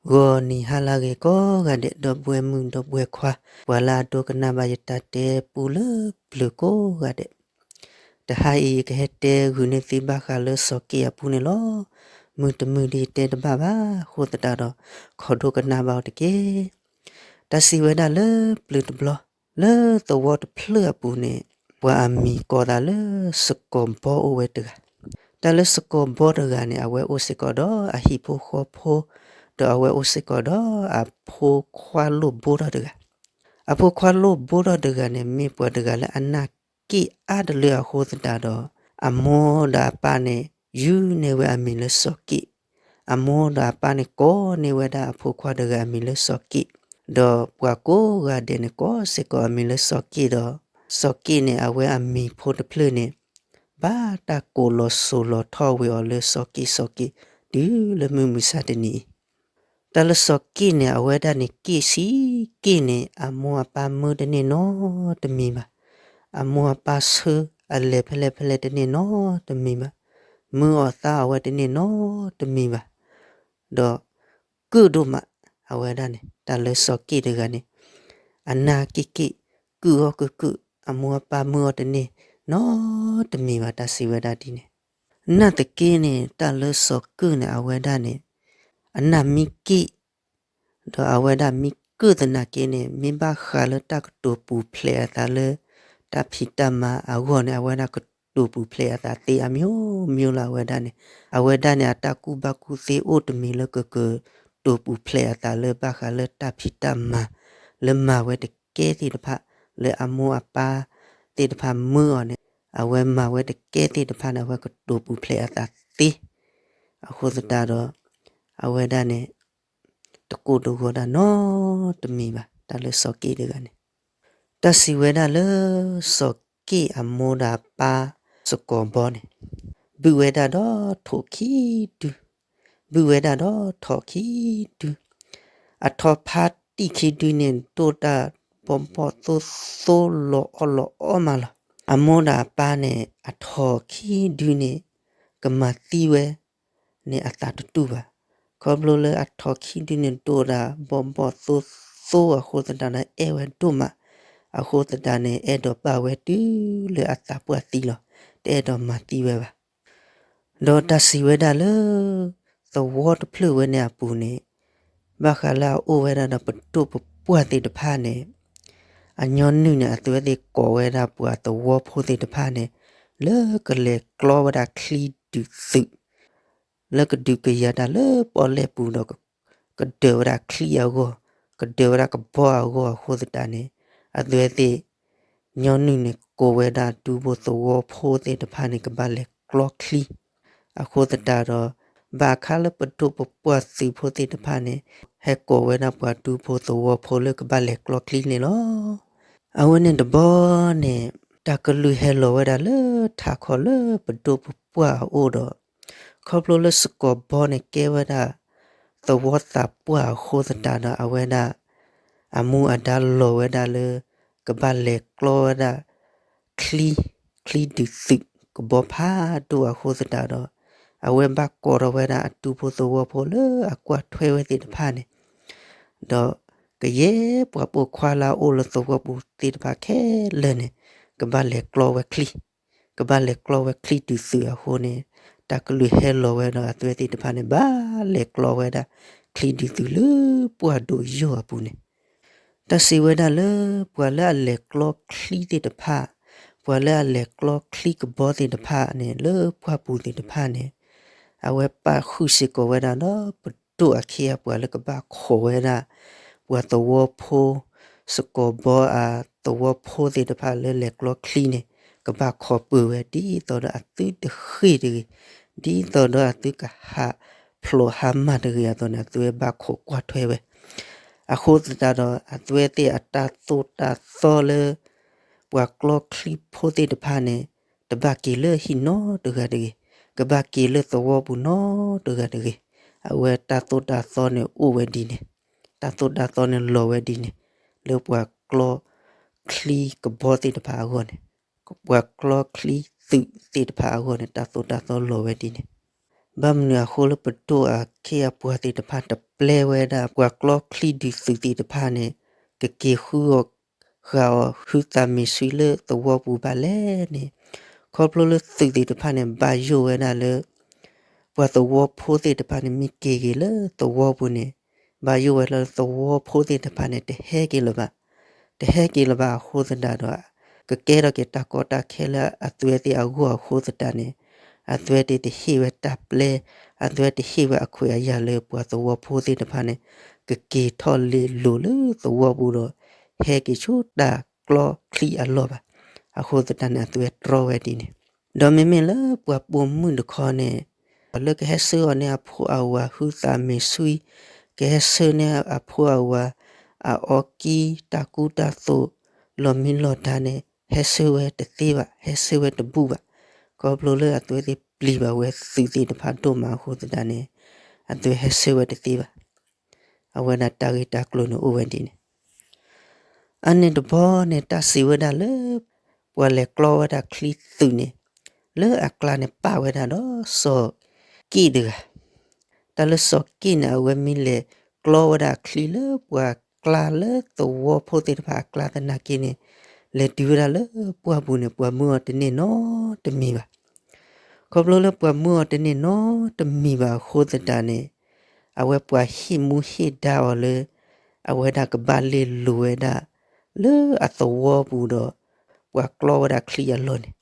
ဂီၤနံၤဟါလၢအဂ့ၤကိးဂၤဒဲး ဒီပုၢ်ဝဲၢ်မုၣ်ဒီပုၢ်ဝဲၢ်ခွါ ပှၤလၢအဒိကနၣ်ဘၣ်ယတၢ်တဲပူလၢပျၢၤကိးဂၤဒဲး, တဟါအံၤယကဟဲတဲဂုာ်န့ၢ်သုဘၣ်ဃးလၢစီၤက့ၣ်အပူန့ၣ်လီၤ. မုၢ်တမုၢ်ဒ်ယတဲတဘၣ်ဘၣ်အဃိသတးဒီး ခိးဒိကနၣ်ဘၣ်အီၤတက့ၢ်. တၢ်စံးဝဲဒၣ်လၢပျၢၤတဘျီ လၢသဝီတဖျၢၣ်အပူၤန့ၣ် ပှၤအမံၤကိးသးလၢစကီၤဘီအိၣ်ဝဲတဂၤ. တၢ်လၢစကီၤဘီတဂၤန့ၣ် အဝဲအိၣ်စ့ၢ်ကီးဒီးအဟံၣ်ဖိဃီဖိ, ဒီးအဝဲအိၣ်စ့ၢ်ကီးဒီးအဖိခွါလိၣ်ဘိထီၣ်တဂၤ. အဖိခွါလိၣ်ဘိထီၣ်တဂၤန့ၣ် မ့ၢ်ပှၤတဂၤလၢအနၢ်က့ၣ်အါတလၢအဃိသတးဒီး အမိၢ်ဒီးအပၢ်န့ၣ် ယုၢ်န့ၢ်ဝဲအမံၤလၢစီၤက့ၣ်. အမိၢ်ဒီးအပၢ်န့ၣ် ကိးန့ၢ်ဝဲဒၣ်အဖိခွါတဂၤအမံၤလၢစီၤက့ၣ်, ဒီးပှၤကိးဂၤဒဲးန့ၣ် ကိးစ့ၢ်ကီးအမံၤလၢစီၤက့ၣ်ဒီး စီၤက့ၣ်န့ၣ် အဝဲအမံၤဖိတဖျၢၣ်န့ၣ် ဘၣ်တၢ်ကိးလီၤစိၤလီၤထီၣ်ဝဲအီၤလၢစီၤက့ၣ် စီၤက့ၣ် တုၤလၢမုၢ်မဆါတနံၤအံၤ. တၢ်လၢစီၤက့ၣ်န့ၣ် အဝဲဒၣ်န့ၣ် က့ၣ်ဆံးက့ၣ်န့ၣ် အမိၢ်အပၢ်မၢတန့ၢ်နီတမံၤဘၣ်. အမိၢ်အပၢ်ဆၢအလဲၤဖဲလဲၣ်ဖဲလဲၣ်တန့ၢ်နီတမံၤဘၣ်. မၢအီၣ်သါအီၣ်ဝဲတန့ၢ်နီတမံၤဘၣ်. ဒီးကုၢ်ဒိၣ်မး အဝဲဒၣ်န့ၣ် တၢ်လၢစီၤက့ၣ်တဂၤန့ၣ် အနၢ်က့ၣ်က့ၣ် ကုၢ်အီၣ်ကုၢ်ကုၢ် အမိၢ်အပၢ်မၢအီၣ်တန့ၢ်နီတမံၤဘၣ် တၢ်စံးဝဲဒၣ်ဒ်န့ၣ်. နာ်သက့န့ၣ် တၢ်လၢစီၤက့ၣ်န့ၣ် အဝဲဒၣ်န့ၣ် အနၢ်မံက့ၣ် ဒီးအဝဲဒၣ်မံကုၢ်သနာ်က့န့ၣ် မ့ၢ်ဘၣ်ဃးလၢတၢ်ကတိၤပူၤဖျဲးအသးလၢ တၢ်ဖံးတၢ်မၤအဂီၢ်န့ၣ် အဝဲဒၣ်ကတိၤပူၤဖျဲးအသးသ့အမျိုးမျိုးလီၤ အဝဲဒၣ်န့ၣ်. အဝဲဒၣ်န့ၣ် အတၢ်ကူၣ်ဘၣ်ကူၣ်သ့အိၣ်တမံၤလၢကကတိၤပူၤဖျဲးအသးလၢဘၣ်ဃးလၢတၢ်ဖံးတၢ်မၤ လၢမၤဝဲတကဲသ့ၣ်တဖၣ် လၢအမိၢ်အပၢ်သ့ၣ်တဖၣ်မၢအီၤန့ၣ် အဝဲမၤဝဲတကဲသ့ၣ်တဖၣ်န့ၣ် အဝဲကတိၤပူၤဖျဲးအသးသ့ အဃိသတးဒီး အဝဲဒၣ်န့ၣ် တကိၢ်တဂီၤဒၣ်နီတမံၤဘၣ် တၢ်လၢစီၤက့ၣ်တဂၤန့ၣ်. တၢ်စံးဝဲဒၣ်လၢ စီၤက့ၣ်အမိၢ်ဒီးအပၢ်စကီၤဘီန့ၣ် ဘုၣ်ဝဲဒၣ်ဒီးထိးခံဒု, ဘုၣ်ဝဲဒၣ်ဒီးထိးခံဒု, အထိးဖါတံၢ်ခံဒုန့ၣ် ဒိၣ်တၢ်ဘီဘီၣ်သိၣ်သိၣ်လီၤအီၣ်လီၤအီမးလီၤ. အမိၢ်ဒီးအပၢ်န့ၣ် အထိးခံဒုန့ၣ် ကမၤသံဝဲ န့ၣ်အသးတတူၢ်ဘၣ်. ခီဖျိလၢအထိးခံဒုန့ၣ် ဒိၣ်တၢ်ဘီဘီၣ်သိၣ်သိၣ်အဃိသတးဒီး အဲၣ်ဝဲဒိၣ်မး, အဃိသတးန့ၣ် အဲၣ်ဒိးပာ်ဝဲတုၤလၢအသးပှၢ်သံလီၤ. တအဲၣ်ဒိးမၤသံဝဲဘၣ်. ဒီးတၢ်စံးဝဲဒၣ်လၢ သဝီတဖျၢၣ်ဝဲန့ၣ်အပူၤန့ၣ် ဘၣ်ဃးလၢအအိၣ်ဝဲဒၣ်ဒီးပဒိၣ်ပပှၢ်သ့ၣ်တဖၣ်န့ၣ် အညီနုၢ်န့ၣ် အဝဲသ့ၣ်ကိးဝဲဒၣ်ပှၤသဝီဖိသ့ၣ်တဖၣ်န့ၣ် လၢကလဲၤကျီဝဲဒၣ်ချံဒုးသုး လၢကဒုးကယၤတၢ်လၢပီၣ်လဲၣ်ပူၤဒီး ကဒၢးဝဲဒၣ်ချံအဂီၢ်, ကဒၢးဝဲဒၣ်ကဘီအဂီၢ်အဃိသတးန့ၣ် အဝဲသ့ၣ် ညီနုၢ်န့ၣ် ကိးဝဲဒၣ်ဒူဖိသဝီဖိသ့ၣ်တဖၣ်န့ၣ် ကဘၣ်လဲၤကျီချံ. အဃိသတးဒီး ဘၣ်အခါလၢပဒိၣ်ပပှၢ်သုးဖိသ့ၣ်တဖၣ်န့ၣ် ဟဲကိးဝဲဒၣ်ပှၤဒူဖိသဝီဖိလၢကဘၣ်လဲၤကျီချံန့ၣ်လီၤ. အဝဲန့ၣ်တဘျီန့ၣ် တၢ်ကလုၢ်ဟဲလီၤဝဲဒၣ်လၢထးခီလၢပဒိၣ်ပပှၢ်အအိၣ်ဒီး ခီဖျိလၢစကီၤဘီန့ၣ်ကဲဝဲဒၣ် သဝီသးပှၢ်အဃိသတးဒီး အဝဲဒၣ် အမူအဒါလီၤဝဲဒၣ်လၢ ကဘၣ်လဲၤကျီဝဲဒၣ် ချံ, ချံဒုးသုးကဘီဖးဒိၣ်အဃိသတးဒီး အဝဲဘၣ်ကိးထီၣ်ဝဲဒၣ်အဒူဖိသဝီဖိလၢအကွၢ်ထွဲဝဲသ့ၣ်တဖၣ်န့ၣ် ဒီးကယဲၢ်ပှၤပိာ်ခွါလၢအအိၣ်လၢသဝီပူၤသ့ၣ်တဖၣ်ခဲလၢာ်န့ၣ် ကဘၣ်လဲၤကျီဝဲချံ, ကဘၣ်လဲၤကျီဝဲချံဒုးသုးအဃိန့ၣ် တၢ်ကလုၢ်ဟဲလီၤဝဲဒီးအဝဲသ့ၣ်တဖၣ်န့ၣ် ဘၣ်လဲၤကျီဝဲဒၣ် ချံဒုးသုးလၢပှၢ်ဒိၣ်ယိာ်အပူၤန့ၣ် တၢ်စံးဝဲဒၣ်လၢ ပှၤလၢအလဲၤကျီချံသ့ၣ်တဖၣ်, ပှၤလၢအလဲၤကျီချံကဘီသ့ၣ်တဖၣ်န့ၣ် လၢပှၢ်ပူၤသ့ၣ်တဖၣ်န့ၣ် အဝဲပာ်ဃုာ်စ့ၢ်ကီးဝဲဒၣ်ဒီး ပဒိၣ်အခ့အပှၤလၢကဘၣ်ခိးဝဲဒၣ် ပှၤသဝီဖိ စကီၤဘီအသဝီဖိသ့ၣ်တဖၣ်လၢလဲၤကျီချံန့ၣ် ကဘၣ်ခိးပၢၤဝဲ ဒ်သိးဒီးအသုတဃ့ၢ်တဂ့ၤ, ဒ်သိးဒီးအသုကဟးဖျိးဟါမၢ်တဂ့ၤအသိးန့ၣ် အသုဝဲဘၣ်ခိးကွၢ်ထွဲဝဲ အဃိသတးဒီး အဝဲသ့ၣ်အတၢ်သိၣ်တၢ်သီလၢ ပှၤကျီချံဖိသ့ၣ်တဖၣ်န့ၣ် တဘၣ်က့ၤလၢဟံၣ်နီတဂၤတဂ့ၤ, ကဘၣ်က့ၤလၢသဝီပူၤနီတဂၤတဂ့ၤ, အဝဲတၢ်သိၣ်တၢ်သီန့ၣ်အိၣ်ဝဲဒ်န့ၣ်, တၢ်သိၣ်တၢ်သီန့ၣ်လီၤဝဲဒ်န့ၣ်, လၢပှၤကျီချံကဘီသ့ၣ်တဖၣ်အဂီၢ်န့ၣ်, ပှၤကျီချံသုးသ့ၣ်တဖၣ်အဂီၢ်န့ၣ် တၢ်သိၣ်တၢ်သီလီၤဝဲဒ်န့ၣ်. ဘၣ်မနုၤအဃိလၢပဒိၣ်အခ့အပှၤသ့ၣ်တဖၣ်တပျဲဝဲဒၣ် ပှၤကျီချံဒုးသုးသ့ၣ်တဖၣ်န့ၣ် ကက့ၤဃုအီၣ်ဃာ်အီၤ ဟုသးမ့ၢ်ဆှံလၢသဝီပူၤဘၣ်လဲၣ်န့ၣ်, ခီဖျိလၢသုးသ့ၣ်တဖၣ်န့ၣ် ဘၣ်ယိၣ်ဝဲဒၣ်လၢ ပှၤသဝီဖိသ့ၣ်တဖၣ်န့ၣ် မ့ၢ်က့ၤက့ၤလၢသဝီပူၤန့ၣ် ဘၣ်ယိၣ်ဝဲလၢသဝီဖိသ့ၣ်တဖၣ်န့ၣ် တဟဲက့ၤလၢၤဘၣ်, တဟဲက့ၤလၢၤဘၣ်အဃိသတးဒီး ကကဲထီၣ်က့ၤတၢ်ကီတၢ်ခဲလၢအဝဲသ့ၣ်အဂီၢ်အဃိသတးန့ၣ်, အဝဲသ့ၣ်တဟ့ၣ်ဝဲတၢ်ပျဲ, အဝဲသ့ၣ်တဟ့ၣ်ဝဲအခွဲးအယာ်လၢပှၤသဝီဖိသ့ၣ်တဖၣ်န့ၣ် ကက့ၤထီၣ်လဲၤလိၤလၢသဝီပူၤဒီး ဟဲက့ၤဆူတၢ်ကျီချံအလီၢ်ဘၣ်. အဃိသတးန့ၣ် အဝဲတြီဝဲဒ်န့ၣ်, ဒီးမ့မ့ၢ်လၢပှၤပိာ်မုၣ်တခီန့ၣ် လၢကဟဲဆှၢအီၤန့ၢ်အဖိအဝၤဟုသးမ့ၢ်ဆှံ, ကဟဲဆှၢန့ၢ်အဖိအဝၤ အအီကံ တၢ်ကူတၢ်သိး လီၤမံလီၤဒါန့ၣ် ဟဲဆှၢဝဲတသ့ဘၣ်, ဟဲဆှၢဝဲတဘူၣ်ဘၣ်. ခီဖျိလၢအဝဲသ့ၣ်ပျံၤဘၣ်ဝဲသုးသ့ၣ်တဖၣ်ဒိၣ်မးအဃိသတးန့ၣ် အဝဲဟဲဆှၢဝဲတသ့ဘၣ်. အဝဲဒၣ်တၢ်ဂ့ၢ်တၢ်ကျိၤန့ၣ်အိၣ်ဝဲဒ်န့ၣ် အန့ၣ်တဘျီန့ၣ် တၢ်စံးဝဲဒၣ်လၢ ပှၤလဲၤကျီဝဲဒၣ်ချံသုးန့ၣ် လၢအကျါန့ၣ်ပာ်ဝဲဒၣ်ဒီးစီၤက့ၣ်တဂၤ. တၢ်လၢစီၤက့ၣ်န့ၣ် အဝဲမ့ၢ်လဲၤကျီဝဲဒၣ်ချံလၢပှၤကျါလၢသဝီဖိသ့ၣ်တဖၣ်အကျါသနာ်က့န့ၣ် လဲၤတုၤဝဲဒၣ်လၢပှၢ်ပူၤန့ၣ် ပှၤမၢအီၤတန့ၢ်နီတမံၤဘၣ်. ခီဖျိလၢပှၤမၢအီၤတန့ၢ်နီတမံၤဘၣ်အဃိသတးန့ၣ် အဝဲပှၤဟ့ၣ်မူဟ့ၣ်ဒါအီၤလၢ အဝဲဒၣ်ကဘၣ်လဲၤလိၤဝဲဒၣ် လၢအသဝီပူၤဒီး ပှၤကျီဝဲဒၣ်ချံအလီၢ်န့ၣ်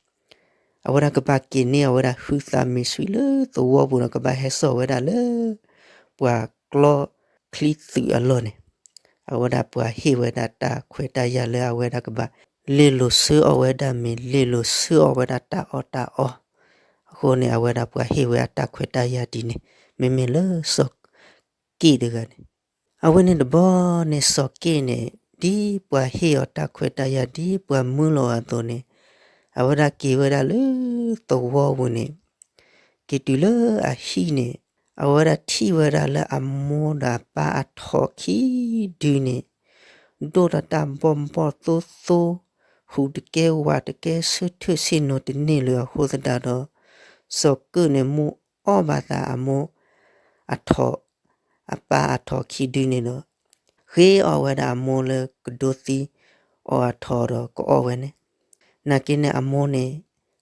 အဝဲဒၣ်ကဘၣ်က့ၤန့ၢ်အဝဲဒၣ်ဟုသးမ့ၢ်ဆှံလၢသဝီပူၤဒီး ကဘၣ်ဟဲစိာ်ဝဲဒၣ်လၢ ပှၤကျီချံသုးအလီၢ်န့ၣ် အဝဲဒၣ်ပှၤဟ့ၣ်ဝဲဒၣ်တၢ်ခွဲးတၢ်ယာ်လၢအဝဲဒၣ်ကဘၣ် လဲၤလိၤဆှၢအီၣ်ဝဲဒၣ်မ့ၢ် လဲၤလိၤဆှၢအီၣ်ဝဲဒၣ်တၢ်အီၣ်တၢ်အီ အဃိန့ၣ် အဝဲဒၣ်ပှၤဟ့ၣ်ဝဲအတၢ်ခွဲးတၢ်ယာ်ဒ်န့ၣ် မ့မ့ၢ်လၢစီၤက့ၣ်တဂၤန့ၣ် အဝဲန့ၣ်တဘျီန့ၣ် စီၤက့ၣ်န့ၣ် ဒ်ပှၤဟ့ၣ်အီၤတၢ်ခွဲးတၢ်ယာ် ဒ်ပှၤမၢလီၤအသိးန့ၣ် အဝဲဒၣ်က့ၤဝဲဒၣ်လၢသဝီပူၤန့ၣ် က့ၤတုၤလၢအဟံၣ်န့ၣ် အဝဲဒၣ်ထံၣ်ဝဲဒၣ်လၢအမိၢ်ဒီးအပၢ်အထိးခံဒုန့ၣ် ဒိၣ်ထီၣ်တၢ်ဘီၣ်ဘီၣ်သိသိ ဟူးတကဲဝးတကဲ ဆၢထၢၣ်ဆ့ၣ်နီၤတန့ၢ်လၢၤအဃိသတးဒီး စီၤက့ၣ်န့ၣ် မိၣ်အီၣ်ဘၣ်သးအမိၢ်အထိး အပၢ်အထိးခံဒုန့ၣ်ဒီး ဃ့အီၣ်ဝဲဒၣ်အမိၢ်လၢကဒိသံအီၤအထိးဒီးကအီၣ်ဝဲန့ၣ် နာ်က့န့ၣ်အမိၢ်န့ၣ်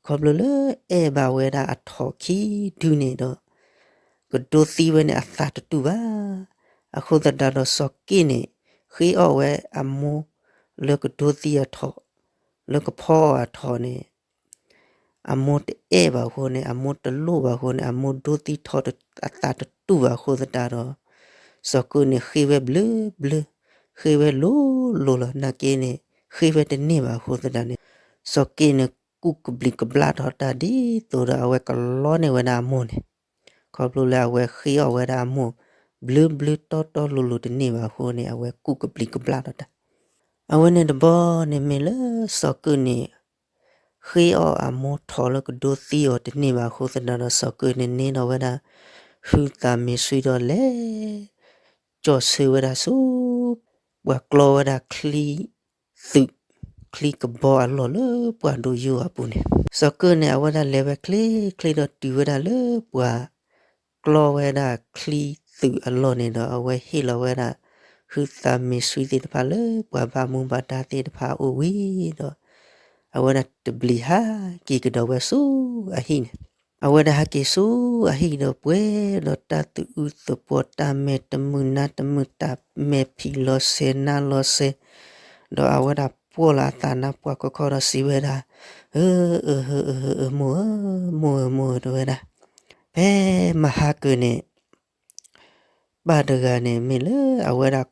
ခီဖျိလၢအဲၣ်ဘၣ်ဝဲဒၣ်အထိးခံဒုန့ၣ်ဒီး ကဒိသံဝဲန့ၣ်အသးတတူၢ်ဘၣ်. အဃိသတးဒီးစီၤက့ၣ်န့ၣ် ဃ့အီၣ်ဝဲအမိၢ်လၢကဒိသံအထိး လၢကဖီအီၣ်အထိးန့ၣ် အမိၢ်တအဲၣ်ဘၣ်အဃိန့ၣ် အမိၢ်တလိၣ်ဘၣ်အဃိန့ၣ် အမိၢ်ဒိသံထိးအသးတတူၢ်ဘၣ်အဃိသတးဒီး စီၤက့ၣ်န့ၣ်ဃ့ဝဲဘျၢဘျၢ ဃ့ဝဲလိၤလိၤလီၤ နာ်က့န့ၣ် ဃ့ဝဲတန့ၢ်ဘၣ်အဃိသတးန့ၣ် စီၤက့ၣ်န့ၣ် ကူၣ်ကဘျံးကဘျၣ်ထီၣ်တၢ်ဒ်သိးဒီးအဝဲကလီန့ၢ်ဝဲဒၣ်အမိၢ်န့ၣ် ခီဖျိလၢအဝဲဃ့အီၣ်ဝဲဒၣ်အမိၢ် ဘျၢဘျၢတီတီလိၤလိၤတန့ၢ်ဘၣ်အဃိန့ၣ် အဝဲကူၣ်ကဘျံးကဘျၣ်ထီၣ်တၢ် အဝဲန့ၣ်တဘျီန့ၣ်မ့ၢ်လၢစီၤက့ၣ်န့ၣ် ဃ့အီၣ်အမိၢ်ထိးလၢကဒိသံအီၤတန့ၢ်ဘၣ်အဃိသတးဒီး စီၤက့ၣ်န့ၣ် န့ၢ်ဒီးဝဲဒၣ် ဟုသးမ့ၢ်ဆှံဒီးလဲၤ ကၠီၣ်ဆၢဝဲဒၣ်ဆူ ပှၤကျီဝဲဒၣ်ချံသုး ချံကဘီအလီၢ်လၢပှၢ်ဒိၣ်ယိာ်အပူၤန့ၣ် စီၤက့ၣ်န့ၣ် အဝဲဒၣ်လဲၤဝဲချ့ချ့ဒီးတုၤဝဲဒၣ်လၢပှၤ ကျီဝဲဒၣ်ချံသုးအလီၢ်န့ၣ်ဒီး အဝဲဟ့ၣ်လီၤဝဲဒၣ် ဟုသးမ့ၢ်ဆှံသ့ၣ်တဖၣ်လၢပှၤဘၣ်မူဘၣ်ဒါသ့ၣ်တဖၣ်အအိၣ်ဝံၤဒီး အဝဲဒၣ်တဘျံးဟးက့ၤကဒီးဝဲဆူအဟံၣ်န့ၣ် အဝဲဒၣ်ဟးက့ၤဆူအဟံၣ်ဒီးပှဲၤဒီးတၢ်သူၣ်အုးသးပှီၤ တၢ်မဲာ်တမုာ်နါတမုာ် တၢ်မဲာ်ဖံးလီၤစဲၤနါလီၤစဲၤ ဒီးအဝဲဒၣ်ပှီၢ်လီၤအသးနါပှၢ်ခီခီဒီးစံးဝဲဒၣ် အၢ အၢ အၢ အၢ မိၢ်ဧၢ မိၢ်ဧၢ မိၢ်ဧၢ တဲဝဲဒၣ် ဖဲမဟါကၢၤန့ၣ် ပၢ်တဂၤန့ၣ် မ့ၢ်လၢအဝဲဒၣ်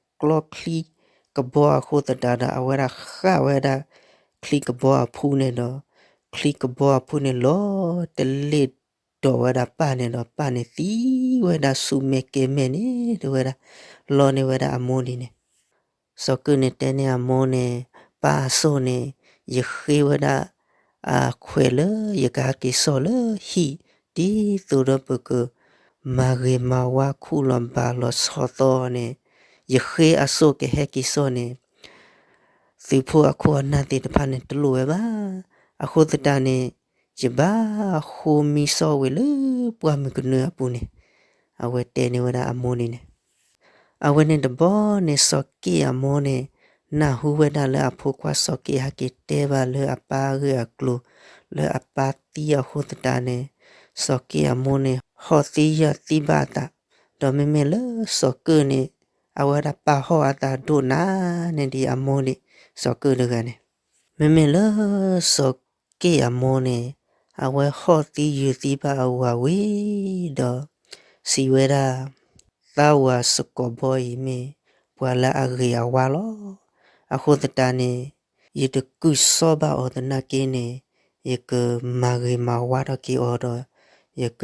ကျီချံကဘီအဃိသတးဒီး အဝဲဒၣ်ဃၣ်ဝဲဒၣ်ချံကဘီအဖုန့ၣ်ဒီး ချံကဘီအဖုန့ၣ် လီၤတလ့ၣ်ဒီးဝဲဒၣ်ပၢ်န့ၣ်ဒီး ပၢ်န့ၣ်သံဝဲဒၣ်ဆူမဲာ်ကဲၤမဲာ်န့ၣ် တဲဝဲဒၣ် လီန့ၢ်ဝဲဒၣ်အမိၢ်ဒ်န့ၣ် စီၤကၢၣ်န့ၣ်တဲန့ၢ်အမိၢ်န့ၣ် ပၢ်အစိၣ်န့ၣ် ယဃ့ဝဲဒၣ် အခွဲးလၢယကဟဲက့ၤစိာ်လၢဟံၣ် ဒ်သိးဒီးပကမၤဂ့ၤမၤဝါခူၣ်လီၤဘၣ်လီၤဆီသီန့ၣ် ယဃ့အစိၣ်ကဟဲက့ၤစိာ်န့ၣ် သုးဖိအခိၣ်အနၢ်သ့ၣ်တဖၣ်န့ၣ်တလိၣ်ဝဲဘၣ်. အဃိသတးန့ၣ် ယဘၣ်ဃိမံစီၣ်ဝဲလၢပှၢ်မုၢ်ကနၢအပူၤန့ၣ်, အဝဲတဲန့ၢ်ဝဲဒၣ်အမိၢ်န့ၣ်န့ၣ်. အဝဲန့ၣ်တဘျီန့ၣ် စီၤက့ၣ်အမိၢ်န့ၣ် နၢ်ဟူဝဲဒၣ်လၢအဖိခွါစီၤက့ၣ်ဟဲက့ၤတဲဘၣ်လၢအပၢ်အဂ့ၢ်အကျိၤ လၢအပၢ်သံအဃိသတးန့ၣ်, စီၤက့ၣ်အမိၢ်န့ၣ် ဟီၣ်သံယၢၢ်သံဘၣ်အသး, ဒီးမ့မ့ၢ်လၢစီၤက့ၣ်န့ၣ် အဝဲဒၣ်ပာ်ဟီၣ်အသးဒိၣ်နးန့ၢ်ဒံးအမိၢ်န့ၣ် စီၤက့ၣ်တဂၤန့ၣ်. မ့မ့ၢ်လၢစီၤက့ၣ်အမိၢ်န့ၣ် အဝဲဟီၣ်သံယၢၢ်သံဘၣ်အဝၤဝံၤဒီး စံးဝဲဒၣ်, သးဝၤစကီးဘီအံၤမ့ၢ်ပှၤလၢအဂ့ၤအဝါလီၤ. အဃိသတးန့ၣ် ယတကုၢ်စီဘၣ်အီၤသနာ်က့န့ၣ် ယကမၤဂ့ၤမၤဝါထီၣ်က့ၤအီၤဒီး ယက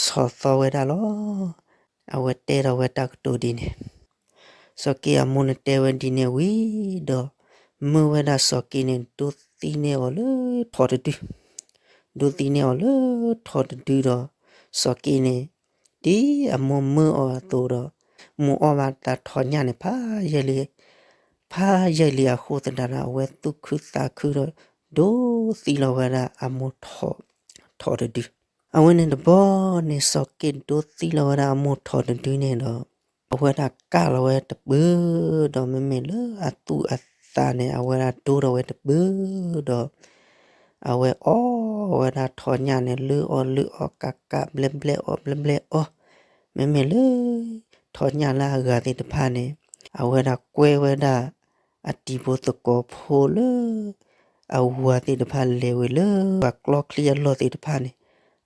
ဆီၣ်သီဝဲဒၣ်လီၤ. အဝဲတဲထီၣ်ဝဲတၢ်ကတိၤဒ်န့ၣ်. စီၤက့ၣ်အမိၢ်န့ၣ်တဲဝဲဒ်န့ၣ်ဝံၤဒီး မၢဝဲဒၣ်စီၤက့ၣ်န့ၣ် ဒိးသံန့ၢ်အီၤလၢထိးတဒု, ဒိးသံန့ၢ်အီၤလၢထိးတဒုဒီး စီၤက့ၣ်န့ၣ် ဒ်အမိၢ်မၢအီၤအသိးဒီး မိၢ်အီၣ်ဘၣ်တၢ်ထိးညၣ်န့ၣ် ဖးယဲၢ်လံ, ဖးယဲၢ်လံအဃိသတးဒီး အဝဲသူၣ်ခုသးခုဒီး ဒိးသံလီၤဝဲဒၣ်အမိၢ်ထိးတဒု. အဝဲန့ၣ်တဘျီန့ၣ် စီၤက့ၣ်ဒိးသံလီၤဝဲဒၣ်အမိၢ်ထိးတဒုန့ၣ်ဒီး အဝဲဒၣ်ကၢ်လီၤဝဲတပၢၢ်ဒီး မ့မ့ၢ်လၢအသူၣ်အသးန့ၣ် အဝဲဒၣ်ဒိထီၣ်ဝဲတပၢၢ်ဒီး အဝဲအီၣ်ဝဲဒၣ်ထိးညၣ်န့ၣ် လၢအီၣ်လၢအီၣ် ကးကးဘျဲဘျဲအီၣ်ဘျဲဘျဲအီၣ်, မ့မ့ၢ်လၢထိးညၣ်လၢအဂၤသ့ၣ်တဖၣ်န့ၣ် အဝဲဒၣ်ကွဲဝဲဒၣ် အတံၤဖိသကိးဖိလၢ အဝၤသ့ၣ်တဖၣ်လဲၤဝဲလၢ ပှၤကျီချံအလီၢ်သ့ၣ်တဖၣ်န့ၣ်,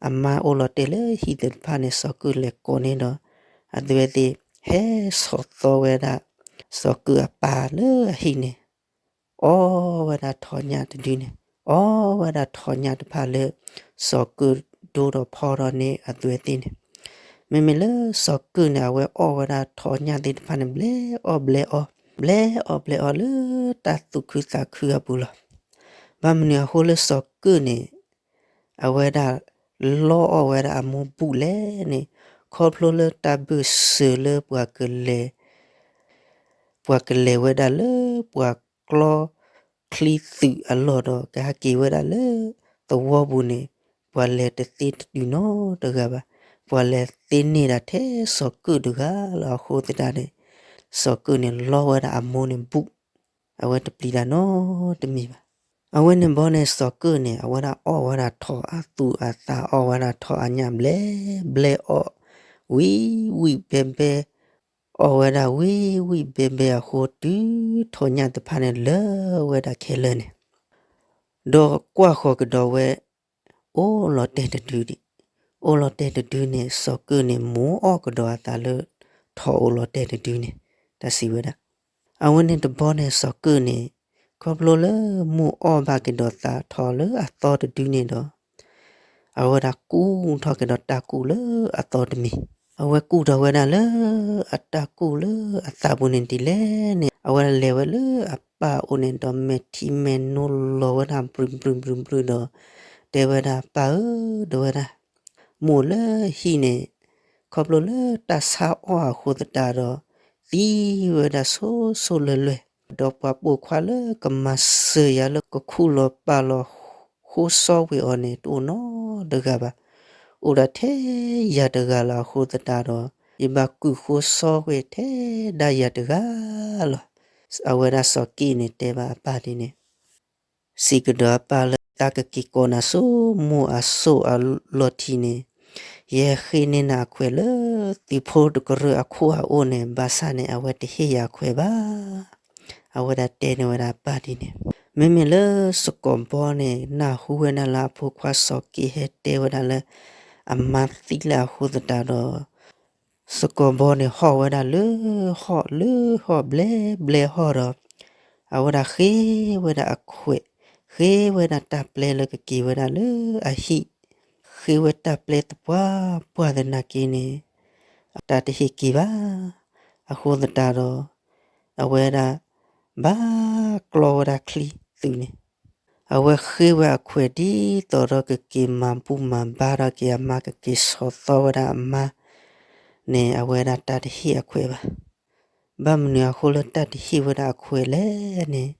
အမါအိၣ်လီၤတဲာ်လၢဟံၣ်သ့ၣ်တဖၣ်န့ၣ် စီၤကၢၣ်လဲၤကိးန့ၣ်ဒီး အဝဲသ့ၣ်ဟဲဆီၣ်သီဝဲဒၣ် စီၤကၢၣ်အပၢ်လၢအဟံၣ်န့ၣ် အီၣ်ဝဲဒၣ်ထိးညၣ်တဒုန့ၣ်, အီၣ်ဝဲဒၣ်ထိးညၣ်တဖၣ်လၢ စီၤကၢၣ်ဒိဒီးဖီထီၣ်န့ၢ်အဝဲသ့ၣ်န့ၣ်, မ့မ့ၢ်လၢစီၤကၢၣ်န့ၣ် အဝဲအီၣ်ဝဲဒၣ်ထိးညၣ်သ့ၣ်တဖၣ်န့ၣ် ဘျဲအီၣ်ဘျဲအီၣ်, ဘျဲအီၣ်ဘျဲအီၣ်လၢတၢ်သူၣ်ခုသးခုအပူၤလီၤ. ဘၣ်မနုၤအဃိလၢစီၤကၢၣ်န့ၣ် အဝဲဒၣ်လီအီၣ်ဝဲဒၣ်အမိၢ်ဘူၣ်လဲၣ်န့ၣ်, ခီဖျိလၢတၢ်ဘၢၣ်စၢၤလၢပှၤကလဲၤ ပှၤကလဲၤဝဲဒၣ်လၢပှၤကျီချံသုးအလီၢ်ဒီး ကဟဲက့ၤဝဲဒၣ်လၢသဝီပူၤန့ၣ်, ပှၤလဲၤတသ့တတုၤနီတဂၤဘၣ်. ပှၤလဲၤသ့န့ၢ်ဒၣ်ထဲစီၤကၢၣ်တဂၤလီၤ. အဃိသတးန့ၣ် စီၤကၢၣ်န့ၣ်လီဝဲဒၣ်အမိၢ်န့ၣ်ဘူၣ်, အဝဲတပျံၤတၢ်နီတမံၤဘၣ်. အဝဲန့ၣ်ဘီန့ၣ် စီၤကၢၣ်န့ၣ် အဝဲဒၣ်အီၣ်ဝဲဒၣ်ထိးအသူၣ်အသး အီၣ်ဝဲဒၣ်ထိးအညၣ်ဘျဲဘျဲအီၣ်, ဝံၣ်ဝံၣ်ဘဲဘဲ, အီၣ်ဝဲဒၣ်ဝံၣ်ဝံၣ်ဘဲဘဲအဃိ တုၤထိးညၣ်တဖၣ်န့ၣ်လၢာ်ဝဲဒၣ်ခဲလၢာ်န့ၣ်, ဒီးကွၢ်ဃီၤကဒီးဝဲ အိၣ်လီၤတဲာ်တဒုဒံး, အိၣ်လီၤတဲာ်တဒုန့ၣ် စီၤကၢၣ်န့ၣ် မိၣ်အီၣ်ကဒီးအသးလၢ ထိးအိၣ်လီၤတဲာ်တဒုန့ၣ်, တၢ်စံးဝဲဒၣ်. အဝဲန့ၣ်တဘီန့ၣ် စီၤကၢၣ်န့ၣ် ခီဖျိလၢမိၣ်အီၣ်ဘၣ်က့ၤဒီးသးထိးလၢအသီတဒုန့ၣ်ဒီး အဝဲဒၣ်ကူၣ်ထီၣ်က့ၤဒီးတၢ်ကူၣ်လၢအသီတမံၤ, အဝဲကူၣ်ထီၣ်ဝဲဒၣ်လၢအတၢ်ကူၣ်လၢအသးပူၤန့ၣ်ဒ်လဲၣ်န့ၣ် အဝဲဒၣ်လဲၤဝဲလၢအပၢ်အအိၣ်န့ၣ်ဒီး မဲာ်ထံမဲာ်နိလီၤဝဲဒၣ် ဘြူၤဘြူၤဘြူၤဘြူၤဒီး တဲဝဲဒၣ် ပၢ်ဧၢ, တဲဝဲဒၣ် မိၢ်လၢဟံၣ်န့ၣ် ခီဖျိလၢတၢ်ဆါအီၣ်အဃိသတးဒီး သံဝဲဒၣ်ဆိဆိလၢလွဲၢ်, ဒီးပှၤပိာ်ခွါလၢကမၤစၢၤယၤလၢကခူၣ်လီၤပာ်လီၤဃိစီဝဲအီၤန့ၣ် တအိၣ်နီတဂၤဘၣ်. အိၣ်ဒၣ်ထဲယၤတဂၤလီၤ. အဃိသတးဒီး ယဘၣ်ကုၢ်ဃိစီဝဲထဲဒၣ်ယၤတဂၤလီၤ. အဝဲဒၣ်စီၤက့ၣ်န့ၣ်တဲဘၣ်အပၢ်ဒ်န့ၣ် စံးကဒီးအပၢ်လၢ သးကက့ၤကိးနၤဆူမိၢ်အစိၣ်အလီၢ်ထံန့ၣ် ယဟဲဃ့န့ၢ်နၤအခွဲးလၢ သုးဖိတကရၢအခိၣ်အအိၣ်န့ၣ် ဘၣ်ဆၣ်န့ၣ် အဝဲတဟ့ၣ်ယၤအခွဲးဘၣ်. အဝဲဒၣ်တဲန့ၢ်ဝဲဒၣ်အပၢ်ဒ်န့ၣ်, မ့မ့ၢ်လၢစကီးဘီန့ၣ် နၢ်ဟူဝဲဒၣ်လၢအဖိခွါစီၤက့ၣ်ဟဲတဲဝဲဒၣ်လၢ အမါသံလၢအဃိသတးဒီး စကီးဘီန့ၣ်ဟီၣ်ဝဲဒၣ်လၢဟီၣ်လၢဟီၣ်ဘျဲဘျဲဟီၣ်ဒီး အဝဲဒၣ်ဃ့ဝဲဒၣ်အခွဲး, ဃ့ဝဲဒၣ်တၢ်ပျဲလၢကက့ၤဝဲဒၣ်လၢအဟံၣ်, ဃ့ဝဲတၢ်ပျဲသပှၢ်ပှၢ်သနာ်က့န့ၣ် အတၢ်တဟ့ၣ်က့ၤဘၣ်. အဃိသတးဒီး အဝဲဒၣ် ဘၣ်ကျီဝဲဒၣ်ချံသုးန့ၣ် အဝဲဃ့ဝဲအခွဲးဒ်သိးဒီးကက့ၤမၤဘူၣ်မၤဘါထီၣ်က့ၤအမါ ကက့ၤဆီၣ်သီဝဲဒၣ်အမါန့ၣ် အဝဲဒၣ်တၢ်တဟ့ၣ်အခွဲးဘၣ်. ဘၣ်မနုၤအဃိလၢတၢ်တဟ့ၣ်ဝဲဒၣ်အခွဲးလဲၣ်န့ၣ်,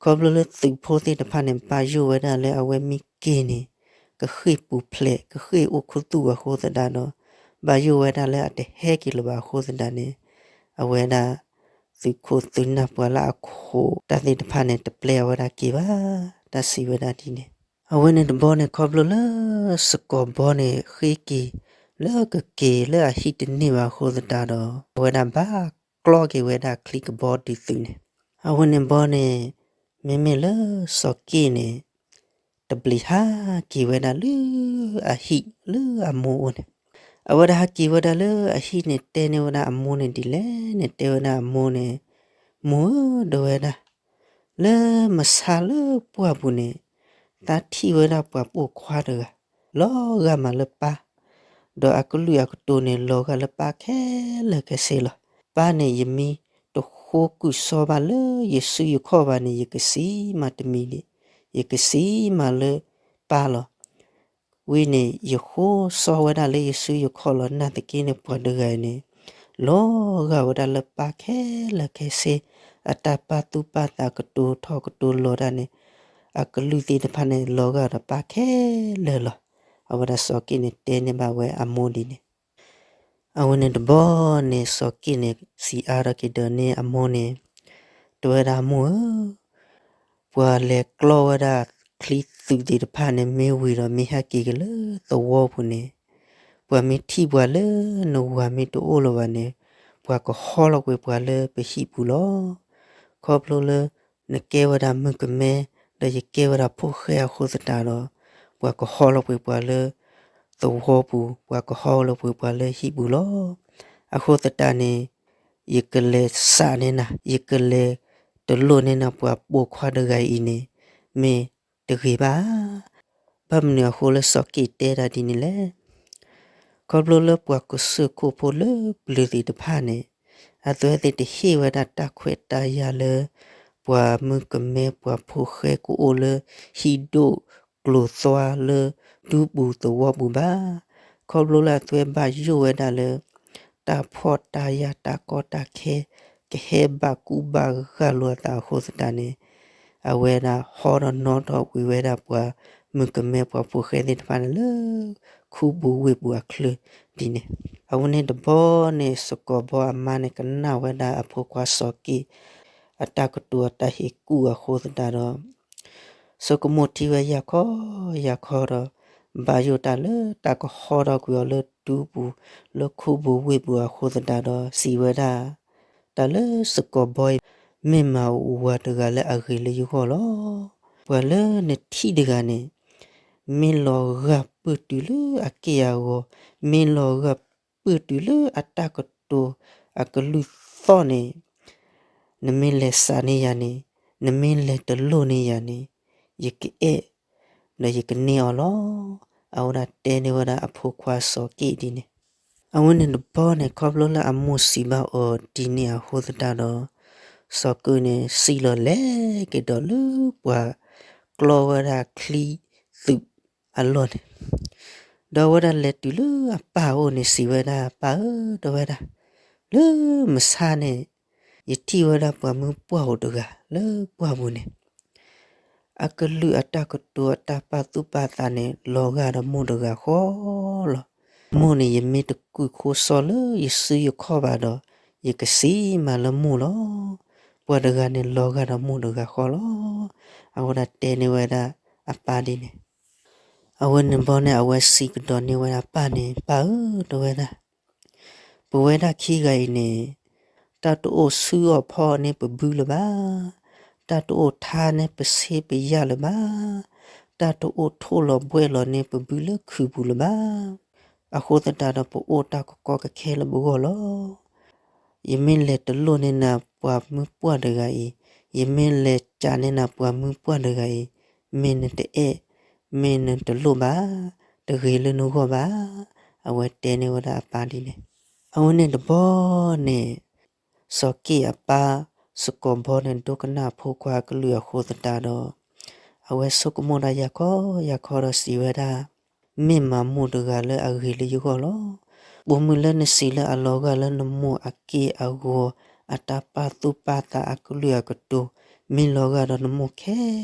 ခီဖျိလၢသုးဖိသ့ၣ်တဖၣ်န့ၣ် ဘၣ်ယိၣ်ဝဲဒၣ်လၢအဝဲမ့ၢ်က့ၤန့ၣ် ကဃ့ၢ်ပူၤဖျဲး ကဃ့ၢ်အိၣ်ခူသူၣ်အဃိသတးဒီး ဘၣ်ယိၣ်ဝဲဒၣ်လၢအတဟဲက့ၤလၢၤဘၣ်အဃိသတးန့ၣ် အဝဲဒၣ် သုးခိၣ်သုးနၢ်ပှၤလၢအခိးတၢ်သ့ၣ်တဖၣ်န့ၣ် တပျဲအဝဲဒၣ်က့ၤဘၣ် တၢ်စံးဝဲဒၣ်ဒ်န့ၣ်. အဝဲန့ၣ်တဘီန့ၣ် ခီဖျိလၢစကီးဘီန့ၣ် ဃ့က့ၤ လၢကက့ၤလၢအဟံၣ်တန့ၢ်ဘၣ်အဃိသတးဒီး အဝဲဒၣ်ဘၣ်ကျီက့ၤဝဲဒၣ်ချံကဘီဒုးသုးန့ၣ်. အဝဲန့ၣ်ဘီန့ၣ် မ့မ့ၢ်လၢစီၤက့ၣ်န့ၣ် တဘျံးဟးက့ၤဝဲဒၣ်လၢအဟံၣ်လၢအမိၢ်အိၣ်န့ၣ်, အဝဲဒၣ်ဟးက့ၤဝဲဒၣ်လၢအဟံၣ်န့ၣ် တဲန့ၢ်ဝဲဒၣ်အမိၢ်န့ၣ်ဒ်လဲၣ်န့ၣ် တဲဝဲဒၣ်အမိၢ်န့ၣ်, မိၢ်ဧၢ ဒီးဝဲဒၣ် လၢမဆါလၢပှၢ်ပူၤန့ၣ် သးထံၣ်ဝဲဒၣ်ပှၤပိာ်ခွါတဂၤ လီၤဂာ်မးလၢပၢ်, ဒီးအကလုၢ်အကတိၤန့ၣ် လီၤဂာ်လၢပၢ်ခဲလၢာ်ခဲဆ့လီၤ. ပၢ်န့ၣ် ယမ့ၢ်တဃိကုၢ်စီဘၣ်လၢယစုယခီၣ်ဘၣ်န့ၣ် ယကစံးမးတမံၤဒံး, ယကစံးမးလၢပၢ်လီၤ. ဝံၤန့ၣ် ယဃိစီဝဲဒၣ်လၢယစုယခီၣ်လီၤ. နာ်သက့န့ၣ် ပှၤတဂၤအံၤန့ၣ် လီၤဂာ်ဝဲဒၣ်လၢပၢ်ခဲလၢာ်ခဲဆ့, အတၢ်ပာ်သူၣ်ပာ်သး ကတိၤထီၣ်ကတိၤလီၤတၢ်န့ၣ် အကလုၢ်သ့ၣ်တဖၣ်န့ၣ် လီၤဂာ်ဒီးပၢ်ခဲလၢာ်လီၤ. အဝဲဒၣ်စီၤက့ၣ်န့ၣ် တဲန့ၢ်ဘၣ်ဝဲအမိၢ်ဒ်န့ၣ်. အဝဲန့ၣ်တဘီန့ၣ် စီၤက့ၣ်န့ၣ် စံးအါထီၣ်က့ၤဒီးန့ၢ်အမိၢ်န့ၣ်, တဲဝဲဒၣ်အမိၢ်ဧၢ, ပှၤလဲၤကျီဝဲဒၣ်ချံသုးသ့ၣ်တဖၣ်န့ၣ် မ့ၢ်ဝံၤဒီးမ့ၢ်ဟဲက့ၤက့ၤလၢသဝီပူၤန့ၣ်, ပှၤမ့ၢ်ထံၣ်ပှၤလၢနဝၤမ့ၢ်တအိၣ်လၢၤဘၣ်န့ၣ်, ပှၤကဟီထီၣ်ကွံာ်ပှၤလၢပဟံၣ်ပူၤလီၤ. ခီဖျိလၢနကဲဝဲဒၣ်မုၣ်ကမဲ ဒီးယကဲဝဲဒၣ်ဖိၣ်ဃဲအဃိသတးဒီး, ပှၤကဟီထီၣ်ကွံာ်ပှၤလၢသဝီပူၤ, ပှၤကဟီထီၣ်ကွံာ်ပှၤလၢဟံၣ်ပူၤလီၤ. အဃိသတးန့ၣ် ယကလဲၤစးန့ၢ်နၤ, ယကလဲၤတလိၣ်န့ၢ်နၤ ပှၤပိာ်ခွါတဂၤအံၤန့ၣ် မ့ၢ်တဂ့ၤဘၣ်. ဘၣ်မနုၤအဃိလၢစီၤက့ၣ်တဲဒၣ်ဒ်န့ၣ်လဲၣ်. ခီဖျိလၢပှၤကစၢၢ်ခိၣ်ဖိလၢပျၢၤသ့ၣ်တဖၣ်န့ၣ်, အဝဲသ့ၣ်တဟ့ၣ်ဝဲဒၣ်တၢ်ခွဲးတၢ်ယာ်လၢ ပှၤမုၣ်ကမဲပှၤဖိၣ်ဃဲကအိၣ်လၢဟံၣ်ဒိၣ်ကျိၤသွါလၢဒူပူၤသဝီပူၤဘၣ်. ခီဖျိလၢအဝဲဘၣ်ယိၣ်ဝဲဒၣ်လၢ တၢ်ဖှီၣ်တၢ်ယာ်တၢ်ကီတၢ်ခဲ ကဟဲဘၣ်ကူဘၣ်ဂာ်လိာ်အသးအဃိသတးန့ၣ်, အဝဲဒၣ်ဟီထီၣ်နီၣ်ထီၣ်ကွံာ်ဝဲဒၣ်ပှၤမုၣ်ကမဲပှၤဖိၣ်ဃဲသ့ၣ်တဖၣ်န့ၣ်လၢ ခူပူၤဝ့ၢ်ပူၤအချၢဒ်န့ၣ်. အဝဲန့ၣ်တဘီန့ၣ် စကီးဘီအမါန့ၣ် ကနၣ်ဝဲဒၣ်အဖိခွါစီၤက့ၣ် အတၢ်ကတိၤအတၢ်ဟ့ၣ်ကူၣ်အဃိသတးဒီး ဆိကမိၣ်ထံဝဲယၤခီယၤခီဒီး ဘၣ်ယိၣ်တၢ်လၢတၢ်ကဟီထီၣ်ကွံာ်အီၤလၢဒူပူၤ လၢခူပူၤဝ့ၢ်ပူၤအဃိသတးဒီး စံးဝဲဒၣ်, တၢ်လၢစကီးဘီအံၤ မ့ၢ်မၤဝၤတဂၤလၢအဂ့ၤလၢယဂီၢ်လီၤ. ပှၤလၢနထံၣ်တဂၤန့ၣ် မ့ၢ်လီၤဂာ်ပၢၢ်တုၤလၢအက့ၢ်အဂီၤ, မ့ၢ်လီၤဂာ်ပၢၢ်တုၤလၢအတၢ်ကတိၤအကလုၢ်သီၣ်န့ၣ် နမ့ၢ်လဲၤစးန့ၢ်ယၤန့ၣ်, နမ့ၢ်လဲၤတလိၣ်န့ၢ်ယၤန့ၣ်, ယကအဲၣ် ဒီးယကန့ၢ်အီၤလီၤ. အဝဲဒၣ်တဲန့ၢ်ဝဲဒၣ်အဖိခွါစီၤက့ၣ်ဒ်န့ၣ်. အဝဲန့ၣ်တဘီန့ၣ် ခီဖျိလၢအမိၢ်စံးဘၣ်အီၤဒ်န့ၣ်အဃိသတးဒီး စီၤက့ၣ်န့ၣ် စံၣ်လီၤလဲၤက့ၤဒီးလၢပှၤကျီဝဲဒၣ်ချံသုးအလီၢ်န့ၣ် ဒီးအဝဲဒၣ်လဲၤတုၤလၢအပၢ်အအိၣ်န့ၣ် စံးဝဲဒၣ်, ပၢ်ဧၢ ဒီးဝဲဒၣ်, လၢမဆါန့ၣ် ယထံၣ်ဝဲဒၣ်ပှၤမုၢ်ပှၢ်ဧိၤတဂၤလၢပှၢ်ပူၤန့ၣ် အကလုၢ်အတၢ်ကတိၤအတၢ်ပာ်သူၣ်ပာ်သးန့ၣ် လီၤဂာ်ဒီးမိၢ်တဂၤဃီလီၤ. မိၢ်န့ၣ် ယမ့ၢ်တကူၣ်ဃိစီလၢယစုယခီၣ်ဘၣ်ဒီး ယကစံးမးလၢမိၢ်လီၤ. ပှၤတဂၤန့ၣ် လီၤဂာ်ဒီးမိၢ်တဂၤဃီလီၤ. အဝဲဒၣ်တဲန့ၢ်ဝဲဒၣ်အပၢ်ဒ်န့ၣ်. အဝဲန့ၣ်ဘီန့ၣ် အဝဲစံးကဒီးန့ၢ်ဝဲဒၣ်ပၢ်န့ၣ်, ပၢ်ဧၢ ဒီးဝဲဒၣ်, ပဝဲဒၣ်ခံဂၤအံၤန့ၣ် တၢ်တအိၣ်ဆူအီၣ်ဖီအီၣ်န့ၢ်ပဘုလၢၤဘၣ်, တၢ်တအိၣ်ထါန့ၢ်ပဆ့ပယၢ်လၢၤဘၣ်, တၢ်တအိၣ်ထိၣ်လီၤဘှဲၣ်လီၤန့ၢ်ပဘုလၢခုးပူၤလၢၤဘၣ်. အဃိသတးဒီး ပအိၣ်တၢ်ကကီကခဲလၢပဂီၢ်လီၤ. ယမ့ၢ်လဲၤတလိၣ်န့ၢ်နၤပှၤမုၢ်ပှၢ်တဂၤအံၤ, ယမ့ၢ်လဲၤစးန့ၢ်နၤပှၤမုၢ်ပှၢ်တဂၤအံၤ, မ့ၢ်နတအဲၣ်, မ့ၢ်နတလိၣ်ဘၣ်, တဂ့ၤလၢနဂီၢ်ဘၣ်. အဝဲတဲန့ၢ်ဝဲဒၣ်အပၢ်ဒ်န့ၣ်. အဝဲန့ၣ်တဘီန့ၣ် စီၤက့ၣ်အပၢ် စကီးဘီန့ၣ် ဒိကနၣ်အဖိခွါအကလုၢ်အဃိသတးဒီး အဝဲဆိကမိၣ်ဒၣ်ယၤခီယၤခီဒီးစံးဝဲဒၣ်, မ့ၢ်မးမိၢ်တဂၤလၢအဂ့ၤလၢယဂီၢ်လီၤ. ပိာ်မုၣ်လၢနစံးလၢအလီၤဂာ်လၢနမိၢ်အက့ၢ်အဂီၤ အတၢ်ပာ်သူၣ်ပာ်သးအကလုၢ်အကတိၤ မ့ၢ်လီၤဂာ်ဒီးနမိၢ်ခဲ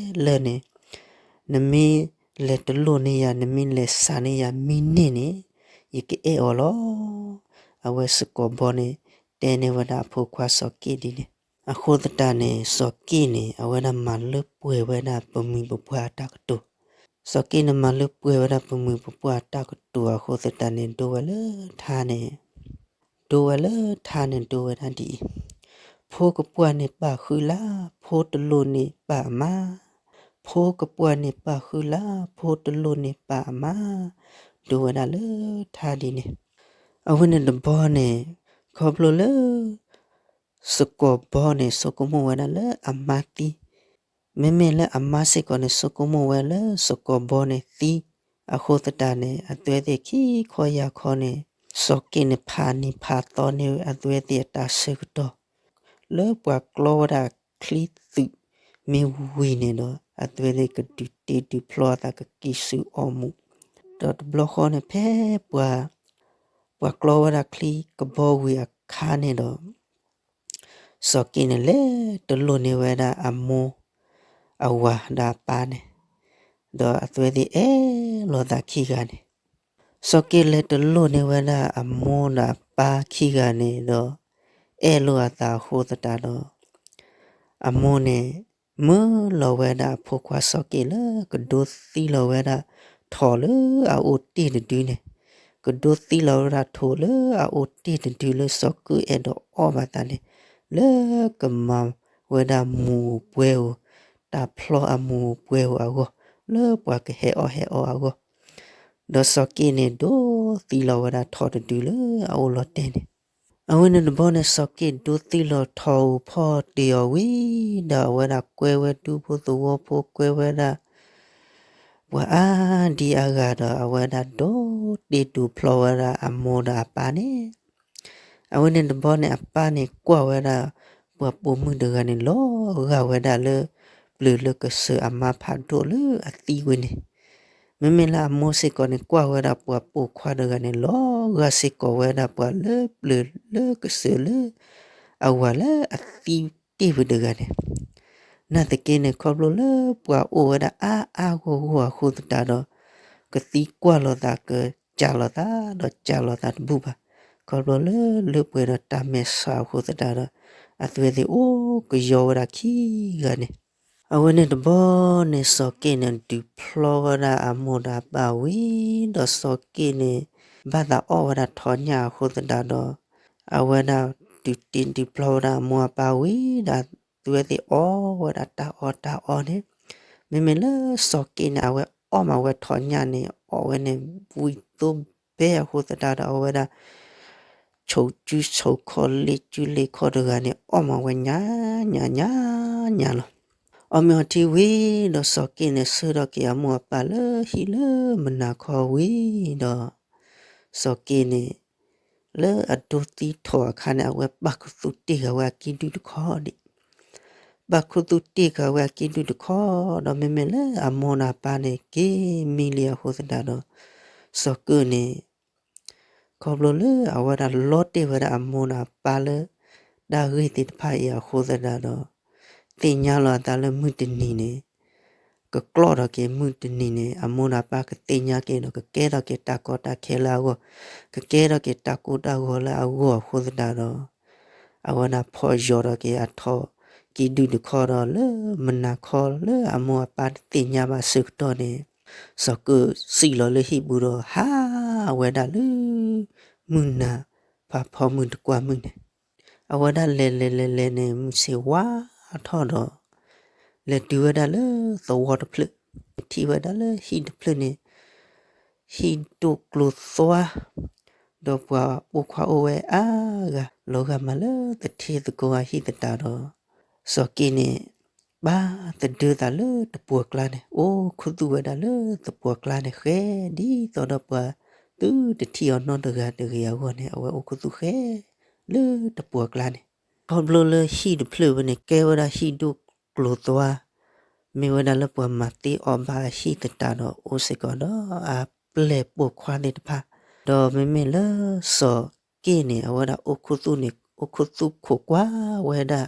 လၢာ်န့ၣ်, နမ့ၢ် လဲၤတလိၣ်န့ၢ်ယၤ, နမ့ၢ်လဲၤစးန့ၢ်ယၤမံန့ၢ်န့ၣ် ယကအဲၣ်အီၤလီၤ. အဝဲစကီးဘီန့ၣ် တဲန့ၢ်ဝဲဒၣ်အဖိခွါစီၤက့ၣ်ဒ်န့ၣ်. အဃိသတးန့ၣ် စီၤက့ၣ်န့ၣ် အဝဲဒၣ်မၤလၢပှဲၤဝဲဒၣ်ပမှံၤပပှၢ်အတၢ်ကတိၤ. စီၤက့ၣ်န့ၣ် မၤလၢပှဲၤဝဲဒၣ်ပမှံၤပပှၢ်အတၢ်ကတိၤအဃိသတးန့ၣ် ဒိဝဲလၢထါန့ၣ် ဒိဝဲလၢထါန့ၣ် ဒိဝဲဒၣ်ဒ်အံၤ, ဖိကပှၢ်န့ၣ်ပာ်ဃုလၢ်, ဖိတလိၣ်န့ၢ်ပာ်အမါ, ဖိကပှၢ်န့ၣ်ပာ်ဃုလၢ်, ဖိတလိၣ်န့ၢ်ပာ်အမါ, ဒိဝဲဒၣ်လၢထါဒ်န့ၣ်. အဝဲန့ၣ်တဘီန့ၣ် ခီဖျိလၢ စကီးဘီန့ၣ် ဆိကမိၣ်ဝဲဒၣ်လၢအမါသံ, မ့မ့ၢ်လၢအမါစ့ၢ်ကီးန့ၣ် ဆိကမိၣ်ဝဲလၢစကီးဘီန့ၣ်သံ, အဃိသတးန့ၣ် အဝဲသ့ၣ်ခံခီယၢ်ခီန့ၣ် စီၤက့ၣ်န့ၣ် ဖးနံၤဖးသီန့ၢ်ဝဲအဝဲသ့ၣ်အတၢ်ဆၢကတီၢ် လၢပှၤကျီဝဲဒၣ်ချံသုးမ့ၢ်ဝံၤန့ၣ်ဒီး အဝဲသ့ၣ်ကဒုးတ့ဒုးဖျီအသး ကကံၢ်ဆူၣ်အီၣ်မူး, ဒီးတဘျီဃီန့ၣ် ဖဲပှၤ ပှၤကျီဝဲဒၣ်ချံကဘီဝံၤအခါန့ၣ်ဒီး စီၤက့ၣ်န့ၣ် လဲၤတလိၣ်န့ၢ်ဝဲဒၣ်အမိၢ် အဝၤဒီးအပၢ်န့ၣ်, ဒီးအဝဲသ့ၣ်အဲၣ်လိာ်သးခံဂၤန့ၣ်, စီၤက့ၣ်လဲၤတလိၣ်န့ၢ်ဝဲဒၣ်အမိၢ်ဒီးအပၢ်ခံဂၤန့ၣ်ဒီး အဲၣ်လိာ်အသးအဃိသတးဒီး အမိၢ်န့ၣ် မၢလီၤဝဲဒၣ်အဖိခွါစီၤက့ၣ်လၢကဒိသံလီၤဝဲဒၣ်ထိးလၢအအိၣ်တ့ၢ်တဒုန့ၣ်, ကဒိသံလီၤဝဲဒၣ်ထိးလၢအအိၣ်တ့ၢ်တဒုလၢစီၤက့ၣ်အဲၣ်ဒိးအီၣ်ဘၣ်သးန့ၣ်, လၢကမၤဝဲဒၣ်မူးဧိၤပွဲဧိၤ, တၢ်ဖျီအမူးဧိၤပွဲဧိၤအဂီၢ်, လၢပှၤကဟဲအီၣ်ဟဲအီအဂီၢ်, ဒီးစီၤက့ၣ်န့ၣ် ဒိသံလီၤဝဲဒၣ်ထိးတဒုလၢအအိၣ်လီၤတဲာ်န့ၣ်, အဝဲန့ၣ်တဘီန့ၣ် စီၤက့ၣ်ဒိသံလီၤထိးဧိၤဖီၣ်တ့ၢ်အီၤဝံၤဒီး အဝဲဒၣ်ကွဲဝဲဒူဖိသဝီဖိ ကွဲဝဲဒၣ် ပှၤအါဒံအါဂၤဒီး အဝဲဒၣ်ဒိတ့ဒိဖျီဝဲဒၣ်အမိၢ်ဒီးအပၢ်န့ၣ်, အဝဲန့ၣ်တဘီန့ၣ် အပၢ်န့ၣ်ကွၢ်ဝဲဒၣ် ပှၤပိာ်မုၣ်တဂၤန့ၣ် လီၤဂာ်ဝဲဒၣ်လၢ ပျၢၤလၢကစၢၢ်အမါဖးဒိၣ်လၢအသံဝဲန့ၣ်, မ့မ့ၢ်လၢအမိၢ်စ့ၢ်ကီးန့ၣ် ကွၢ်ဝဲဒၣ်ပှၤပိာ်ခွါတဂၤန့ၣ် လီၤဂာ်စ့ၢ်ကီးဝဲဒၣ်ပှၤလၢပျၢၤလၢကစၢၢ်လၢ အဝၤလၢအသံတ့ၢ်ဝဲတဂၤန့ၣ်, နာ်သက့န့ၣ် ခီဖျိလၢပှၤအိၣ်ဝဲဒၣ်အါအါဂီၢ်ဂီၢ်အဃိသတးဒီး ကသံကွၢ်လိာ်သး ကစၢ်လိာ်သး ဒီးစၢ်လိာ်သးတဘူၣ်ဘၣ်, ခီဖျိလၢလၢပှဲၤဒီးတၢ်မဲာ်ဆှးအဃိသတးဒီး အဝဲသ့ၣ်အိၣ်ကယီဝဲဒၣ်ခံဂၤန့ၣ်, အဝဲန့ၣ်တဘီန့ၣ် စီၤက့ၣ်န့ၣ် ဒုးဖျီဝဲဒၣ်အမိၢ်ဒီးအပၢ်ဝံၤဒီး စီၤက့ၣ်န့ၣ် ဘၣ်သးအီၣ်ဝဲဒၣ်ထိးညၣ်အဃိသတးဒီး အဝဲဒၣ်ဒုးတ့ဒုးဖျီဝဲဒၣ်အမိၢ်အပၢ်ဝံၤဒီး အဝဲသ့ၣ်အီၣ်ဝဲဒၣ်တၢ်အီၣ်တၢ်အီန့ၣ်, မ့မ့ၢ်လၢစီၤက့ၣ်န့ၣ် အဝဲအီၣ်မးဝဲထိးညၣ်န့ၣ် အီၣ်ဝဲန့ၣ် ဝံၤသိဘဲအဃိသတးဒီး အဝဲဒၣ် ဆိးကၠူဆိးခီၣ်လ့ကၠူလ့ခီၣ်တဂၤန့ၣ် အီၣ်မးဝဲညါညါညါညါလီၤ. အီၣ်မ့ၤအီထံဝံၤဒီး စီၤက့ၣ်န့ၣ် ဆှၢထီၣ်က့ၤအမိၢ်အပၢ်လၢဟံၣ်လၢမုၢ်နၤခီဝံၤဒီး စီၤက့ၣ်န့ၣ် လၢအဒိသံထိးအခါန့ၣ် အဝဲပာ်ခူသူၣ်တ့ၢ်ဃာ်ဝဲအကံၢ်ဒုၣ်တခီဒံး, ပာ်ခူသူၣ်တ့ၢ်ဃာ်ဝဲအကံၢ်ဒုၣ်တခီဒီး မ့မ့ၢ်လၢအမိၢ်ဒီးအပၢ်န့ၣ်က့ၤမံလံအဃိသတးဒီး စီၤက့ၣ်န့ၣ် ခီဖျိလၢအဝဲဒၣ်လီတ့ၢ်ဝဲဒၣ်အမိၢ်ဒီးအပၢ်လၢ တၢ်ဂ့ၢ်သ့ၣ်တဖၣ်အံၤအဃိသတးဒီး သ့ၣ်ညါလီၤအသးလၢမုၢ်တနံၤန့ၣ် ကကျီၣ်ထီၣ်က့ၤမုၢ်တနံၤန့ၣ် အမိၢ်ဒီးအပၢ်ကသ့ၣ်ညါက့ၤဒီး ကကဲထီၣ်က့ၤတၢ်ကီတၢ်ခဲလၢအဂီၢ်, ကကဲထီၣ်က့ၤတၢ်ကိၢ်တၢ်ဂီၤလၢအဂီၢ်အဃိသတးဒီး အဝဲဒၣ်ဖီၣ်ယိာ်ထီၣ်က့ၤအထိးကံၢ်ဒုၣ်တခီဒီး လၢမုၢ်နၤခီလၢအမိၢ်အပၢ်တသ့ၣ်ညါဘၣ်အဆၢကတီၢ်န့ၣ် စီၤက့ၣ်စံၣ်လီၤလၢဟံၣ်ပူၤဒီး ဟးဝဲဒၣ်လၢ မုၢ်နၤဖးဖီမုၢ်တကွၢ်မုၢ်န့ၣ် အဝဲဒၣ်လဲၤလဲၤလဲၤလဲၤန့ၣ် မုၢ်ဆ့ၣ်ဝါထီၣ်ဒီး လဲၤတုၤဝဲဒၣ်လၢသဝီတဖျၢၣ်, ထံၣ်ဝဲဒၣ်လၢဟံၣ်တဖျၢၣ်န့ၣ် ဟံၣ်ဒိၣ်ကျိၤသွါ ဒီးပှၤပိာ်ခွါအိၣ်ဝဲအါဂၤ လီၤဂာ်မးလၢသထ့သကိးအဟံၣ်သတးဒီး စီၤက့ၣ်န့ၣ် ဘၣ်သဒၢသးလၢတပှီၤကျါန့ၣ် အိၣ်ခူသူၣ်ဝဲဒၣ်လၢတပှီၤကျါန့ၣ် ဃဲဒ်သိးဒီးပှၤသုတထံၣ်အီၤနီတဂၤတဂ့ၤအဂီၢ်န့ၣ် အဝဲအိၣ်ခူသူၣ်ဃဲလၢတပှီၤကျါန့ၣ် ခီဖျိလၢဟံၣ်တဖျၢၣ်ဝဲန့ၣ် ကဲဝဲဒၣ်ဟံၣ်ဒိၣ်ကျိၤသွါ မ့ၢ်ဝဲဒၣ်လၢပှၤမၤသ့အီၣ်ဘၣ်အဟံၣ်သတးဒီး အိၣ်စ့ၢ်ကီးဒီးအပျဲၢ်ပိာ်ခွါသ့ၣ်တဖၣ်, ဒီးမ့မ့ၢ်လၢစီၤက့ၣ်န့ၣ် အဝဲဒၣ်အိၣ်ခူသူၣ်န့ၣ် အိၣ်ခူသူၣ်ခိးကွၢ်ဝဲဒၣ်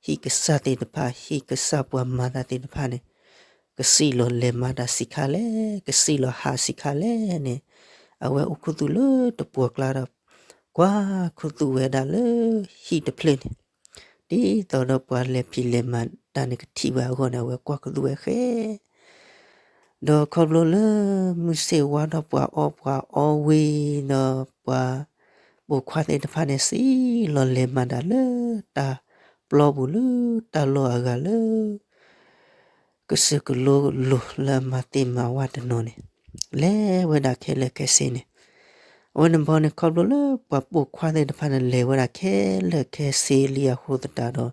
ဟံၣ်ကစၢ်သ့ၣ်တဖၣ် ဟံၣ်ကစၢ်ပှၤမၤတၢ်သ့ၣ်တဖၣ်န့ၣ် ကစံၣ်လီၤလဲၤမၤတၢ်ဆံးခါလဲၣ်, ကစံၣ်လီၤဟးဆံးခါလဲၣ်န့ၣ်, အဝဲအိၣ်ခူသူၣ်လၢတပှီၤကျါဒီး ကွၢ်ခူသူၣ်ဝဲဒၣ်လၢဟံၣ်တဖျၢၣ်န့ၣ်, ဒ်သိးဒီးပှၤလဲၤဖံးလဲၤမၤတၢ်န့ၣ်ကထံၣ်ဝဲအဂီၢ်န့ၣ် အဝဲကွၢ်ခူသူၣ်ဝဲဃဲ ဒီးခီဖျိလၢမုၢ်ဆ့ၣ်ဝါထီၣ်ပှၤအီၣ်ပှၤအီဝံၤဒီး ပှၤပိာ်ခွါသ့ၣ်တဖၣ်န့ၣ် စံၣ်လီၤလဲၤမၤတၢ်လၢတၢ်ပျီပူၤလၢတၢ်လီၢ်အဂၤလၢ ကစၢၢ်ကလိလိၤလၢအမၤသ့မၤဝဲတနီၤန့ၣ်, လဲၤဝဲဒၣ်ခဲလၢာ်ခဲဆ့န့ၣ်, အဝဲန့ၣ်ဘီန့ၣ် ခီဖျိလၢပှၤပိာ်ခွါသ့ၣ်တဖၣ်န့ၣ် လဲၤဝဲဒၣ်ခဲလၢာ်ခဲဆ့လံအဃိသတးဒီး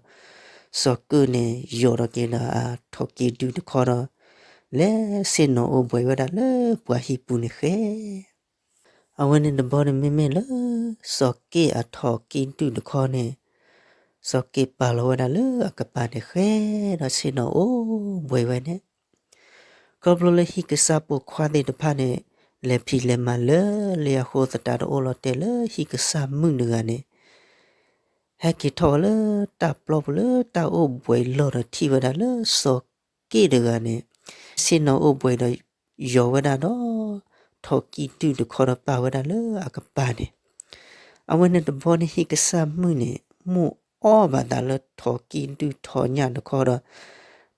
စီၤကၢၣ်န့ၣ် ယီၤထီၣ်က့ၤဒီးအထိၣ်ကံၣ်ဒုၣ်တခီဒီး လဲၤဆ့ၣ်နီၤအိၣ်ဘှံးဝဲဒၣ်လၢပှၤဟံၣ်ပူၤန့ၣ်ဃဲ အဝဲန့ၣ်တဘီန့ၣ်မ့မ့ၢ်လၢ စီၤက့ၣ်အထိၣ်ကံၣ်ဒုၣ်တခီန့ၣ်, စီၤက့ၣ်ပာ်လီၤဝဲဒၣ်လၢအကပၤန့ၣ်ဃဲဒီးဆ့ၣ်နီၤအိၣ်ဘှံးဝဲန့ၣ်, ခီဖျိလၢဟံၣ်ကစၢ်ပိာ်ခွါသ့ၣ်တဖၣ်န့ၣ် လဲၤဖံးလဲၤမၤလၢလံအဃိသတးဒီးအိၣ်လီၤတဲာ်လၢဟံၣ်ကစၢ်မုၣ်တဂၤန့ၣ် ဟဲက့ၤထီၣ်ဝဲလၢတၢ်ပျီပူၤလၢတၢ်အိၣ်ဘှံးလီၢ်ဒီးထံၣ်ဝဲဒၣ်လၢစီၤက့ၣ်တဂၤန့ၣ် ဆ့ၣ်နီၤအိၣ်ဘှံးဒီးယီၤဝဲဒၣ်ဒီး ထိၣ်ကံၣ်ဒုၣ်တခီဒီးပာ်ဝဲဒၣ်လၢအကပၤန့ၣ်, အဝဲန့ၣ်တဘီန့ၣ်ဟံၣ်ကစၢ်မုၣ်န့ၣ် မိၣ်အီၣ်ဘၣ်သးလၢထိၣ်ကံၣ်ဒုၣ်ထိၣ်ညၣ်တခီဒီး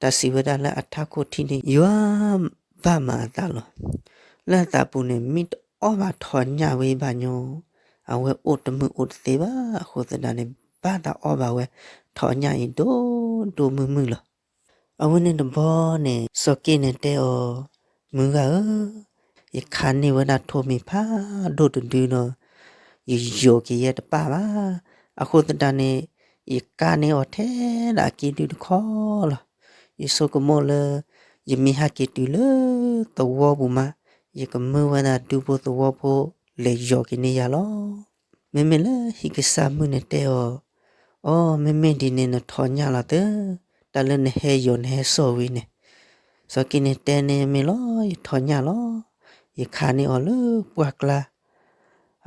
တၢ်စံးဝဲဒၣ်လၢအထးခိၣ်ထံန့ၣ် ယွၤဘၣ်မၤအသးလီၤ. လၢအသးပူၤန့ၣ် မ့ၢ်တအီၣ်ဘၣ်ထိၣ်ညၣ်ဝဲဘၣ်ညီ, အဝဲအိၣ်တမုာ်အိၣ်တသ့ဘၣ်အဃိသတးန့ၣ် ဘၣ်သးအီၣ်ဘၣ်ဝဲထိၣ်ညၣ်အံၤဒိၣ်ဒိၣ်မုၢ်မုၢ်လီၤ. အဝဲန့ၣ်တဘီန့ၣ် စီၤက့ၣ်န့ၣ်တဲအီၤ, မုၢ်ဂၤဧၢ, ယခးန့ၢ်ဝဲဒၣ်ထိၣ်မံၤဖးဒိၣ်တဒုဒီး ယယီၤက့ၤယဲတပၢ်ဘၣ်. အဃိသတးန့ၣ် ယကးန့ၢ်အီၤထဲဒၣ်အကံၣ်ဒုၣ်တခီလီၤ. ယဆိကမိၣ်လၢ ယမ့ၢ်ဟဲက့ၤတုၤလၢသဝီပူၤမး ယကမၢဝဲဒၣ်ဒူဖိသဝီဖိ လဲၤယီၤက့ၤန့ၢ်ယၤလီၤ. မ့မ့ၢ်လၢဟံၣ်ကစၢ်မုၣ်န့ၣ်တဲအီၤ, အိ မ့မ့ၢ်ဒ်န့ၣ်နထိၣ်ညၣ်လီၤသၢ, တၢ်လၢနဟဲယီၤနဟဲစိာ်ဝံၤန့ၣ်, စီၤက့ၣ်န့ၣ်တဲန့ၢ်မ့ၢ်လီၤ ယထိၣ်ညၣ်လီၤ. ယခးန့ၢ်အီၤလၢပှၢ်ကျါ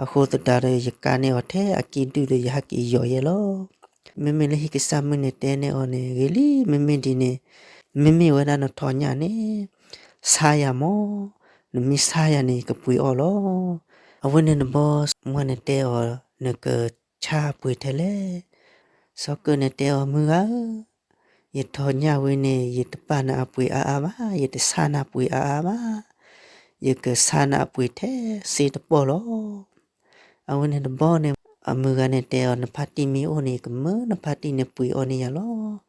အဃိသတးဒီး ယကးန့ၢ်အီၤထဲအကံၣ်ဒုၣ်ဒီး ယဟဲက့ၤယီၤယဲလီၤ. မ့မ့ၢ်လၢဟံၣ်ကစၢ်မုၣ်န့ၣ်တဲန့ၢ်အီၤန့ၣ် ဂ့ၤလံ, မ့မ့ၢ်ဒ်န့ၣ် မ့မ့ၢ်ဝဲဒၣ်နထိၣ်ညၣ်န့ၣ် ဆါယၤမၢ်, နမ့ၢ်ဆါယၤန့ၣ် ယကပှ့ၤအီၣ်လီၤ. အဝဲန့ၣ်တဘီ မုၢ်ဂၤန့ၣ်တဲအီၤ, နကဆါပှ့ၤထဲလဲၣ်. စီၤကၢၣ်န့ၣ်တဲအီၤ, မုၢ်ဂၤဧၢ, ယထိၣ်ညၣ်ဝဲန့ၣ် ယတပာ်နၤအပှ့ၤအါအါဘၣ်, ယတဆါနၤပှ့ၤအါအါဘၣ်, ယကဆါနၤအပှ့ၤထဲစ့တပီၢ်လီၤ. အဝဲန့ၣ်တဘီန့ၣ် အမုၢ်ဂၤန့ၣ်တဲအီၤ, နဖါတံၢ်မ့ၢ်အိၣ်န့ၣ် ယကမၢနဖါတံၢ်န့ၣ်ပှ့ၤအီၣ်န့ၢ်ယၤလီၤ.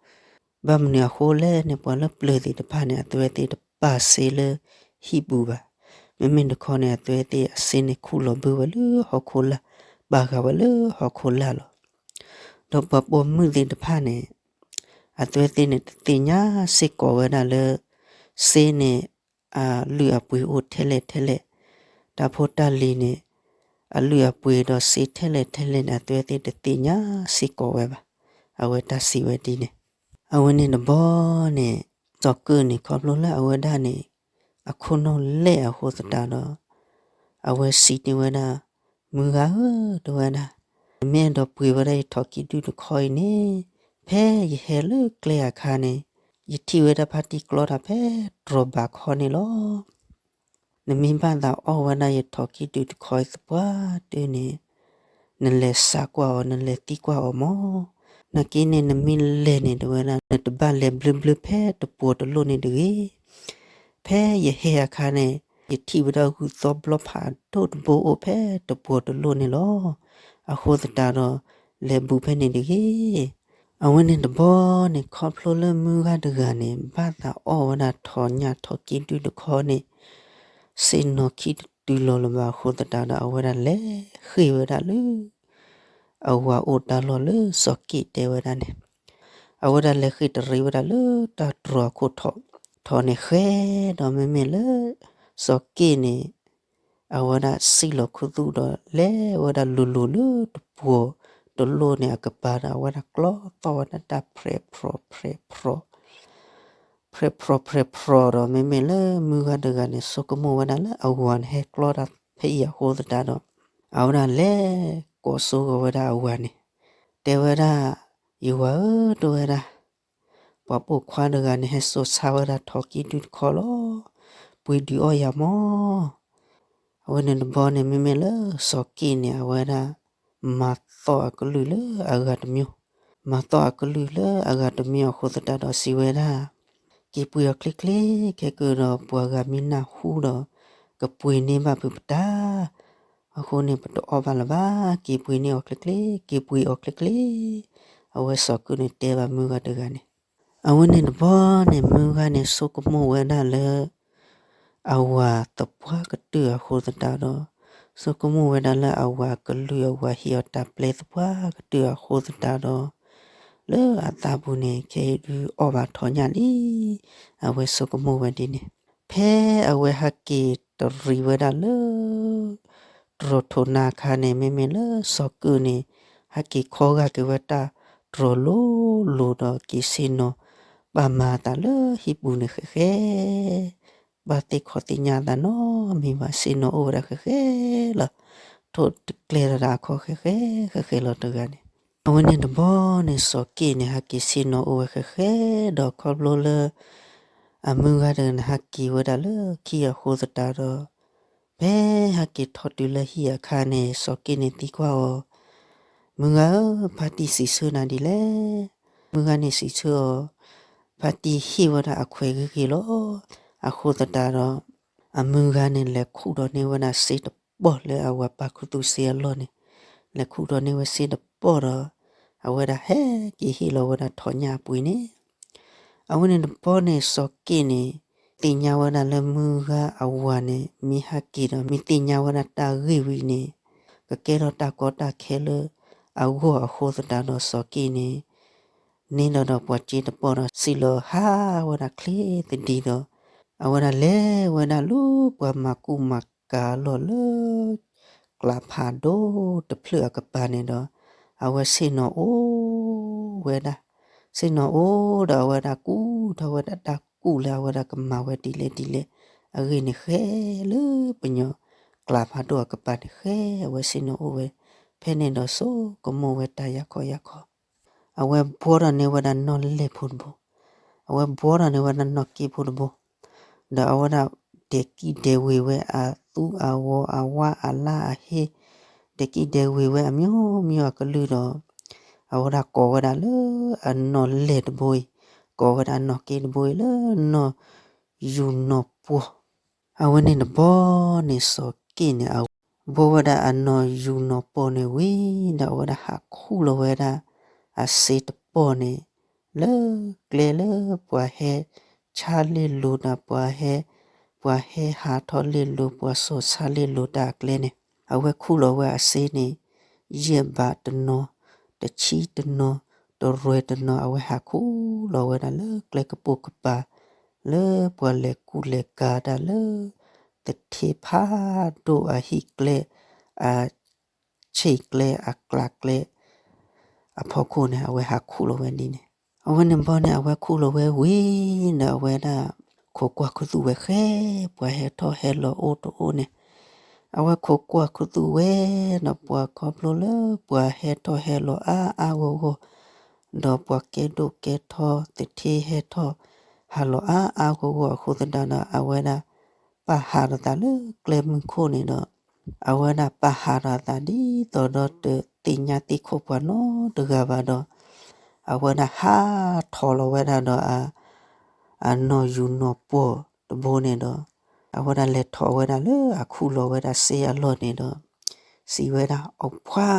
ဘၣ်မနုၤအဃိလဲၣ်န့ၣ် ပှၤလၢပျၢၤသ့ၣ်တဖၣ်န့ၣ် အသွဲသ့ၣ်တပာ်စ့လၢဟံၣ်ပူၤဘၣ်. မ့မ့ၢ်တခီန့ၣ် အသွဲသ့ၣ်အစ့န့ၣ်ခူၣ်လီၤဘၢဝဲလၢဟီၣ်ခိၣ်လာ်, ပာ်ဃာ်ဝဲလၢဟီၣ်ခိၣ်လာ်လီၤ. ဒီးပှၤပိာ်မုၣ်သ့ၣ်တဖၣ်န့ၣ် အသွဲသ့ၣ်န့ၣ် တသ့ၣ်ညါစ့ၢ်ကီးဝဲဒၣ်လၢ စ့န့ၣ် အလုၢ်အပှ့ၤအိၣ်ထဲလဲၣ်ထဲလဲၣ်, တၢ်ဖိတၢ်လံၤန့ၣ် အလုၢ်အပှ့ၤဒီးစ့ထဲလဲၣ်ထဲလဲၣ်န့ၣ် အသွဲသ့ၣ်တသ့ၣ်ညါစ့ၢ်ကီးဝဲဘၣ်. အဝဲတၢ်စံးဝဲဒ်န့ၣ်. အဝဲန့ၣ်တဘီန့ၣ် စီၤကၢၣ်န့ၣ် ခီဖျိလၢအဝဲဒၣ်န့ၣ် အခိၣ်နူာ်လဲၢ်အဃိသတးဒီး အဝဲစံးန့ၢ်ဝဲဒၣ်, မုၢ်ဂၤဧၢ, တဲဝဲဒၣ်, နမ့ၢ်အဲၣ်ဒိးပှ့ၤဝဲဒၣ်ယထိၣ်ကံၣ်ဒုၣ်တခီအံၤန့ၣ်, ဖဲယဟဲလၢကျဲအခါန့ၣ် ယထံၣ်ဝဲဒၣ်ဖါတံၢ်ကျီတၢ်ဖဲတြီၤဘးခီန့ၣ်လီၤ. နမ့ၢ်ဘၣ်သးအီၣ်ဝဲဒၣ်ယထိၣ်ကံၣ်ဒုၣ်တခီအံၤသပှၢ်တၢၢ်န့ၣ် နလဲၤစးကွၢ်အီၤ, နလဲၤသံကွၢ်အီၤမၢ်. နာ်က့န့ၣ် နမ့ၢ်လဲၤန့ၣ် တဲဝဲဒၣ် နတဘၣ်လဲၤဘျၢဘျၢဖဲတပှီၤတလိၣ်န့ၣ်တဂ့ၤ. ဖဲယဟဲအခါန့ၣ် ယထံၣ်ဝဲဒၣ်ဂုၢ်သီဘျီဖးဒိၣ်တဘိအိၣ်ဖဲတပှီၤတလိၣ်န့ၣ်လီၤ. အဃိသတးဒီး လဲၤဘူးဖဲန့ၣ်တဂ့ၤ. အဝဲန့ၣ်တဘီန့ၣ် ခီဖျိလၢမုၢ်ဂၤတဂၤန့ၣ် ဘၣ်သးအီၣ်ဝဲဒၣ်ထိၣ်ညၣ်ထိၣ်ကံၣ်ဒုၣ်တခီန့ၣ် စ့နီၤခံတတုၤလီၤလၢၤဘၣ်အဃိသတးဒီး အဝဲဒၣ်လဲၤဃ့ၢ်ဝဲဒၣ်လၢ အဝၤအိၣ်တၢ်လီၢ်လၢစီၤက့ၣ်တဲဝဲဒၣ်န့ၣ်, အဝဲဒၣ်လဲၤဃ့ၢ်တရံးဝဲဒၣ်လၢတၢ်တြီၤအခိၣ်ထီၣ်, ထီၣ်န့ၣ်ဃဲဒီးမ့မ့ၢ်လၢ စီၤက့ၣ်န့ၣ် အဝဲဒၣ်စံၣ်လီၤခူသူၣ်ဒီး လဲၤဝဲဒၣ်လိၤလိၤလၢတပှီၤတလိၣ်န့ၣ်အကပၤဒီး အဝဲဒၣ်ကျီသီၣ်ဝဲဒၣ်တၢ်ဖြဲးဖြီဖြဲးဖြီ ဖြဲးဖြီဖြဲးဖြီဒီး မ့မ့ၢ်လၢမုၢ်ဂၤတဂၤန့ၣ် ဆိကမိၣ်ဝဲဒၣ်လၢအဝၤန့ၣ်ဟဲကျီတၢ်ဖဲအံၤအဃိသတးဒီး အဝဲဒၣ်လဲၤကိးစိဂီၤဝဲဒၣ်အဝၤန့ၣ် တဲဝဲဒၣ်, ယဝၤဧၢ, တဲဝဲဒၣ်, ပှၤပိာ်ခွါတဂၤန့ၣ် ဟဲစိာ်ဆါဝဲဒၣ်ထိးကံၢ်ဒုတခီလီၤ. ပှ့ၤဒုးအီၣ်ယၤမီၢ်. အဝဲန့ၣ်တဘျီန့ၣ် မ့မ့ၢ်လၢစီၤက့ၣ်န့ၣ် အဝဲဒၣ် မၤသီၣ်အကလုၢ်လၢအဂၤတမံၤ, မၤသီၣ်အကလုၢ်လၢအဂၤတမံၤအဃိသတးဒီးစံးဝဲဒၣ်, က့ၤပှ့ၤအီၤချ့ချ့, ခဲကဒီးပှၤဂၤမ့ၢ်နၢ်ဟူဒီး ကပှ့ၤန့ၢ်ဘၣ်ဖုးပတၢ်, အဃိန့ၣ် ပတအီၣ်ဘၣ်လၢၤဘၣ်, က့ၤပှ့ၤန့ၢ်အီၤချ့ချ့, က့ၤပှ့ၤအီၤချ့ချ့. အဝဲစီၤက့ၣ်န့ၣ်တဲဘၣ်မုၢ်ဂၤတဂၤန့ၣ်. အဝဲန့ၣ်တဘျီန့ၣ် မုၢ်ဂၤန့ၣ်ဆိကမိၣ်ဝဲဒၣ်လၢ အဝၤသပှၢ်ကတၢၢ်အဃိသတးဒီး, ဆိကမိၣ်ဝဲဒၣ်လၢအဝၤကလုၢ်အဝၤဟ့ၣ်အီၤတၢ်ပျဲသပှၢ်ကတၢၢ်အဃိသတးဒီး, လၢအသးပူၤန့ၣ် ခဲအံၤဒုးအီၣ်ဘၣ်ထိးညၣ်လံ. အဝဲဆိကမိၣ်ဝဲဒ်န့ၣ်, ဖဲအဝဲဟဲက့ၤတရံးဝဲဒၣ်လၢ တြီၤထိးနါအခါန့ၣ် မ့မ့ၢ်လၢစီၤက့ၣ်န့ၣ် ဟဲက့ၤခီဂာ်က့ၤဝဲတၢ်တြီၤလိၤလိၤဒီးက့ၤဆ့ၣ်နီၤ ဘၣ်မၤအသးလၢဟံၣ်ပူၤန့ၣ်ဃဲးဃဲး, ဘၣ်သ့ၣ်ခီသ့ၣ်ညါအသးနီတမံၤဘၣ်, ဆ့ၣ်နီၤအိၣ်ဝဲဒၣ်ဃဲးဃဲးလီၤ. ထိးတကျဲၤဒီးတၢ်အခီဃဲးဃဲးဃဲးဃဲးလီၤတဂၤန့ၣ်. အဝဲန့ၣ်တဘျီန့ၣ် စီၤက့ၣ်န့ၣ် ဟဲက့ၤဆ့ၣ်နီၤအိၣ်ဝဲဃဲးဃဲးဒီးခီဖျိလၢ အမုၢ်ဂၤတဂၤန့ၣ် ဟဲက့ၤဝဲဒၣ်လၢခံအဃိသတးဒီး, ဖဲဟဲက့ၤထီၣ်တုၤလၢဟံၣ်အခါန့ၣ် စီၤက့ၣ်န့ၣ်သံကွၢ်အီၤ, မုၢ်ဂၤဧၢ, ဖါတံၢ်စံးဆၢနၤဒ်လဲၣ်. မုၢ်ဂၤန့ၣ်စံးဆၢအီၤ, ဖါတံၢ်ဟ့ၣ်ဝဲဒၣ်အခွဲးဂ့ၤဂ့ၤလီၤ. အဃိသတးဒီး အမုၢ်ဂၤန့ၣ် လဲၤခူၣ်ဒီးန့ၢ်ဝဲဒၣ်စ့တပီၢ်လၢအဝၤပာ်ခူသူၣ်စ့အလီၢ်န့ၣ်, လဲၤခူၣ်ဒီးန့ၢ်ဝဲစ့တပီၢ်ဒီး အဝဲဒၣ်ဟဲက့ၤဟ့ၣ်လီၤဝဲဒၣ်ထိးညၣ်အပှ့ၤန့ၣ်. အဝဲန့ၣ်တဘျီန့ၣ် စီၤက့ၣ်န့ၣ် သ့ၣ်ညါဝဲဒၣ်လၢမုၢ်ဂၤအဝၤန့ၣ် မ့ၢ်ဟဲက့ၤဒီး မ့ၢ်သ့ၣ်ညါဝဲဒၣ်တၢ်ဂ့ၢ်ဝံၤန့ၣ် ကကဲထီၣ်တၢ်ကီတၢ်ခဲလၢအဂီၢ်အဃိသတးဒီး စီၤက့ၣ်န့ၣ် န့ၢ်ဒီးဒီးပှၤစ့တပီၢ်ဒီး စံၣ်လီၤဟးဝဲဒၣ်ချ့သဒံးဒီး အဝဲဒၣ်လဲၤဝဲဒၣ်လၢပှၤမၤကူၣ်မၤကၤအလီၢ်လၢ ကျးဖးဒိၣ်တဖျၢၣ်အကပၤန့ၣ်ဒီး အဝဲဆ့ၣ်နီၤအိၣ်ဝဲဒၣ်, ဆ့ၣ်နီၤအိၣ်ဒီးအဝဲဒၣ်ကူၣ်ထီၣ်ဝဲဒၣ်တၢ်ကူၣ်လၢအဝဲဒၣ်ကမၤဝဲဒ်လဲၣ်ဒ်လဲၣ် အဂ့ၢ်န့ၣ်ဃဲလၢပညီကျးဖးဒိၣ်အကပၤန့ၣ်ဃဲ အဝဲဆ့ၣ်နီၤအိၣ်ဝဲ, ဖဲန့ၣ်ဒီးဆိကမိၣ်ဝဲတၢ်ယၤခီယၤခီ အဝဲဘှီထီၣ်န့ၢ်ဝဲဒၣ်နီၢ်လဲၢ်ဖိတဘိ, အဝဲဘှီထီၣ်န့ၢ်ဝဲဒၣ်နီၢ်က့ဖိတဘိ, ဒီးအဝဲဒၣ်ဒဲးကံၣ်ဒဲးဝ့ၤဝဲအသူအဂီၤအဝါအလါအဟ့, ဒဲးကံၣ်ဒဲးဝ့ၤဝဲအမျိုးမျိုးအကလုၢ်ဒီး အဝဲဒၣ်ကိးဝဲဒၣ်လၢအနီၢ်လဲၢ်တဘိအံၤ, ကိးဝဲဒၣ်အနီၢ်က့တဘိအံၤလၢနီၢ်ယူၤနီၢ်ပှီၢ် အဝဲန့ၣ်တဘျီန့ၣ် စီၤက့ၣ်န့ၣ် အဘှီဝဲဒၣ်အနီၢ်ယူၤနီၢ်ပှီၢ်န့ၣ်ဝံၤဒီး အဝဲဒၣ်ဟးခူၣ်လီၤဝဲဒၣ်အစ့တပီၢ်န့ၣ် လၢကျဲလၢပှၤဟဲဆါလ့ၣ်လိၤဒီး ပှၤဟဲ, ပှၤဟဲဟးထီၣ်လ့ၣ်လိၤ ပှၤစိာ်ဆါလ့ၣ်လိၤတၢ်အကျဲန့ၣ် အဝဲခူၣ်လီၤဝဲအစ့န့ၣ် ယဲၢ်ဘးတနီၤ, တဆံတနီၤ, တရဲၢ်တနီၤ အဝဲဟးခူၣ်လီၤဝဲဒၣ်လၢကျဲကပိာ်ကပၤ လၢပှၤလဲၤကူၣ်လဲၤကၤတၢ်လၢ သထ့ဖးဒိၣ်အဟံၣ်ကျဲ, အဆ့ၣ်ကျဲ, အကျးကျဲ အဖီခိၣ်န့ၣ် အဝဲဟးခူၣ်လီၤဝဲဒ်န့ၣ်. အဝဲန့ၣ်ဘီန့ၣ် အဝဲခူၣ်လီၤဝဲဝံၤဒီး အဝဲဒၣ်ခိးကွၢ်ခူသူၣ်ဝဲဃဲ ပှၤဟဲထီၣ်ဟဲလီၤအိၣ်တအိၣ်န့ၣ်, အဝဲခိးကွၢ်ခူသူၣ်ဝဲဒီး ပှၤခီဖျိလၢပှၤဟဲထီၣ်ဟဲလီၤအါအါဂီၢ်ဂီၢ်, ဒီးပှၤကဲဒိၣ်ကဲထီ သထ့ဟဲထီၣ်ဟးလီၤအါအါဂီၢ်ဂီၢ်အဃိသတးဒီး အဝဲဒၣ် ပာ်ဟးထီၣ်သးလၢကျဲမုၢ်ခိၣ်န့ၣ်ဒီး အဝဲဒၣ်ပာ်ဟးထီၣ်အသးဒ်သိးဒီးတသ့ၣ်ညါသ့ၣ်ခိၣ်ပှၤနီတဂၤဘၣ်ဒီး အဝဲဒၣ်ဟးထီၣ်လီၤဝဲဒၣ်ဒီး အနီၢ်ယူၤနီၢ်ပှီၢ်တဘိန့ၣ်ဒီး အဝဲဒၣ်လဲၤထီၣ်ဝဲဒၣ်လၢအခူၣ်လီၤဝဲဒၣ်စ့အလီၢ်န့ၣ်ဒီး စံးဝဲဒၣ် အိၣ်ဖှါ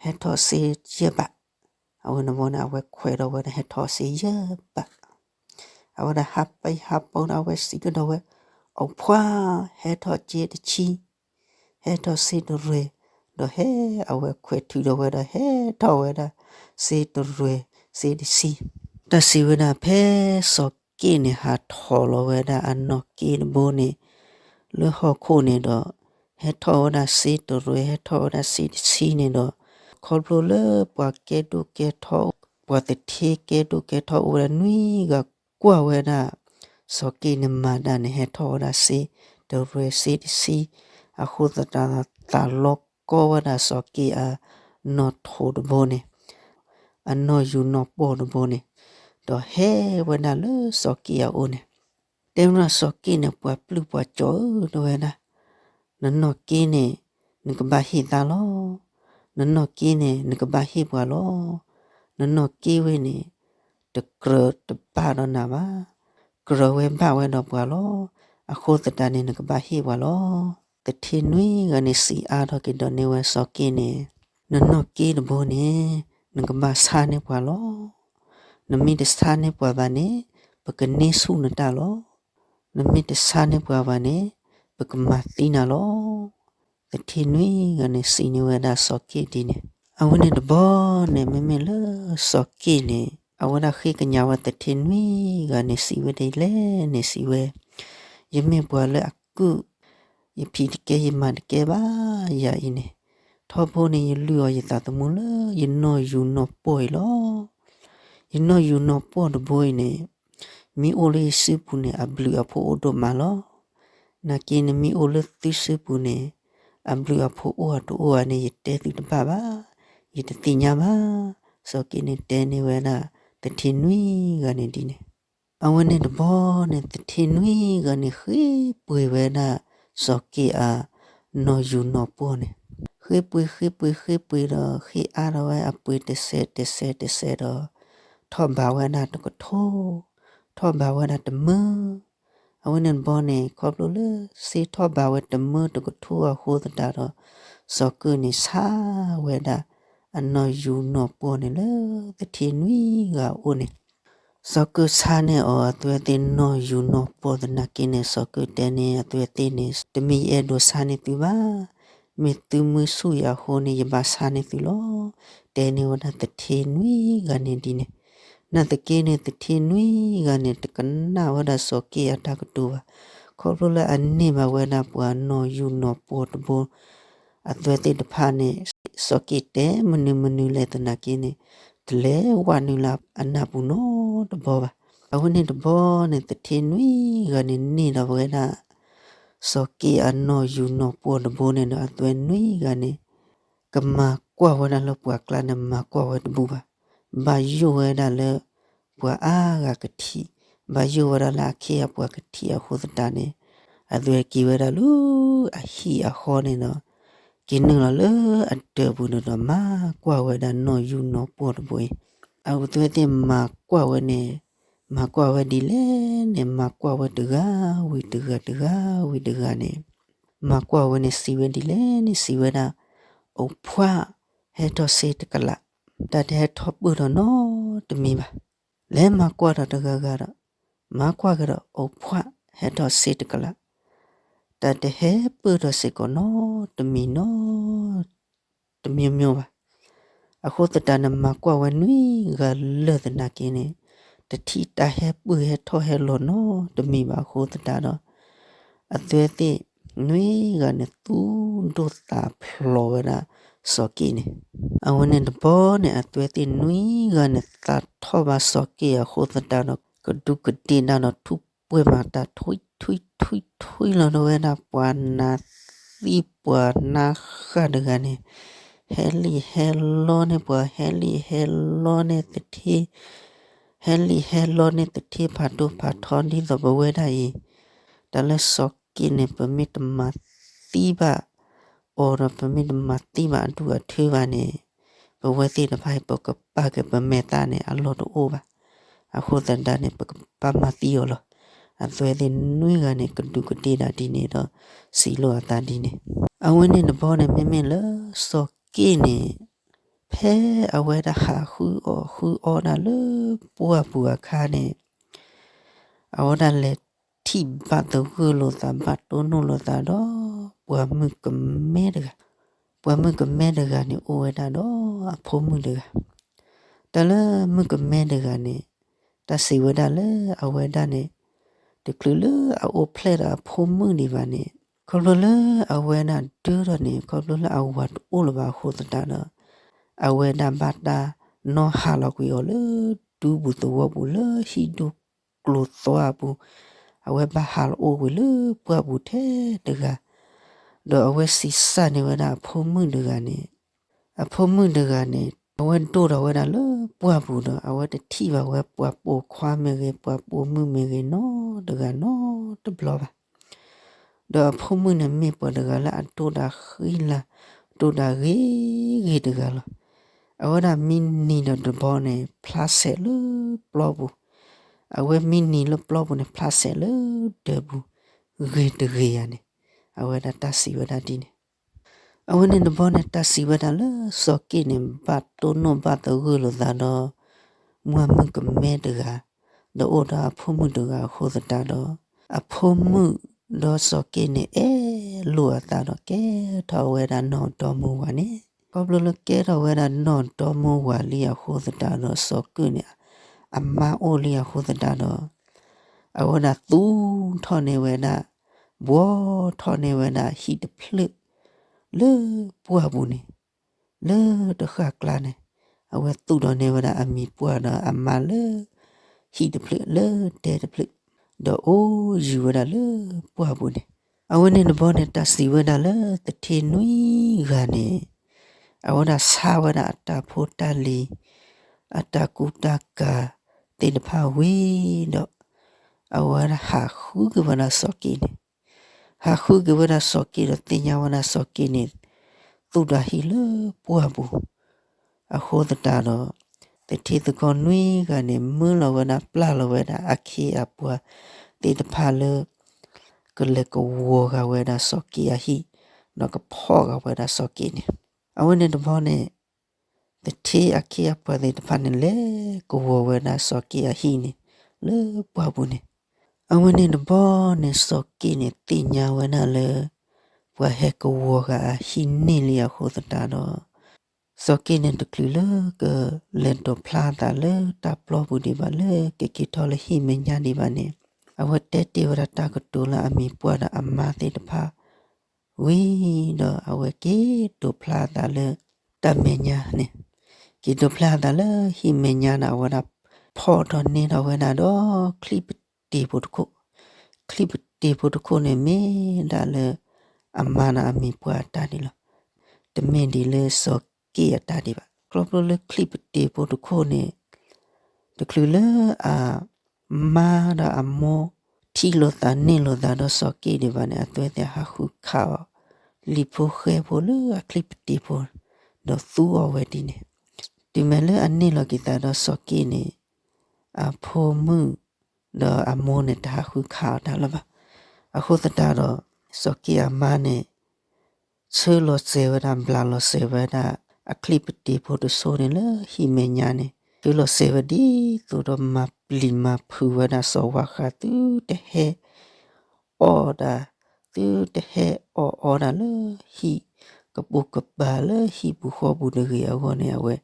ဟဲထီၣ်စ့ယဲၢ်ဘး, အဝဲန့ၣ်ဘီန့ၣ် အဝဲခွဲးဒီးဝဲဒၣ်ဟဲထီၣ်စ့ယဲၢ်ဘး, အဝဲဒၣ်ဟးပံဟးပိဒီး အဝဲစံးကဒီးဝဲ, အိၣ်ဖှါ ဟဲထီၣ်စ့တဆံ, ဟဲထီၣ်စ့တရဲၢ်, ဒီးဟဲအဝဲခွဲးထုးဒီးဝဲဒီးဟဲထီၣ်ဝဲဒၣ်စ့တရဲၢ်စ့တဆံ, တၢ်စံးဝဲဒၣ်ဖဲစီၤက့ၣ်န့ၣ်ဟးထီၣ်လီၤဝဲဒၣ်အနီၢ်က့တဘိန့ၣ် လၢဟီၣ်ခိၣ်န့ၣ်ဒီး ဟဲထီၣ်ဝဲဒၣ်စ့တရဲၢ် ဟဲထီၣ်ဝဲဒၣ်စ့တဆံန့ၣ်ဒီး ခီဖျိလၢပှၤကဲဒိၣ်ကဲထီ ပှၤသထ့ကဲဒိၣ်ကဲထီအိၣ်ဝဲဒၣ်နွံဂၤကွၢ်ဝဲဒၣ် စီၤက့ၣ်န့ၣ်မၤတၢ်န့ၣ် ဟဲထီၣ်ဝဲဒၣ်စ့တရဲၢ်စ့တဆံ, အဃိသတးဒီးသးလီကီဝဲဒၣ်စီၤက့ၣ်အနီၢ်ထိးတဘိန့ၣ် အနီၢ်ယူၤနီၢ်ပှီၢ်တဘိန့ၣ်, ဒီးဟဲဝဲဒၣ်လၢစီၤက့ၣ်အအိၣ်န့ၣ်, တဲဝဲဒၣ်စီၤက့ၣ်န့ၣ် ပှၤပျုၢ်ပှၤကၠီဧၢ တဲဝဲဒၣ်, နနီၢ်က့န့ၣ် နကဘၣ်ဟ့ၣ်သါလီၤ. နနီၢ်က့န့ၣ် နကဘၣ်ဟ့ၣ်ပှၤလီၤ. နနီၢ်က့ဝဲန့ၣ် တကြၢးတဘၣ်ဒီးနၤဘၣ်. ကြၢးဝဲဘၣ်ဝဲဒီးပှၤလီၤ. အဃိသတးန့ၣ် နကဘၣ်ဟ့ၣ်ပှၤလီၤ. သထ့နွံဂၤန့ၣ် စံးအါထီၣ်က့ၤဒီးန့ၢ်ဝဲစီၤက့ၣ်န့ၣ်, နနီၢ်က့တဘိန့ၣ် နကဘၣ်ဆါန့ၢ်ပှၤလီၤ. နမ့ၢ်တဆါန့ၢ်ပှၤဘၣ်န့ၣ် ပကန့ၢ်ဆူၣ်နတၢ်လီၤ. နမ့ၢ်တဆါန့ၢ်ပှၤဘၣ်န့ၣ် ပကမၤသံနၤလီၤ. သထ့နွံဂၤန့ၣ် စံးန့ၢ်ဝဲဒၣ်စီၤက့ၣ်ဒ်န့ၣ်, အဝဲန့ၣ်တဘီန့ၣ် မ့မ့ၢ်လၢစီၤက့ၣ်န့ၣ် အဝဲဒၣ်ဃ့ကညးဝဲသထ့နွံဂၤန့ၣ် စံးဝဲဒ်လဲၣ်န့ၣ် စံးဝဲ, ယမ့ၢ်ပှၤလၢအကုၢ်, ယဖံးတကဲယမၤတကဲဘၣ်ယၤအံၤန့ၣ်, ထီဘိန့ၣ် ယလုၢ်အီၤယသးသမူလၢယနီၢ်ယူၤနီၢ်ပှီၢ်အံၤလီၤ. ယနီၢ်ယူၤနီၢ်ပှီၢ်တဘိအံၤန့ၣ် မ့ၢ်အိၣ်လၢယစုပူၤန့ၣ် အဘျုးအဖှိၣ်အိၣ်ဒိၣ်မးလီၤ. နာ်က့န့ၣ်မ့ၢ်အိၣ်လၢသုစုပူၤန့ၣ် အဘျုးအဖှိၣ်အိၣ်အတအိၣ်ဧါန့ၣ် ယတဲသုတဘၣ်ဘၣ်, ယတသ့ၣ်ညါဘၣ်. စီၤက့ၣ်န့ၣ်တဲန့ၢ်ဝဲဒၣ်သထ့နွံဂၤန့ၣ်ဒ်န့ၣ်, အဝဲန့ၣ်တဘီန့ၣ် သထ့နွံဂၤန့ၣ် ဃ့ပှ့ၤဝဲဒၣ်စီၤက့ၣ်အနီၢ်ယူၤနီၢ်ပှီၢ်န့ၣ်, ဃ့ပှ့ၤဃ့ပှ့ၤဃ့ပှ့ၤဒီး ဃ့အါထီၣ်ဝဲအပှ့ၤတစဲးတစဲးတစဲးဒီး ထီၣ်ဘးဝဲဒၣ်တကထိ, ထီၣ်ဘးဝဲဒၣ်တမၢ. အဝဲန့ၣ်တဘီန့ၣ် ခီဖျိလၢစ့ထီၣ်ဘးဝဲတမၢတကထိအဃိသတးဒီး စီၤက့ၣ်န့ၣ် ဆါဝဲဒၣ်အနီၢ်ယူၤနီၢ်ပှီၢ်န့ၣ်လၢသထ့နွံဂၤအအိၣ်န့ၣ်, စီၤက့ၣ်ဆါန့ၢ်အီၤအသွဲသ့ၣ်နီၢ်ယူၤနီၢ်ပှီၢ်သနာ်က့န့ၣ် စီၤက့ၣ်တဲန့ၢ်အသွဲသ့ၣ်န့ၣ် တမ့ၢ်ယအဲၣ်ဒိးဆါန့ၢ်သုဘၣ်, မ့ၢ်သုမုၢ်ဆူၣ်ယၤအဃိန့ၣ် ယဘၣ်ဆါန့ၢ်သုလီၤ. တဲန့ၢ်ဝဲဒၣ်သထ့နွံဂၤန့ၣ်ဒ်န့ၣ်, နာ်သက့န့ၣ် သထ့နွံဂၤန့ၣ် တကနၣ်ဝဲဒၣ်စီၤက့ၣ်အတၢ်ကတိၤဘၣ်, ခီဖျိလၢအန့ၢ်ဘၣ်ဝဲဒၣ်ပှၤနီၢ်ယူၤနီၢ်ပှီၢ်တဘိ အသွဲသ့ၣ်တဖၣ်န့ၣ် စီၤက့ၣ်တဲမနုၤမနုၤလဲၣ်သနာ်က့န့ၣ် တလဲၤဝဲနုာ်လၢအနၢ်ပူၤနီတဘီဘၣ်. အဝဲန့ၣ်တဘီန့ၣ် သထ့နွံဂၤန့ၣ်န့ၢ်ဒီးဝဲဒၣ် စီၤက့ၣ်အနီၢ်ယူၤနီၢ်ပှီၢ်တဘိန့ၣ်ဒီး အသွဲနွံဂၤန့ၣ် ကမၤကွၢ်ဝဲဒၣ်လၢပှၤကျါန့ၣ် မၤကွၢ်ဝဲတဘူၣ်ဘၣ်. ဘၣ်ယိၣ်ဝဲဒၣ်လၢ ပှၤအါဂၤကထံၣ်, ဘၣ်ယိၣ်ဝဲဒၣ်လၢအခ့အပှၤကထံၣ်အဃိသတးန့ၣ် အသွဲက့ၤဝဲဒၣ်လၢအဟံၣ်အဃီန့ၣ်ဒီး က့ၤနုာ်လီၤလၢအဒၢးပူၤန့ၣ်ဒီး မၤကွၢ်ဝဲဒၣ်နီၢ်ယူၤနီၢ်ပှီၢ်တဘိအံၤ, အဝဲသ့ၣ်မၤကွၢ်ဝဲန့ၣ် မၤကွၢ်ဝဲဒ်လဲၣ်န့ၣ် မၤကွၢ်ဝဲတဂၤဝံၤတဂၤတဂၤဝံၤတဂၤန့ၣ် မၤကွၢ်ဝဲန့ၣ် စံးဝဲဒ်လဲၣ်န့ၣ် စံးဝဲဒၣ်, အိၣ်ဖှၣ်ဟဲထီၣ်စ့တကလး, တၢ်တဟဲထီၣ်ပၢၢ်ထီၣ်နီတမံၤဘၣ်. လဲၤမၤကွၢ်ဒီးတဂၤဂၤဒီး မၤကွၢ်ကဒီး အိၣ်ဖှၣ်ဟဲထီၣ်စ့တကလး, တၢ်တဟဲပၢၢ်ထီၣ်စ့ၢ်ကီးနီတမံၤနီ တမံၤမံၤဘၣ်. အဃိသတးန့ၣ် မၤကွၢ်ဝဲနွံဂၤလၢာ်သနာ်က့န့ၣ် တထံၣ်တၢ်ဟဲပၢၢ်ဟဲထီၣ်ဟဲလီၤနီတမံၤဘၣ်အဃိသတးဒီး အသွဲသ့ၣ်နွံဂၤန့ၣ် သူၣ်ဒိၣ်သးဖျိးဝဲဒၣ်စီၤက့ၣ်န့ၣ်, အဝဲန့ၣ်တဘီန့ၣ် အသွဲသ့ၣ်နွံဂၤန့ၣ် သးထီၣ်ဘၣ်စီၤက့ၣ်အဃိသတးဒီး ကဒူးကဒ့ၣ်ဒၣ်ဒီး ထူးပှဲၤမၤတၢ်ထွံထွံထွံထွံလီၤဒီးဝဲဒၣ် ပှၤနါသံပှၤနါဃၣ်တဂၤန့ၣ် ဟဲလံၣ်ဟဲလီန့ၢ်ပှၤ ဟဲလံၣ်ဟဲလီန့ၢ်သထ့ ဟဲလံၣ်ဟဲလီန့ၢ်သထ့ဖးဒိၣ်ဖးထီဒ်သိးပဝဲဒၣ်အံၤ, တၢ်လၢစီၤက့ၣ်န့ၣ် ပမ့ၢ်တမၤသံဘၣ်အီၤဒီး ပမ့ၢ်တမၤသံဘၣ်အဒူၣ်အထၢဘၣ်န့ၣ် ပဝဲသ့ၣ်တဖၣ်အံၤ ပကပာ်က့ၤပမဲာ်သၣ်န့ၣ် အလီၢ်တအိၣ်ဘၣ်. အဃိသတးန့ၣ် ပကဘၣ်မၤသံအီၤလီၤ. အသွဲသ့ၣ်နွံဂၤန့ၣ် ကဒူးကဒ့ၣ်ဒၣ်ဒ်န့ၣ်ဒီး စံးလိာ်အသးဒ်န့ၣ်, အဝဲန့ၣ်တဘီန့ၣ် မ့မ့ၢ်လၢစီၤက့ၣ်န့ၣ် ဖဲအဝဲဒၣ်ဟးဃုအီၣ်ဃုအီဒၣ်လၢပှၢ်ပူၤအခါန့ၣ် အဝဲဒၣ်လဲၤထံၣ်ဘၣ်သဂၢၢ်လိာ်သး ဘၣ်တိၢ်နီၣ်လိာ်သးဒီး ပှၤမုၣ်ကမဲတဂၤ, ပှၤမုၣ်ကမဲတဂၤန့ၣ် အိၣ်ဝဲဒၣ်ဒီးအဖိမုၣ်တဂၤ, တၢ်လၢမုၣ်ကမဲတဂၤန့ၣ် တၢ်စံးဝဲဒၣ်လၢအဝဲဒၣ်န့ၣ် တချုးလၢအအိၣ်ဖျဲၣ်ဒီးအဖိမုၣ်ဒံးဘၣ်န့ၣ် ခီဖျိလၢအဝဲဒၣ်ဒၢထီၣ်န့ၣ် ခီဖျိလၢအဝၤတအိၣ်လၢၤဘၣ်အဃိသတးဒီး အဝဲဒၣ်ဘၣ်တၢ်နီၣ်ဟးလီၤကွံာ်အီၤလၢ ဒူပူၤသဝီပူၤလၢဟံၣ်ဒူၣ်ကျိၤသွါအပူၤ, အဝဲဘၣ်ဟးလီၤအိၣ်ကွံာ်လၢပှၢ်ပူၤထဲတဂၤ, ဒီးအဝဲစံးစၢ်န့ၢ်ဝဲဒၣ်အဖိမုၣ်တဂၤန့ၣ်, အဖိမုၣ်တဂၤန့ၣ် အဝဲဒိၣ်ထီၣ်ဝဲဒၣ်လၢပှၢ်ပူၤဒီး အဝဲတထံၣ်ဘၣ်ဝဲပှၤပိာ်ခွါမ့ၢ်ဂ့ၤ ပှၤပိာ်မုၣ်မ့ၢ်ဂ့ၤ နီတဂၤနီတဘျီဘၣ်. ဒီးအဖိမုၣ်န့ၣ်မ့ၢ်ပှၤတဂၤလၢအဒိၣ်ဒၣ်ဃံလၤ ဒိၣ်ဒၣ်ဂ့ၤဂ့ၤတဂၤလီၤ. အဝဲဒၣ်မ့ၢ်နံၤဒီးတဘီန့ၣ် ဖျါဆဲးလၢပျီပူၤ, အဝဲမ့ၢ်နံၤလၢပျီပူၤန့ၣ် ဖျါဆဲးလၢဒၢးပူၤ ဂ့ၤတဂ့ၤယၤန့ၣ် အဝဲဒၣ်တၢ်စံးဝဲဒၣ်ဒ်န့ၣ်. အဝဲန့ၣ်တဘီန့ၣ် တၢ်စံးဝဲဒၣ်လၢစီၤက့ၣ်န့ၣ် ဘၣ်တိၢ်နီၣ်ဘၣ်သဂၢၢ်လိာ်သးဒီး မုၢ်မုၣ်ကမဲတဂၤ, ဒီးအိၣ်ဒီးအဖိမုၣ်တဂၤအဃိသတးဒီး အဖိမုၣ်ဒီးစီၤက့ၣ်န့ၣ် အဲၣ်လိာ်အသးဒီးကဲထီၣ်ဝဲဒၣ်နီၢ်ဒီမါဝၤန့ၣ်, ခီဖျိလၢကဲထီၣ်ဝဲဒၣ်နီၢ်ဒီမါဝၤလံအဃိသတးဒီး စီၤက့ၣ်န့ၣ် အမါအိၣ်လံအဃိသတးဒီး အဝဲဒၣ်သူၣ်ထီၣ်န့ၢ်ဝဲဒၣ် ဘှီထီၣ်န့ၢ်ဝဲဒၣ်ဟံၣ်တဖျၢၣ် လၢပှၢ်ပူၤန့ၣ်, လၢတဃၣ်ကျါန့ၣ်, အဝဲသူၣ်ထီၣ်န့ၢ်ဝဲဒၣ်အမံၤပှၢ်ဒီးအမါလၢ ဟံၣ်တဖျၢၣ်လၢဒဲတဖျၢၣ်, ဒီးအိၣ်ယံၤဝဲဒၣ်လၢပှၢ်ပူၤန့ၣ်, အဝဲန့ၣ်တဘီန့ၣ် တၢ်စံးဝဲဒၣ်လၢသထ့နွံဂၤန့ၣ်, အဝဲဒၣ်ဆါဝဲဒၣ်အတၢ်ဖိတၢ်လံၤ အတၢ်ကူတၢ်ကၤသ့ၣ်တဖၣ်ဝံၤဒီး အဝဲဒၣ်ဟးဃုက့ၤဝဲဒၣ်စီၤက့ၣ်န့ၣ်, ဟးဃုက့ၤဝဲဒၣ်စီၤက့ၣ်ဒီးသ့ၣ်ညါဝဲဒၣ်စီၤက့ၣ်န့ၣ် သူၣ်တၢ်ဟံၣ်လၢပှၢ်ပူၤ အဃိသတးဒီး သထ့သကီနွံဂၤန့ၣ် မၢလီၤဝဲဒၣ်ပျၢ်လီၤဝဲဒၣ်အခ့အပှၤသ့ၣ်တဖၣ်လၢ ကလဲၤကဝီၤဂာ်ဝဲဒၣ်စီၤက့ၣ်အဟံၣ်, ဒီးကဖီၣ်ဂာ်ဝဲဒၣ်စီၤက့ၣ်န့ၣ်, အဝဲန့ၣ်တဘီန့ၣ် သထ့အခ့အပှၤသ့ၣ်တဖၣ်န့ၣ် လဲၤကဝီၤဝဲဒၣ်စီၤက့ၣ်အဟံၣ်န့ၣ် လၢပှၢ်ပူၤန့ၣ်, အဝဲန့ၣ်တဘီန့ၣ် စီၤက့ၣ်န့ၣ်သ့ၣ်ညါဝဲဒၣ်လၢ ပှၤဟဲကဝီၤဂာ်အဟံၣ်န့ၢ်လံအဃိသတးဒီး စီၤက့ၣ်န့ၣ်တချုးလၢကလဲၤဒိးဖျါအသးလၢတၢ်ပျီပူၤဒံးဘၣ် လၢကက့ၤထီၣ်လၢဟံၣ်မဲာ်ညါဒံးဘၣ်န့ၣ်, အဝဲတဲတ့ၢ်ဝဲဒၣ်တၢ်ကတိၤလၢအမံၤပှၢ်ဒီးအမါသ့ၣ်တဖၣ်ဝံၤဒီး အဝဲက့ၤဒိးဖျါအသးလၢတၢ်မဲာ်ညါန့ၣ်, က့ၤဒိးဖျါအသးလၢဟံၣ်မဲာ်ညါဒီး အဝဲဒၣ်ဖီၣ်ထီၣ်န့ၢ်ထီၣ်ဝဲဒၣ်ဒီး ချံၣ်ပတ့ၤဖိတခိၣ်, ချံၣ်ပတ့ၤဖိတခိၣ်န့ၣ်မ့ၢ်ဒၣ်လၢ အမါဒီးအမံၤပှၢ်အတၢ်န့ၣ်လီၤ. တမ့ၢ်ဒ်လၢစီၤက့ၣ်အတၢ်ဒံးဘၣ်. ခီဖျိလၢချံၣ်ပတ့ၤဖိတခိၣ်န့ၣ် တချုးလၢအမါဒီးအမိၢ် ထံၣ်လိာ်သးန့ၢ်လိာ်သးဒီးစီၤက့ၣ်ဒံးဘၣ်န့ၣ် အဝဲသ့ၣ်ဟးဃုခးအီၤ လံၤဖိဃဲဖိလၢအချံၣ်ပတ့ၤဖိ ဒီးသူအီၤဝဲဒ်န့ၣ်, တုၤမ့ၢ်လၢအန့ၢ်လီၤက့ၤသးဒီးစီၤက့ၣ်န့ၣ် အဖိမုၣ်ဒီးအမိၢ်န့ၣ် တဟးဃုခးအီၤတၢ်လၢၤဘၣ်. အဃိသတးဒီး စီၤက့ၣ်အမါန့ၣ် ဆှၢလီၤစဲၤဝဲဒၣ် ဘျးလီၤစဲၤဝဲဒၣ် အချံၣ်ပတ့ၤဖိတစိၤန့ၣ်လၢဟံၣ်မဲာ်ညါန့ၣ် ဆှၢလီၤစဲၤဝဲဒ်သိးဒီးမၤပျံၤမၤဖုးဝဲဒၣ်စီၤဝါဃး သုတဟဲအီၣ်ဒၣ် သုတဟဲအီၣ်အီဒၣ်လၢဟံၣ်ကပိာ်ကပၤလၢဟံၣ်ပူၤဃီပူၤတဂ့ၤအဂီၢ်န့ၣ် အဝဲ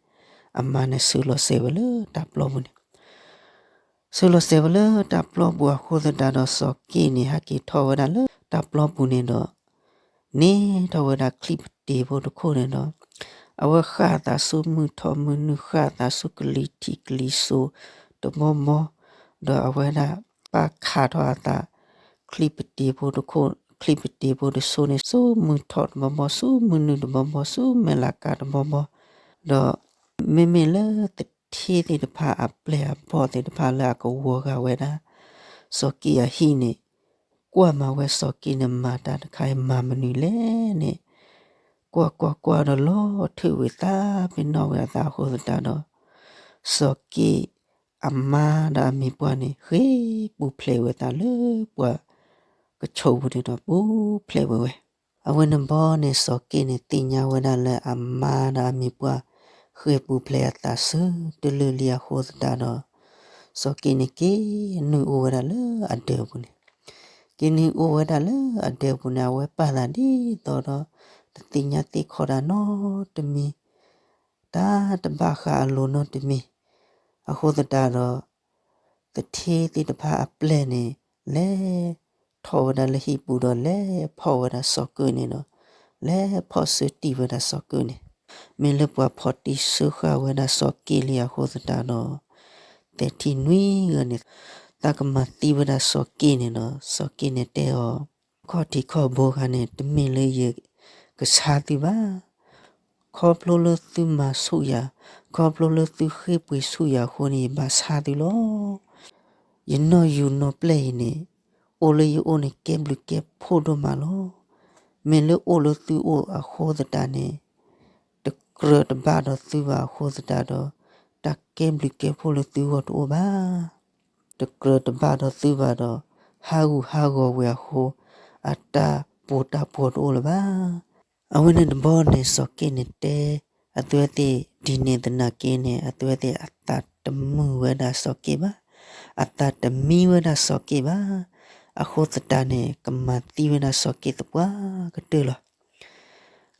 အမါန့ၣ်ဆှၢလီၤစဲၤဝဲလၢတၢ်ပျီပူၤန့ၣ် ဆှၢလီၤစဲၤဝဲလၢတၢ်ပျီပူၤအဃိသတးဒီးစီၤက့ၣ်န့ၣ် ဟဲက့ၤထီၣ်ဝဲဒၣ်လၢတၢ်ပျီပူၤန့ၣ်ဒီး န့ၢ်ထီၣ်ဝဲဒၣ်ချံၣ်ပတ့ၤဖိတခိၣ်န့ၣ်ဒီး အဝဲဃၣ်အသးဆူမုၢ်ထီၣ်မုၢ်နုာ် ဃၣ်အသးဆူကလံၤထံးကလံၤစိးတဘီဘီ ဒီးအဝဲဒၣ်ပာ်ခးထီၣ်အသး ချံၣ်ပတ့ၤဖိတခိၣ် ချံၣ်ပတ့ၤဖိတစိၤန့ၣ် ဆူမုၢ်ထီၣ်တဘီဘီ ဆူမုၢ်နုာ်တဘီဘီ ဆူမဲၢ်လးကးတဘီဘီ ဒီး မ့မ့ၢ်လၢသထ့သ့ၣ်တဖၣ် အပျဲၢ်အဘီၣ်သ့ၣ်တဖၣ်လၢအကဝီၤဂာ်ဝဲဒၣ် စီၤက့ၣ်အဟံၣ်န့ၣ် ကွၢ်မၤဝဲစီၤက့ၣ်န့ၣ် မၤတၢ်တခါအံၤမၤမနုၤလဲၣ်န့ၣ် ကွၢ်ကွၢ်ကွၢ်ဒီးလီၤထူၣ်ဝံၤသးပ့ၤနီၣ်ဝဲအသးအဃိသတးဒီး စီၤက့ၣ်အမါဒီးအမံၤပှၢ်န့ၣ် ဃ့ၢ်ပူၤဖျဲးဝဲသးလၢပှၤကဆိးပူၤန့ၣ်ဒီး ပူၤဖျဲးဝဲဝဲ. အဝဲန့ၣ်ဘီန့ၣ် စီၤက့ၣ်န့ၣ်သ့ၣ်ညါဝဲဒၣ်လၢအမါဒီးအမံၤပှၢ် ဃ့ၢ်ပူၤဖျဲးအသးဆၢတလၢာ်လံအဃိသတးဒီး စီၤက့ၣ်န့ၣ်က့ၤနုာ်အိၣ်ဝဲဒၣ်လၢအဒၢးပူၤန့ၣ် က့ၤနုာ်အိၣ်ဝဲဒၣ်လၢအဒၢးပူၤန့ၣ် အဝဲပာ်သးဒ်သိးဒီး တသ့ၣ်ညါသ့ၣ်ခီဒၣ်နီတမံၤ, တၢ်တဘၣ်ဃးအလိၤနီတမံၤ, အဃိသတးဒီး သထ့သ့ၣ်တဖၣ်အပျဲၢ်န့ၣ် လဲၤထီၣ်ဝဲဒၣ်လၢဟံၣ်ပူၤဒီး လဲၤဖီၣ်ဝဲဒၣ်စီၤက့ၣ်န့ၣ်ဒီး လဲၤဖီၣ်ဆၢတံၢ်ဝဲဒၣ်စီၤက့ၣ်န့ၣ်, မ့ၢ်လၢပှၤဖီၣ်တံၢ်ဆၢဃာ်ဝဲဒၣ်စီၤက့ၣ်လံအဃိသတးဒီး သဲးထံနွံဂၤန့ၣ် သးကမၤသံဝဲဒၣ်စီၤက့ၣ်န့ၣ်ဒီး စီၤက့ၣ်န့ၣ်တဲအီၤ, ခီၣ်ထံးခီၣ်ဘိဂၤန့ၣ် တမ့ၢ်လၢယကဆါသုဘၣ်. ခီဖျိလၢသုမၤဆူၣ်ယၤ ခီဖျိလၢသုဃ့ၢ်ပှ့ၤဆူၣ်ယၤအဃိန့ၣ် ယဘၣ်ဆါသုလီၤ. ယနီၢ်ယူၤနီၢ်ပျဲၢ်အံၤန့ၣ် အိၣ်လၢယအိၣ်န့ၣ်ကဲဘျုးကဲဖှိၣ်ဒိၣ်မးလီၤ. မ့ၢ်လၢအိၣ်လၢသုအိၣ်အဃိသတးန့ၣ် တကြၢးတဘၣ်ဒီးသုဘၣ်အဃိသတးဒီး တၢ်ကဲဘျုးကဲဖှိၣ်လၢသုဂီၢ်တအိၣ်ဘၣ်. တကြၢးတဘၣ်ဒီးသုဘၣ်ဒီး ဟးဂူာ်ဟးဂီၤဝဲအဃိ အတၢ်ပီးတၢ်ပီတအိၣ်လၢၤဘၣ်. အဝဲန့ၣ်တဘျီန့ၣ် စီၤက့ၣ်န့ၣ်တဲ အသုဝဲသ့ၣ်ဒ်န့ၣ်သနာ်က့န့ၣ် အသုဝဲသ့ၣ်အသးတမုာ်ဝဲဒၣ်စီၤက့ၣ်ဘၣ်, အသးတမံဝဲဒၣ်စီၤက့ၣ်ဘၣ်. အဃိသတးန့ၣ် ကမၤသံဝဲဒၣ်စီၤက့ၣ်သပှၢ်ကတၢၢ်လီၤ.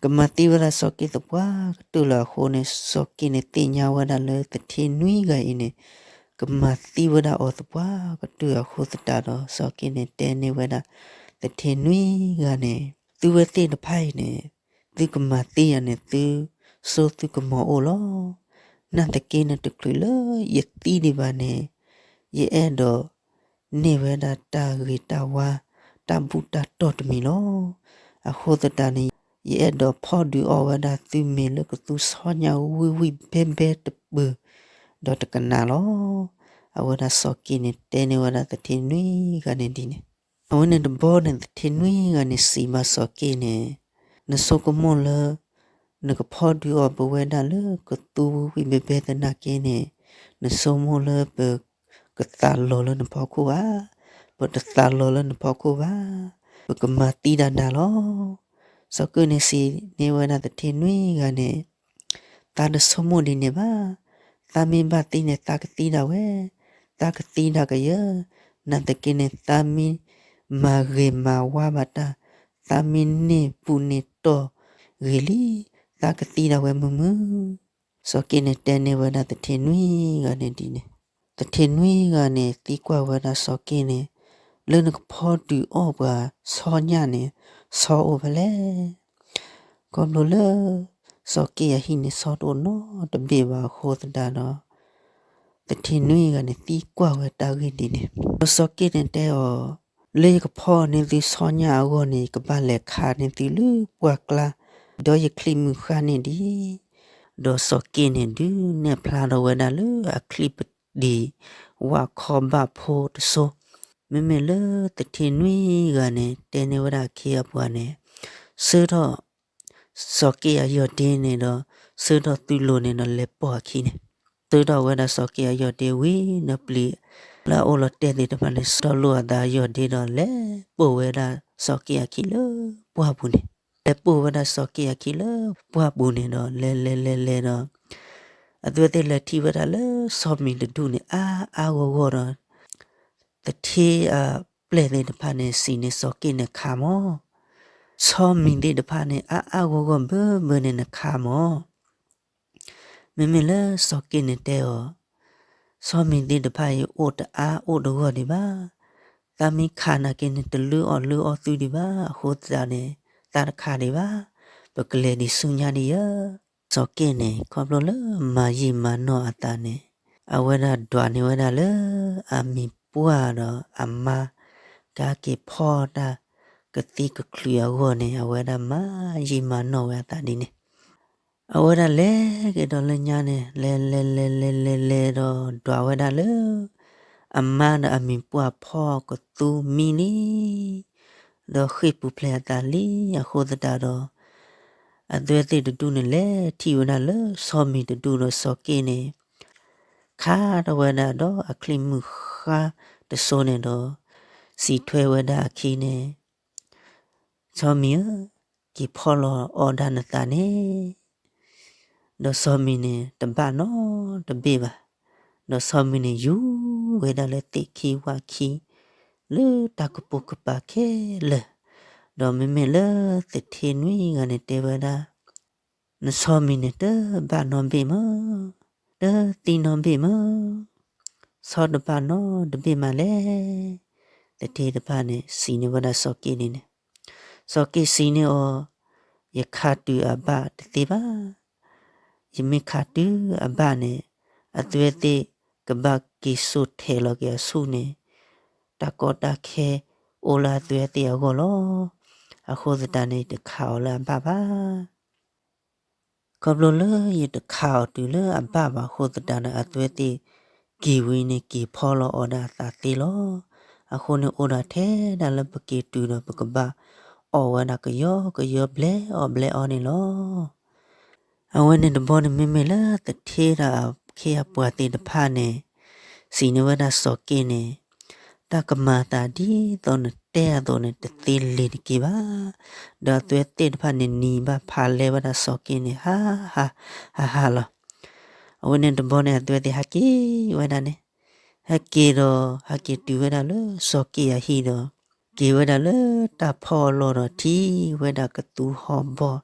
ကမၤသံဝဲဒၣ်စီၤက့ၣ်သပှၢ်ကတၢၢ်လီၤအဃိန့ၣ် စီၤက့ၣ်န့ၣ်သ့ၣ်ညါဝဲဒၣ်လၢသထ့နွံဂၤအံၤန့ၣ် ကမၤသံဝဲဒၣ်အီၤသပှၢ်ကတၢၢ်အဃိသတးဒီး စီၤက့ၣ်န့ၣ်တဲန့ၢ်ဝဲဒၣ်သထ့နွံဂၤန့ၣ် သုဝဲသ့ၣ်တဖၣ်အံၤန့ၣ် သုကမၤသံယၤန့ၣ် သုစိသုကမီၤအိၣ်လီၤ. နာ်သက့န့ၣ် တချုးလၢယသံဒံးဘၣ်န့ၣ် ယအဲၣ်ဒိး န့ၢ်ဝဲဒၣ်တၢ်ဂ့ၤတၢ်ဝါ တၢ်ဘူၣ်တၢ်တီၢ်တမံၤလီၤ. အဃိသတးန့ၣ် ယအဲၣ်ဒိးဖီၣ်ဒုးအီၣ်ဝဲဒၣ်သုမ့ၤလၢကသူဆီညၣ်ဝံၣ်ဝံၣ်ဘဲဘဲတပၢၤ ဒီးတကနၣ်လီၤ. အဝဲဒၣ်စီၤက့ၣ်န့ၣ်တဲန့ၢ်ဝဲဒၣ်သထ့နွံဂၤန့ၣ်ဒ်န့ၣ် အဝဲန့ၣ်တဘျီန့ၣ် သထ့နွံဂၤန့ၣ်စံးဘၣ်စီၤက့ၣ်န့ၣ် နဆိကမိၣ်လၢ နကဖီၣ်ဒုးအီၣ်ပဝဲဒၣ်လၢကသူဝံၣ်ဝံၣ်ဘဲဘဲသနာ်က့န့ၣ် နဆိကမိၣ်လၢပကသးလီၤလၢနဖီခိၣ်ဧါ. ပတသးလီၤလၢနဖီခိၣ်ဘၣ်. ပကမၤသံဒၣ်နၤလီၤ. စီၤက့ၣ်န့ၣ်စံးန့ၢ်ဝဲဒၣ်သထ့နွံဂၤန့ၣ် သးတဆိကမိၣ်ဒ်န့ၣ်ဘၣ်. သးမ့ၢ်ဘၣ်သံန့ၣ် သးကသံဒၣ်ဝဲ, သးကသံဒၣ်ကယဲၢ်, နာ်သက့န့ၣ် သးမ့ၢ်မၤဂ့ၤမၤဝါဘၣ်တၢ်, သးမ့ၢ်န့ၢ်ဘူၣ်န့ၢ်တီၢ်ဂ့ၤလံ, သးကသံဒၣ်ဝဲမုာ်မုာ်. စီၤက့ၣ်န့ၣ်တဲန့ၢ်ဝဲဒၣ်သထ့နွံဂၤန့ၣ်ဒ်န့ၣ်, သထ့နွံဂၤန့ၣ်သံကွၢ်ဝဲဒၣ်စီၤက့ၣ်န့ၣ်, လၢနကဖီဒုးအီၣ်ပှၤဆီညၣ်န့ၣ် ဆီအိၣ်ဖဲလဲၣ်. ခီဖျိလၢ စီၤက့ၣ်အဟံၣ်န့ၣ် ဆီတအိၣ်နီတဘ့ၣ်ဘၣ်အဃိသတးဒီး သထ့နွံဂၤန့ၣ်သံကွၢ်ဝဲတၢ်ဂ့ၢ်ဒ်န့ၣ်, ဒီးစီၤက့ၣ်န့ၣ်တဲအီၤ, လၢယကဖီန့ၢ်သုဆီညၣ်အဂီၢ်န့ၣ် ယကဘၣ်လဲၤခးန့ၢ်သုလၢပှၢ်ကျါ, ဒီးယချံမုၢ်ဃါန့ၣ်ဒံး. ဒီးစီၤက့ၣ်န့ၣ်ဒုးနဲၣ်ဖျါထီၣ်ဝဲဒၣ်လၢအချံပဒံး ဝၣ်ခီဘၣ်ဖိတစိ, မ့မ့ၢ်လၢသထ့နွံဂၤန့ၣ် တဲန့ၢ်ဝဲဒၣ်အခ့အပှၤန့ၣ်, ဆၢထီၣ် စီၤက့ၣ်အယီၢ်ဒ့န့ၣ်ဒီး ဆၢထီၣ်သုးလိၤန့ၣ်ဒီးလဲၤပိာ်အခံန့ၣ်, ဆၢထီၣ်ဝဲဒၣ်စီၤက့ၣ်အယီၢ်ဒ့ဝံၤဒီး ပျံၤလၢအအိၣ်လီၤတဲာ်သ့ၣ်တဖၣ်န့ၣ် ဆၢထီၣ်လိၣ်အသးအယီၢ်ဒ့ဒီး လဲၤပိာ်ဝဲဒၣ်စီၤက့ၣ်အခံလၢပှၢ်ပူၤန့ၣ်, လဲၤပိာ်ဝဲဒၣ်စီၤက့ၣ်အခံလၢပှၢ်ပူၤန့ၣ်ဒီး လဲၤလဲၤလဲၤလဲၤဒီး အသုဝဲသ့ၣ်လဲၤထံၣ်ဝဲဒၣ်လၢဆီမံၤတဒူၣ်န့ၣ် အါအါဂီၢ်ဂီၢ်ဒီး သထ့အပျဲၢ်သ့ၣ်တဖၣ်န့ၣ် စံးန့ၢ်စီၤက့ၣ်န့ၣ်ခးမၢ်, ဆီမံၤသ့ၣ်တဖၣ်န့ၣ် အါအါဂီၢ်ဂီၢ်ဘၢဘၢန့ၣ် နခးမၢ်. မ့မ့ၢ်လၢစီၤက့ၣ်န့ၣ်တဲအီၤ, ဆီမံၤသ့ၣ်တဖၣ်အံၤ အိၣ်တအါအိၣ်တဂီၢ်ဒံးဘၣ်. သးမ့ၢ်ခးနာ်က့န့ၣ် တလုၢ်အီၣ်လုၢ်အီသုဒံးဘၣ်. အဃိသတးန့ၣ် သးတခးဒံးဘၣ်. ပကလဲၤဒံးဆူညါဒံးယဲၢ်. စီၤက့ၣ်န့ၣ် ခီဖျိလၢမၤယံာ်မၤနီၢ်အသးန့ၣ် အဝဲဒၣ်ဒွးန့ၢ်ဝဲဒၣ်လၢအမံၤပှၢ်ဒီးအမါ ကဟဲက့ၤဖီတၢ်ကသံၣ်ကချုးအဂီၢ်န့ၣ် အဝဲဒၣ်မၤယံာ်မၤနီၢ်ဝဲအသးဒ်န့ၣ် အဝဲဒၣ်လဲၤက့ၤဒီးလၢညါန့ၣ် လဲၤလဲၤလဲၤလဲၤလဲၤလဲၤဒီးဒွးဝဲဒၣ်လၢ အမါဒီးအမံၤပှၢ်ဖီကသူမံလံ ဒီးဃ့ၢ်ပူၤဖျဲးအသးလံအဃိသတးဒီး အသုဝဲသ့ၣ်တဒူၣ်န့ၣ် လဲၤထံၣ်ဝဲဒၣ်လၢဆီမံၤတဒူၣ်ဒီးစီၤက့ၣ်န့ၣ် ခးထီၣ်ဝဲဒၣ်ဒီးအချံမုၢ်ဃါတစိၤန့ၣ်ဒီး စံးထွဲဝဲဒၣ်အခံန့ၣ် ဆီမံၤဧၢ, က့ၤဖီလီၤအီၣ်ဒၣ်နသးန့ၣ် ဒီးဆီမံၤန့ၣ် တဘၣ်နီတဘ့ၣ်ဘၣ်. ဒီးဆီမံၤန့ၣ် ယူၤဝဲဒၣ်လၢသ့ၣ်ခံဝၣ်ခံ လၢတၢ်ကပိာ်ကပၤခဲလၢာ်, ဒီးမ့မ့ၢ်လၢသထ့နွံဂၤန့ၣ်တဲဝဲဒၣ်, နဆီမံၤန့ၣ် တဘၣ်နီတဘ့ၣ်မး, တသံနီတဘ့ၣ်မး, ဆီတဘၣ်နီတဘ့ၣ်မးလဲၣ်. သထ့တဖၣ်န့ၣ် စံးန့ၢ်ဝဲဒၣ်စီၤက့ၣ်န့ၣ်န့ၣ်, စီၤက့ၣ်စံးန့ၢ်အီၤ, ယခးတုၤအဘၣ်တသ့ဘၣ်. ယမ့ၢ်ခးတုၤအဘၣ်န့ၣ် အသုဝဲသ့ၣ်ကဘၣ်က့ၤစိာ်ထဲးလီၤက့ၤအဆူၣ်န့ၣ် တၢ်ကီတၢ်ခဲအိၣ်လၢအသုဝဲသ့ၣ်အဂီၢ်လီၤ. အဃိသတးန့ၣ် တခးအီၤလၢအဘၣ်ဘၣ်. ခီဖျိလၢယတခးအီၤတုၤလၢအဘၣ်ဘၣ်အဃိသတးန့ၣ် အဝဲသ့ၣ်က့ၤဝံၤန့ၣ် က့ၤဖီလီၤအီၤဒၣ်အသးသ့လီၤ. အဃိန့ၣ် အိၣ်ဒၣ်ထဲဒၣ်လၢပက့ၤတုၤဒီးပကဘၣ်အီၣ်ဝဲဒၣ်ကယီကယီဘျဲအီၣ်ဘျဲအီန့ၣ်လီၤ. အဝဲန့ၣ်တဘီန့ၣ် မ့မ့ၢ်လၢသထ့ဒီးအခ့အပှၤသ့ၣ်တဖၣ်န့ၣ် စံးန့ၢ်ဝဲဒၣ်စီၤက့ၣ်န့ၣ် တၢ်ကမၤအသးဒ်သိးနတဲအသိးန့ၣ် တသ့လၢၤတက့ၢ်ဘၣ်. ဒီးအဝဲသ့ၣ်တဖၣ်န့ၣ် နံၤဘၣ်ဖးလဲဝဲဒၣ်စီၤက့ၣ်န့ၣ် ဟါဟါဟါဟါလီၤ. အဝဲန့ၣ်တဘီန့ၣ် အဝဲသ့ၣ်ဟဲက့ၤဝဲဒၣ်န့ၣ် ဟဲက့ၤဒီး ဟဲက့ၤတုၤဝဲဒၣ်လၢစီၤက့ၣ်အဟံၣ်ဒီး က့ၤဝဲဒၣ်လၢတၢ်ဖီအလီၢ်ဒီး ထံၣ်ဝဲဒၣ်ကသူဟီၣ်ဘီၣ်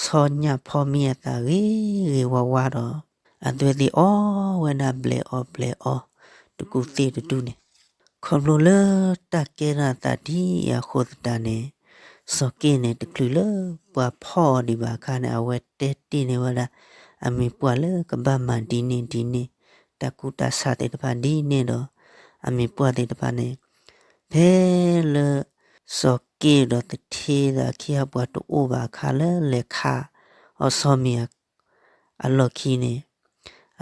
ဆီညၣ်ဖီမံအသးဂ့ၤဂ့ၤဝါဝါဒီး အဝဲသ့ၣ်အီၣ်ဝဲဒၣ်ဘျဲးအီၣ်ဘျဲးအီ တကူၣ်သ့ၣ်တဒူၣ်န့ၣ် ခီဖျိလၢတၢ်ကဲထီၣ်အသးဒ်အံၤအဃိသတးန့ၣ် စီၤက့ၣ်န့ၣ် တချုးလၢပှၤဖီအီၤဒံးဘၣ်အခါန့ၣ် အဝဲတဲတ့ၢ်န့ၢ်ဝဲဒၣ် အမံၤပှၢ်လၢကဘၣ်မၤဒ်န့ၣ်ဒ်န့ၣ် တၢ်ကူတၢ်ဆးသ့ၣ်တဖၣ်ဒ်န့ၣ်ဒီး အမံၤပှၢ်သ့ၣ်တဖၣ်န့ၣ် ဖဲလၢ စီၤက့ၣ်ဒီးသထ့ဒီးအခ့အပှၤတအိၣ်ဘၣ်အခါလၢလဲၤခးအီၤဆီမံၤ အလီၢ်ခံန့ၣ်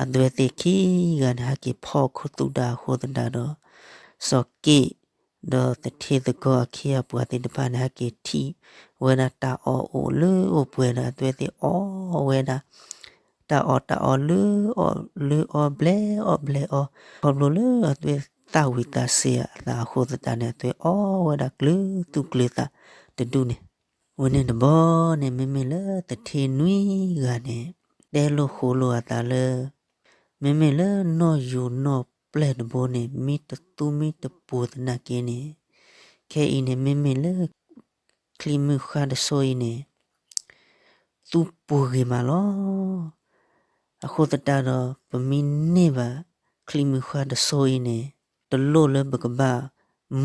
အဝဲသ့ၣ်ခံဂၤန့ၣ် ဟဲက့ၤဖီခိၣ်သူၣ်တၢ်အဃိသတးဒီး စီၤက့ၣ်ဒီးသထ့သကိးအခ့အပှၤသ့ၣ်တဖၣ်န့ၣ် ဟဲက့ၤထံၣ်ဝဲဒၣ်တၢ်အီၣ်အိၣ်လၢအိၣ်ပှဲၤဒီး အဝဲသ့ၣ်အီၣ်ဝဲဒၣ် တၢ်အီၣ်တၢ်အီလၢအီၣ်လၢအီဘျဲအီၣ်ဘျဲအီ ခီဖျိလၢအဝဲသ့ၣ်သၣ်ဝံၤသးစဲၤအသးအဃိသတးန့ၣ် အဝဲအီၣ်ဝဲဒၣ်ကျၢၤသူၣ်ကျၢၤသးတဒူၣ်န့ၣ် ဝဲန့ၣ်တဘီန့ၣ် မ့မ့ၢ်လၢသထ့နွံဂၤန့ၣ် တဲလိာ်ဃိလိာ်အသးလၢ မ့မ့ၢ်လၢနီၣ်ယူၤနီၣ်ပျဲၢ်တဘိန့ၣ် မ့ၢ်တသူမ့ၢ်တပူၤသနာ်က့န့ၣ် ခဲအံၤန့ၣ် မ့မ့ၢ်လၢ ချံမုၢ်ဃါတစိၤအံၤန့ၣ် သူပူၤဂ့ၤမးလီၤ. အဃိသတးဒီး ပမ့ၢ်န့ၢ်ဘၣ် ချံမုၢ်ဃါတစိၤအံၤန့ၣ် တလိၣ်လၢပကဘၣ်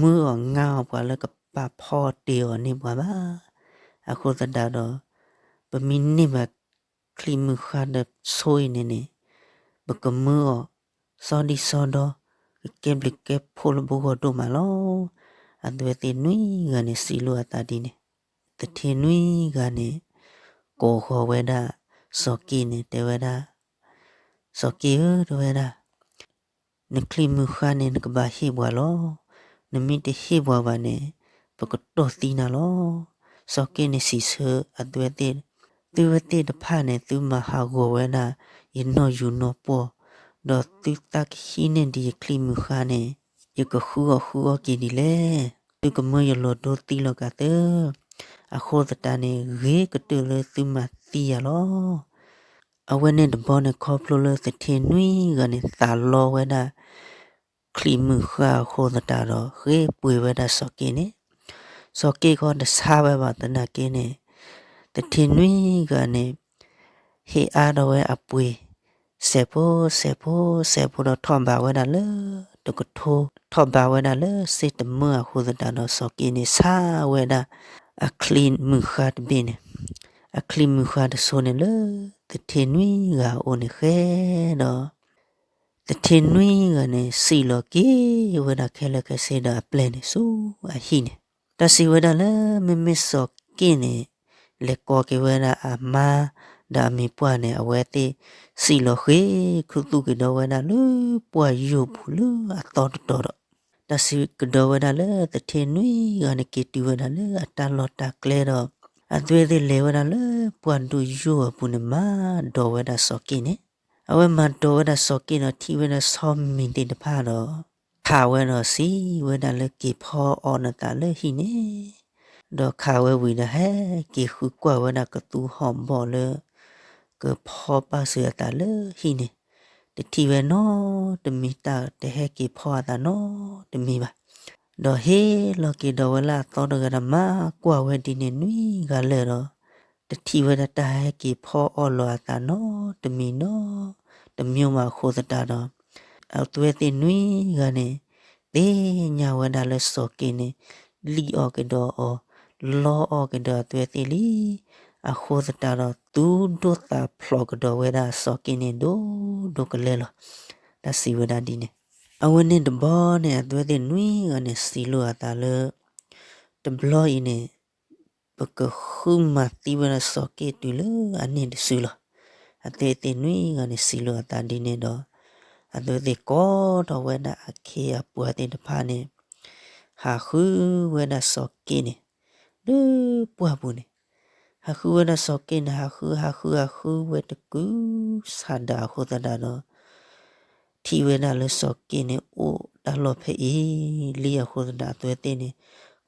မၢအီၤငါအီၤပှၤလၢကပာ်ဖီတ့ၢ်အီၤန့ၢ်ပှၤဘၣ်. အဃိသတးဒီး ပမ့ၢ်န့ၢ်ဘၣ် ချံမုၢ်ဃါတစိၤအံၤန့ၣ်န့ၣ် ပကမၢအီၤ စီၤဒံၣ်စီၤဒီ ကကဲဘျုးကဲဖှိၣ်လၢပဂီၢ်ဒိၣ်မးလီၤ. အဝဲသ့ၣ်နွံဂၤန့ၣ် စံးလိာ်အသးဒ်န့ၣ် သထ့နွံဂၤန့ၣ် ကိးဃီၤဝဲဒၣ် စီၤက့ၣ်န့ၣ် တဲဝဲဒၣ် စီၤက့ၣ်ဧၢ တဲဝဲဒၣ် နချံမုၢ်ဃါန့ၣ် နကဘၣ်ဟ့ၣ်ပှၤလီၤ. နမ့ၢ်တဟ့ၣ်ပှၤဘၣ်န့ၣ် ပကတီၢ်သံနၤလီၤ. စီၤက့ၣ်န့ၣ်စံးဆၢအဝဲသ့ၣ်, သုဝဲသ့ၣ်တဖၣ်န့ၣ် သုမၤဟးဂီၤဝဲဒၣ် ယနီၣ်ယူၤနီၣ်ပီၢ်, ဒီးသုသးကဟံးန့ၢ်ဒံးယချံမုၢ်ဃါန့ၣ် ယကဃုအီၣ်ဃုအီက့ၤဒ်လဲၣ်. သုကမၢယလီၤဒိသံလီၤကသၢ. အဃိသတးန့ၣ် ဂ့ၤကတၢၢ်လၢသုမၤသံယၤလီၤ. အဝဲန့ၣ်တဘျီန့ၣ် ခီဖျိလၢသထ့နွံဂၤန့ၣ် သးလီဝဲဒၣ် ချံမုၢ်ဃါအဃိသတးဒီး ဃ့ပှ့ၤဝဲဒၣ်စီၤက့ၣ်န့ၣ်, စီၤက့ၣ်ခီတဆါဝဲဘၣ်သနာ်က့န့ၣ်, သထ့နွံဂၤန့ၣ် ဟ့ၣ်အါထီၣ်ဝဲအပှ့ၤ စဲးဖိ စဲးဖိ စဲးဖိဒီးထီၣ်ဘးဝဲဒၣ်လၢတကထိ, ထီၣ်ဘးဝဲဒၣ်လၢစ့တမၢအဃိသတးဒီး စီၤက့ၣ်န့ၣ်ဆါဝဲဒၣ် အချံမုၢ်ဃါတဘ့ၣ်န့ၣ်, အချံမုၢ်ဃါတစိၤန့ၣ်လၢ သထ့နွံဂၤအအိၣ်န့ၣ်ဃဲဒီး သထ့နွံဂၤန့ၣ် စံၣ်လီၤက့ၤဝဲဒၣ်ခဲလၢာ်ခဲဆ့ဒီးအပျဲၢ်န့ၣ်ဆူအဟံၣ်န့ၣ်, တၢ်စံးဝဲဒၣ်လၢ မ့မ့ၢ်စီၤက့ၣ်န့ၣ် လဲၤကိးက့ၤဝဲဒၣ်အမါ ဒီးအမံၤပှၢ်န့ၣ် အဝဲသ့ၣ်စံၣ်လီၤဃ့ၤခူသူၣ်က့ၤဒီးဝဲဒၣ်လၢ ပှၢ်ယိာ်ပူၤလၢအသီတတီၤဒီး တၢ်စံးကဒီးဝဲဒၣ်လၢ သထ့နွံဂၤန့ၣ် က့ၤတုၤဝဲဒၣ်လၢအတၢ်လီၢ်တၢ်ကျဲဒီး အဝဲသ့ၣ်လဲၤဝဲဒၣ်လၢပှၢ်ဒိၣ်ယိာ်အပူၤန့ၣ် မၤဒိးဝဲဒၣ်စီၤက့ၣ်န့ၣ်, အဝဲမၤဒိးဝဲဒၣ်စီၤက့ၣ်ဒီး ထံၣ်ဝဲဒၣ်ဆီမံၤသ့ၣ်တဖၣ်ဒီး ခးဝဲဒီးစံးဝဲဒၣ်လၢ က့ၤဖီအီၣ်နသးလၢဟံၣ်န့ၣ်, ဒီးခးဝဲဝံၤဒီး ဟဲက့ၤဃုကွၢ်ဝဲဒၣ်ကသူဟီၣ်ဘီၣ်လၢ ကဖီပာ်စၢၤအသးလၢဟံၣ်န့ၣ်, တထံၣ်ဝဲနီတမံၤ တၢ်တဟဲက့ၤဖီအသးနီတမံၤဘၣ်. ဒီးဟ့ၣ်လီၤက့ၤဒီးဝဲလၢအသီတဂၤဒီး မၤကွၢ်ဝဲဒ်န့ၣ်နွံဂၤလၢာ်ဒီး တထံၣ်ဝဲဒၣ်တၢ်ဟဲက့ၤဖီအီၣ်လီၤအသးနီတမံၤနီတမံၤဘၣ်အဃိသတးဒီး အဝဲသ့ၣ်နွံဂၤန့ၣ် သ့ၣ်ညါဝဲဒၣ်လၢစီၤက့ၣ်န့ၣ် လံၣ်အီၣ်ကဒီးအီၤ လီအီၣ်ကဒီးအဝဲသ့ၣ်လံ. အဃိသတးဒီး သူၣ်ဒိၣ်သးဖျိးကဒီးဝဲဒၣ်စီၤက့ၣ်န့ၣ် ဒိၣ်ဒိၣ်ကလဲာ်လီၤ. တၢ်စံးဝဲဒၣ်ဒ်န့ၣ်, အဝဲန့ၣ်တဘျီန့ၣ် အဝဲသ့ၣ်နွံဂၤန့ၣ် စံးလိာ်အသးလၢ တဘျီအံၤန့ၣ် ပကဃုမၤသံဝဲဒၣ်စီၤက့ၣ်တုၤလၢအန့ၢ်တစုလီၤ. အသုဝဲသ့ၣ်နွံဂၤန့ၣ် စံးလိာ်အသးဒ်န့ၣ်ဒီး အသုဝဲသ့ၣ်ကိးထီၣ်ဝဲဒၣ်အခ့အပှၤသ့ၣ်တဖၣ်န့ၣ် ဟးဃုဝဲဒၣ်စီၤက့ၣ်န့ၣ် လၢပှၢ်ပူၤန့ၣ် ဟးဃုဝဲဒၣ်စီၤက့ၣ်န့ၣ် ဟးဃု ဟးဃု ဟးဃုဝဲတကုၤဆးဒးအဃိသတးဒီး ထံၣ်ဝဲဒၣ်လၢစီၤက့ၣ်န့ၣ် အိၣ်တၢ်လီၢ်ဖဲအံၤလံအဃိသတး အသုဝဲသ့ၣ်န့ၣ်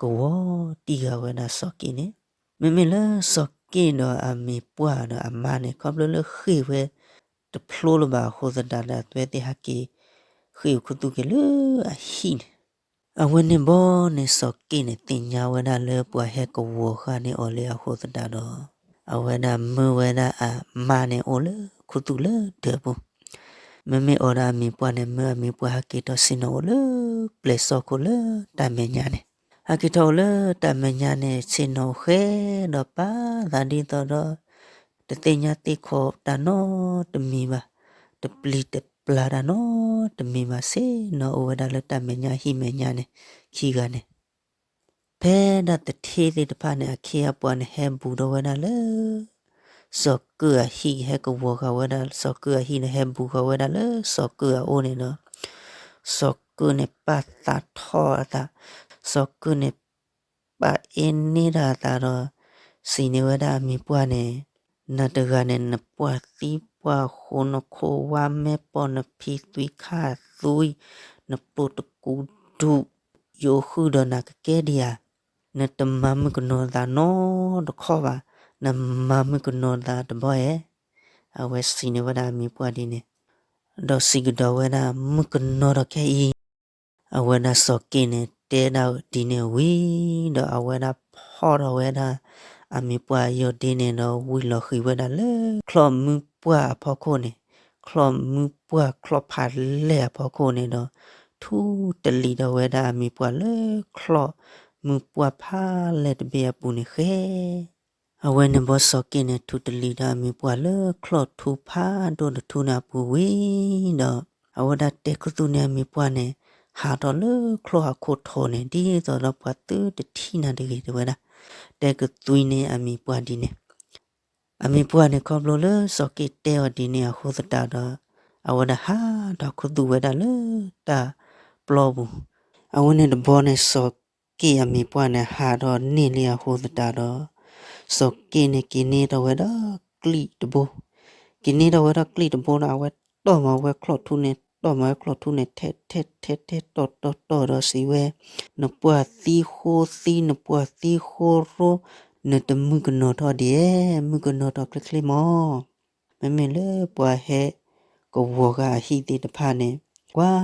ကဝီၤတံၢ်ဃာ်ဝဲဒၣ်စီၤက့ၣ်န့ၣ် မ့မ့ၢ်လၢစီၤက့ၣ်ဒီးအမံၤပှၢ်ဒီးအမါန့ၣ် ခီဖျိလၢဃ့ၢ်ဝဲတဖျိလၢၤဘၣ်အဃိသတးဒီး အသုဝဲသ့ၣ်ဟဲက့ၤ ဃ့ၢ်ခူသူၣ်က့ၤလၢအဟံၣ်န့ၣ် အဝဲန့ၣ်ဘီန့ၣ် စီၤက့ၣ်န့ၣ် သ့ၣ်ညါဝဲဒၣ်လၢပှၤဟဲကဝီၤဃာ်န့ၢ်အီၤလံအဃိသတးဒီး အဝဲဒၣ်မၢဝဲဒၣ်အမါန့ၣ်အိၣ်လၢခူသူၣ်လၢဒၢးပူၤ မ့မ့ၢ်အီၤဒီးအမံၤပှၢ်န့ၣ် မၢအမံၤပှၢ်ဟဲက့ၤထီၣ်ဆ့ၣ်နီၤအိၣ်လၢပျဲၢ်စီၢ်ခိၣ်လၢတၢ်မဲာ်ညါန့ၣ် ဟဲက့ၤထီၣ်အိၣ်လၢတၢ်မဲာ်ညါန့ၣ် ဆ့ၣ်နီၤအိၣ်ဃဲဒီးပာ်သးဒ်သိးဒီး တသ့ၣ်ညါသ့ၣ်ခီၣ်တၢ်နီတမံၤဘၣ်, တပျံၤတပျါတၢ်နီတမံၤဘၣ်, ဆ့ၣ်နီၤအိၣ်ဝဲဒၣ်လၢတၢ်မဲာ်ညါဟံၣ်မဲာ်ညါန့ၣ် ခံဂၤန့ၣ် ဖဲဒၣ်တထံၣ်သ့ၣ်တဖၣ်န့ၣ် အခ့အပှၤန့ၣ် ဟဲဘူးဒီးဝဲဒၣ်လၢ စီၤကၢၣ်အဟံၣ် ဟဲကဝီၤဃာ်ဝဲဒၣ် စီၤကၢၣ်အဟံၣ်ဒီး ဟဲဘူးဃာ်ဝဲဒၣ်လၢစီၤကၢၣ်အအိၣ်န့ၣ်ဒီး စီၤကၢၣ်န့ၣ် ပာ်သးထီၣ်အသး, စီၤကၢၣ်န့ၣ် ပာ်အ့န့ၢ်တၢ်အသးဒီး စံးန့ၢ်ဝဲဒၣ်အမံၤပှၢ်န့ၣ် နၤတဂၤန့ၣ် နပှၢ်သံပှၢ်ဃိ နခိၣ်ဝါမဲာ်ပီၢ် နဖံသွံခၣ်သွံ နပျိၢ်တကူဒူး ယအိၣ်ဃုာ်ဒီးနၤကကဲဒံးဧါ, နတမၤမုၣ်ကနီၤသးနီတခီၣ်ဘၣ်, နမၤမုၣ်ကနီၤသးတဘီဧါ. အဝဲစံးန့ၢ်ဝဲဒၣ်အမံၤပှၢ်ဒ်န့ၣ်, ဒီးစံးကဒီးဝဲဒၣ် မုၣ်ကနီၤဒီးခဲအံၤ အဝဲဒၣ်စီၤက့ၣ်န့ၣ် တဲဒၣ်ဒ်န့ၣ်ဝံၤဒီး အဝဲဒၣ်ဖီၣ်ထီၣ်ဝဲဒၣ် အမံၤပှၢ်ယိာ်ဒ့န့ၣ်ဒီး ဝံၤလီၤဃံၤဝဲဒၣ်လၢ ချီၣ်မုၢ်ပှၢ်အဖီခိၣ်န့ၣ်, ချီၣ်မုၢ်ပှၢ်ချီၣ်ဖးလဲၢ်အဖီခိၣ်န့ၣ်ဒီး ထူတလံၤဒီးဝဲဒၣ်အမံၤပှၢ်လၢ ချီၣ်မုၢ်ပှၢ်ဖးလဲၢ်တဘ့ၣ်အပူၤန့ၣ်ဃဲ အဝဲန့ၣ်ဘီစီၤက့ၣ်န့ၣ် ထူတလံၤဒီးအမံၤပှၢ်လၢ ချီၣ်ထူဖးဒိၣ်တထူန့ၣ်အပူၤဝံၤဒီး အဝဲဒၣ်တဲကသူန့ၢ်အမံၤပှၢ်န့ၣ် ဟးထီၣ်လၢချီၣ်အခိၣ်ထိးန့ၣ် ဒ်သိးဒီးပှၤသုတထံၣ်နၤတဂ့ၤ တဲဝဲဒၣ်, တဲကသွံန့ၢ်အမံၤပှၢ်ဒ်န့ၣ်, အမံၤပှၢ်န့ၣ် ခီဖျိလၢစီၤက့ၣ်တဲအီၤဒ်န့ၣ်အဃိသတးဒီး အဝဲဒၣ်ဟးထီၣ်ခူသူၣ်ဝဲဒၣ်လၢတၢ်ပျီပူၤ, အဝဲန့ၣ်တဘီန့ၣ် စီၤက့ၣ်အမံၤပှၢ်န့ၣ် ဟးထီၣ်န့ၢ်လံအဃိသတးဒီး စီၤက့ၣ်န့ၣ် က့ၤန့ၢ်ထီၣ်ဝဲဒီးကျံၣ်တဘိ, က့ၤန့ၢ်ထီၣ်ဝဲဒီးကျံၣ်တဘိဒီး အဝဲတီၢ်မၤဝဲချီၣ်ထူန့ၣ် တီၢ်မၤဝဲချီၣ်ထူန့ၣ် ထဲထဲထဲထဲတီၢ်တီၢ်တီၢ်ဒီးစံးဝဲ, နပှၢ်သံဃိသံ နပှၢ်သံဃိရိ နတမုၣ်ကနီၤထီၣ်ဒံးဧါ, မုၣ်ကနီၤထီၣ်ချ့ချ့မး မ့မ့ၢ်လၢပှၤဟဲကဝီၤဃာ်အဟံၣ်သ့ၣ်တဖၣ်န့ၣ် ကွၢ်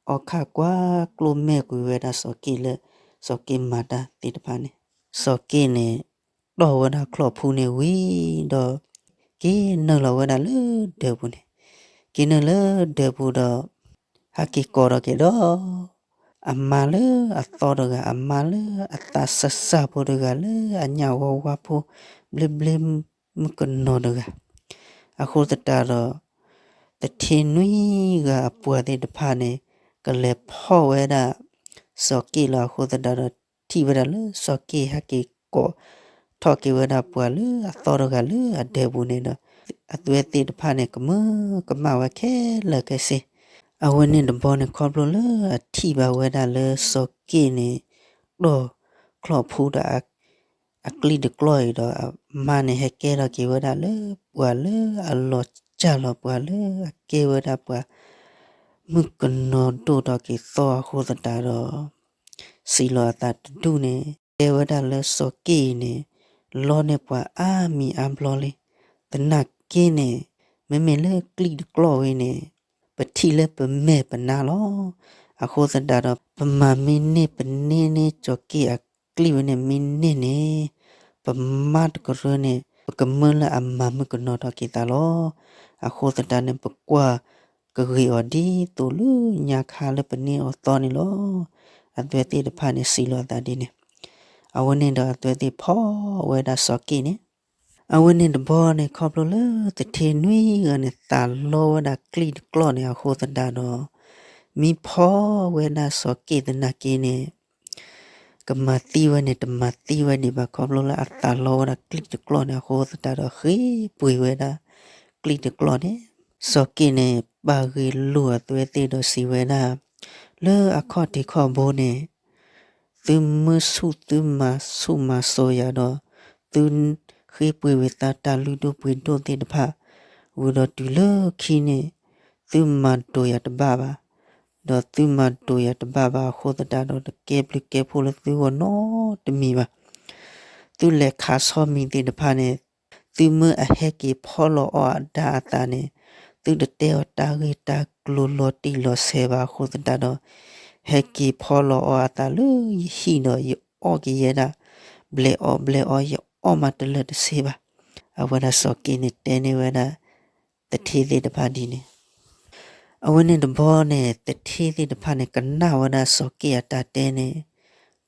အီၣ်ခၣ်ကွၢ်ကျိၣ်မဲာ်ကွံာ်ဝဲဒၣ်စီၤက့ၣ်လၢ စီၤက့ၣ်မၤတၢ်သ့ၣ်တဖၣ်န့ၣ်, စီၤက့ၣ်န့ၣ် တီၢ်ဝဲဒၣ်ချီၣ်ဖူန့ၣ်ဝံၤဒီး က့ၤနုာ်လီၤဝဲဒၣ်လၢဒၢးပူၤန့ၣ်, က့ၤနုာ်လၢဒၢးပူၤဒီး ဟဲက့ၤကိးထီၣ်က့ၤဒီး အမါလၢအသီတဂၤ, အမါလၢအသးစၢ်စၢ်ဖိတဂၤ လၢအညၣ်ဝါဝါဖိ ဘျ့ဘျ့မုၣ်ကနီၤတဂၤ, အဃိသတးဒီး သထ့နွံဂၤအပှၤသ့ၣ်တဖၣ်န့ၣ် ကလဲၤဖီၣ်ဝဲဒၣ် စီၤက့ၣ်လီၤအဃိသတးဒီး ထံၣ်ဝဲဒၣ်လၢစီၤက့ၣ်ဟဲက့ၤကိးထီၣ်က့ၤဝဲဒၣ်ပှၤလၢအသီတဂၤလၢအဒၢးပူၤန့ၣ်ဒီး အသုဝဲသ့ၣ်တဖၣ်န့ၣ် ကမၢကမၣ်ဝဲခဲလၢာ်ခဲဆ့, အဝဲန့ၣ်တဘီန့ၣ် ခီဖျိလၢအထံၣ်ဘၣ်ဝဲဒၣ်လၢစီၤက့ၣ်န့ၣ် တီၢ်ချီၣ်ဖူဒီး အကျံၣ်တကျီၢ်အံၤဒီး အမါန့ၣ် ဟဲကဲထီၣ်က့ၤဝဲဒၣ်လၢပှၤလၢအလီၤစၢ်လီၤပှၤလၢအကဲဝဲဒၣ်ပှၤ မုၣ်ကနီၤဒိၣ်ထီၣ်က့ၤသီအဃိသတးဒီး စံးလီၤအသးတဒူၣ်န့ၣ် တဲဝဲဒၣ်လၢစီၤက့ၣ်အံၤန့ၣ် လီန့ၢ်ပှၤအါမံၤအါဘျီလံ. သနာ်က့န့ၣ် မ့မ့ၢ်လၢကျံၣ်တကျီၢ်ဝဲန့ၣ် ပထံၣ်လၢပမဲာ်ပနါလီၤ. အဃိသတးဒီး ပမၤမ့ၢ်န့ၢ် ပန့ၢ်န့ၢ်စီၤက့ၣ်အကျံၣ်ဝဲန့ၣ် မ့ၢ်န့ၢ်န့ၣ် ပမါတကရၢန့ၣ် ပကမၢလၢအမၤမုၣ်ကနီၤထီၣ်က့ၤသးလီၤ. အဃိသတးန့ၣ် ပကွၢ်ကဂ့ၤအီၤဒ်သိးလၢညါခါလၢပန့ၢ်အီၤသီန့ၣ်လီၤ. အသုဝဲသ့ၣ်တဖၣ်န့ၣ် စံးလီၤအသးဒ်န့ၣ်. အဝဲန့ၣ်ဒီးအသုဝဲသ့ၣ်ဖီၣ်ဝဲဒၣ်စီၤက့ၣ်န့ၣ် အဝဲန့ၣ်တဘီန့ၣ် ခီဖျိလၢသထ့နွံဂၤန့ၣ် သးလီဝဲဒၣ်ကျံၣ်တကျီၢ်န့ၣ်အဃိသတးဒီး မ့ၢ်ဖီၣ်ဝဲဒၣ်စီၤက့ၣ်သနာ်က့န့ၣ် ကမၤသံဝဲန့ၣ် တမၤသံဝဲဒံးဘၣ် ခီဖျိလၢအသးလီဝဲဒၣ်ကျံၣ်တကျီၢ်န့ၣ်အဃိသတးဒီး ဃ့ပှ့ၤဝဲဒၣ် အကံၣ်တကျီၢ်န့ၣ် စီၤက့ၣ်န့ၣ် ပာ်ဂ့ၤလိာ်အသွဲသ့ၣ်ဒီးစံးဝဲဒၣ်, လၢအခီၣ်ထံးခီၣ်ဘိန့ၣ် သုမ့ၢ်ဆူၣ်သုမၤဆူၣ်မၤစိၤယၤဒီး သုဃ့ပှ့ၤဝံၤသးတၢ်လုၢ်ဒိၣ်ပှ့ၤဒိၣ်သ့ၣ်တဖၣ်, ဝံၤဒီးတုၤလၢခံန့ၣ် သုမၤဒိးယၤတဘၣ်ဘၣ်, ဒီးသုမၤဒိးယၤတဘၣ်ဘၣ်အဃိသတးဒီး တကဲဘျုးကဲဖှိၣ်လၢသုဂီၢ်နီတမံၤဘၣ်. သုလဲၤခးဆီမံၤသ့ၣ်တဖၣ်န့ၣ် သုမ့ၢ်အဟဲက့ၤဖီလီၤအီၣ်အဒါအသးန့ၣ် သုတတဲအီၤတၢ်ဂ့ၢ်တၢ်ကျိၤလီၤတံၢ်လီၤဆဲးဘၣ်အဃိသတးဒီး ဟဲက့ၤဖီလီၤအီၣ်အသးလၢယဟံၣ်ဒီး ယအီၣ်ကယဲၢ်ဒၣ် ဘျဲးအီၣ်ဘျဲးအီ ယအီၣ်မးတလၢာ်တဆ့ဘၣ်. အဝဲဒၣ်စီၤက့ၣ်န့ၣ်တဲန့ၢ်ဝဲဒၣ် သထ့သ့ၣ်တဖၣ်ဒ်န့ၣ် အဝဲန့ၣ်တဘျီန့ၣ် သထ့သ့ၣ်တဖၣ်န့ၣ် ကနၣ်ဝဲဒၣ်စီၤက့ၣ်အတၢ်တဲန့ၣ်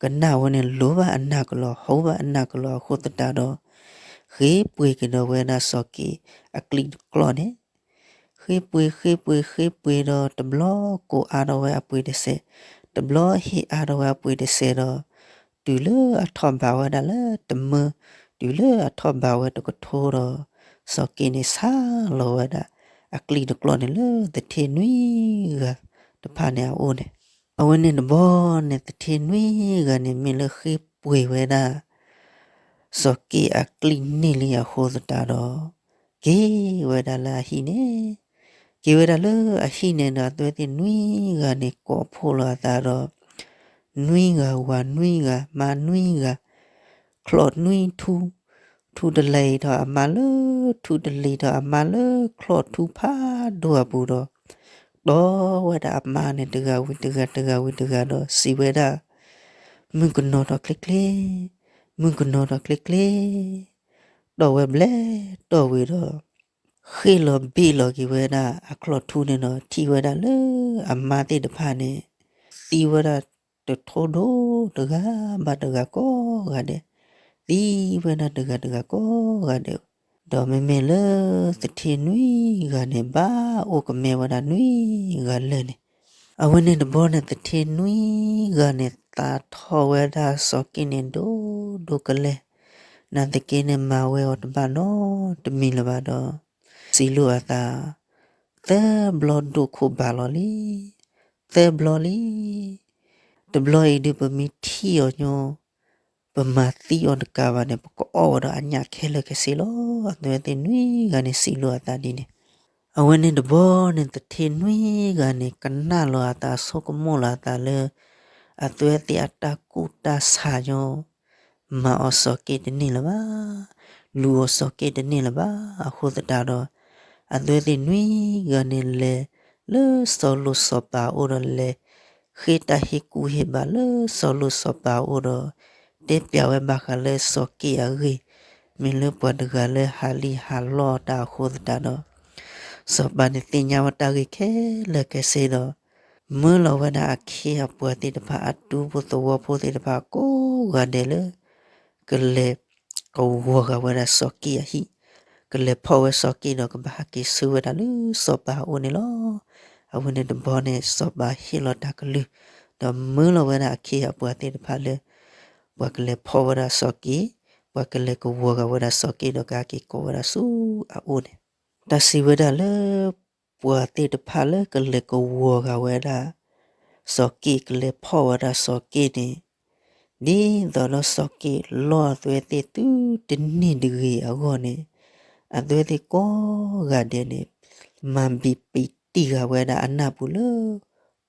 ကနၣ်ဝဲန့ၣ် လိၤဘၣ်အနၢ်ကလီၤ ဟူဘၣ်အနၢ်ကလီၤအဃိသတးဒီး ဃ့ပှ့ၤကဒီးဝဲဒၣ်စီၤက့ၣ်အကံၣ်တကျီၢ်န့ၣ် ဃ့ပှ့ၤ ဃ့ပှ့ၤ ဃ့ပှ့ၤဒီး တဘျီကိးအါထီၣ်ဝဲအပှ့ၤတစဲး, တဘျီဟ့ၣ်အါထီၣ်ဝဲအပှ့ၤတစဲးဒီး တုၤလၢအထီၣ်ဘးဝဲဒၣ်လၢတမၢ, တုၤလၢအထီၣ်ဘးဝဲတကထိဒီး စီၤက့ၣ်န့ၣ် ဆါလီၤဝဲဒၣ်အကံၣ်တကျီၢ်န့ၣ်လၢ သထ့နွံဂၤတဖၣ်န့ၣ်အအိၣ်န့ၣ်, အဝဲန့ၣ်တဘျီန့ၣ် သထ့နွံဂၤန့ၣ် မ့ၢ်လၢဃ့ပှ့ၤဝဲဒၣ် စီၤက့ၣ်အကံၣ်န့ၢ်လံအဃိသတးဒီး က့ၤဝဲဒၣ်လၢအဟံၣ်န့ၣ်, က့ၤဝဲဒၣ်လၢအဟံၣ်န့ၣ်ဒီး အဝဲသ့ၣ်နွံဂၤန့ၣ် ကိးဖှိၣ်လီၤအသးဒီး နွံဂၤ ဝၤနွံဂၤ မါနွံဂၤ, ချီၣ်နွံထူ, ထူတလံၤထီၣ်အမါလၢ ထူတလံၤထီၣ်အမါလၢချီၣ်ထူဖးဒိၣ်အပူၤဒီး တီဝဲဒၣ်အမါန့ၣ် တဂၤဝံၤတဂၤ တဂၤဝံၤတဂၤဒီး စံးဝဲဒၣ်, မုၣ်ကနီၤထီၣ်ချ့ချ့, မုၣ်ကနီၤထီၣ်ချ့ချ့, တီဝဲဘျဲၣ်တီဝံၤဒီး ဃ့ၣ်လီၤဘ့ၣ်လီၤက့ၤဝဲဒၣ်အချီၣ်ထူန့ၣ်ဒီး ထံၣ်ဝဲဒၣ်လၢအမါသ့ၣ်တဖၣ်န့ၣ် သံဝဲဒၣ်တထိဒိၣ်တဂၤဘၣ်တဂၤကိးဂၤဒဲး, သံဝဲဒၣ်တဂၤတဂၤကိးဂၤဒဲး, ဒီးမ့မ့ၢ်လၢသထ့နွံဂၤန့ၣ် ဘၣ်အိၣ်ကမဲဝဲဒၣ်နွံဂၤလၢာ်န့ၣ်, အဝဲန့ၣ်တဘျီန့ၣ် သထ့နွံဂၤန့ၣ် သးထီၣ်ဝဲဒၣ်စီၤက့ၣ်န့ၣ်ဒိၣ်ဒိၣ်ကလဲာ်, နာ်သက့န့ၣ် မၤဝဲအီၤတဘၣ်နီတမံၤလၢၤဘၣ်ဒီး စံးလိာ်အသး, သၢဘျီဒိၣ်ခိၣ်ဘၣ်လီၤလံ, သၢဘျီလံ, တဘျီအံၤဒုး ပမ့ၢ်ထံၣ်အီၤညီ ပမၤသံအီၤတကးဘၣ်န့ၣ် ပကအီၣ်ဝဲဒီးအညၣ်ခဲလၢာ်ခဲဆ့လီၤ. အဝဲသ့ၣ်နွံဂၤန့ၣ် စံးလိာ်အသးဒ်န့ၣ်, အဝဲန့ၣ်တဘျီန့ၣ် သထ့နွံဂၤန့ၣ် ကနၣ်လီၤအသးဆိကမိၣ်လီၤအသးလၢ အဝဲသ့ၣ်အတၢ်ကူၣ်တၢ်ဆးညီ မၤအီၤစီၤက့ၣ်တန့ၢ်လၢၤဘၣ်, လူၤအီၤစီၤက့ၣ်တန့ၢ်လၢၤဘၣ် အဃိသတးဒီး အဝဲသ့ၣ်နွံဂၤန့ၣ် လဲၤလၢစီၤလိၣ်စီၤပၤအအိၣ်ဒီး လဲၤဃ့တၢ်ဟ့ၣ်ကူၣ်ဟ့ၣ်ဘၣ်လၢစီၤလိၣ်စီၤပၤအအိၣ်ဒီး တဲပျးဝဲဘၣ်ဃးလၢစီၤက့ၣ်အဂ့ၢ်, မ့ၢ်လၢပှၤတဂၤလၢဟးလံဟးလီၢ်တၢ်အဃိသတးဒီး စီၤပၤန့ၣ်သ့ၣ်ညါဝဲတၢ်ဂ့ၢ်ခဲလၢာ်ခဲဆ့ဒီး မၢလီၤဝဲဒၣ်အခ့အပှၤသ့ၣ်တဖၣ် အဒူဖိသဝီဖိသ့ၣ်တဖၣ်ကိးဂၤဒဲးလၢ ကလဲၤကဝီၤဂာ်ဝဲဒၣ်စီၤက့ၣ်အဟံၣ်, ကလဲၤဖီၣ်ဝဲစီၤက့ၣ်ဒီးကဘၣ်ဟဲက့ၤဆူဝဲဒၣ်လၢစီၤပၤအအိၣ်န့ၣ်လီၤ. အဝဲန့ၣ်တဘျီန့ၣ် စီၤပၤဟ့ၣ်လီၤတၢ်ကလုၢ်, ဒီးမၢလီၤဝဲဒၣ်အခ့အပှၤသ့ၣ်တဖၣ်လၢ ပှၤကလဲၤဖီၣ်ဝဲဒၣ်စီၤက့ၣ်, ပှၤကလဲၤကဝီၤဂာ်ဝဲဒၣ်စီၤက့ၣ်ဒီးကဟဲက့ၤကိးဝဲဒၣ်ဆူအအိၣ်န့ၣ်, တၢ်စံးဝဲဒၣ်လၢ ပှၤသ့ၣ်တဖၣ်လၢကလဲၤကဝီၤဂာ်ဝဲဒၣ် စီၤက့ၣ် ကလဲၤဖီၣ်ဝဲဒၣ်စီၤက့ၣ်န့ၣ် ဒ်သိးဒီးစီၤက့ၣ်လီၢ်အဝဲသ့ၣ်သုတန့ၢ်တဂ့ၤအဂီၢ်န့ၣ် အဝဲသ့ၣ်ကိးဂၤဒဲးန့ၣ် မၤဘံးပံးတံၢ်ဂာ်ဝဲဒၣ်အနၢ်ပူၤလၢ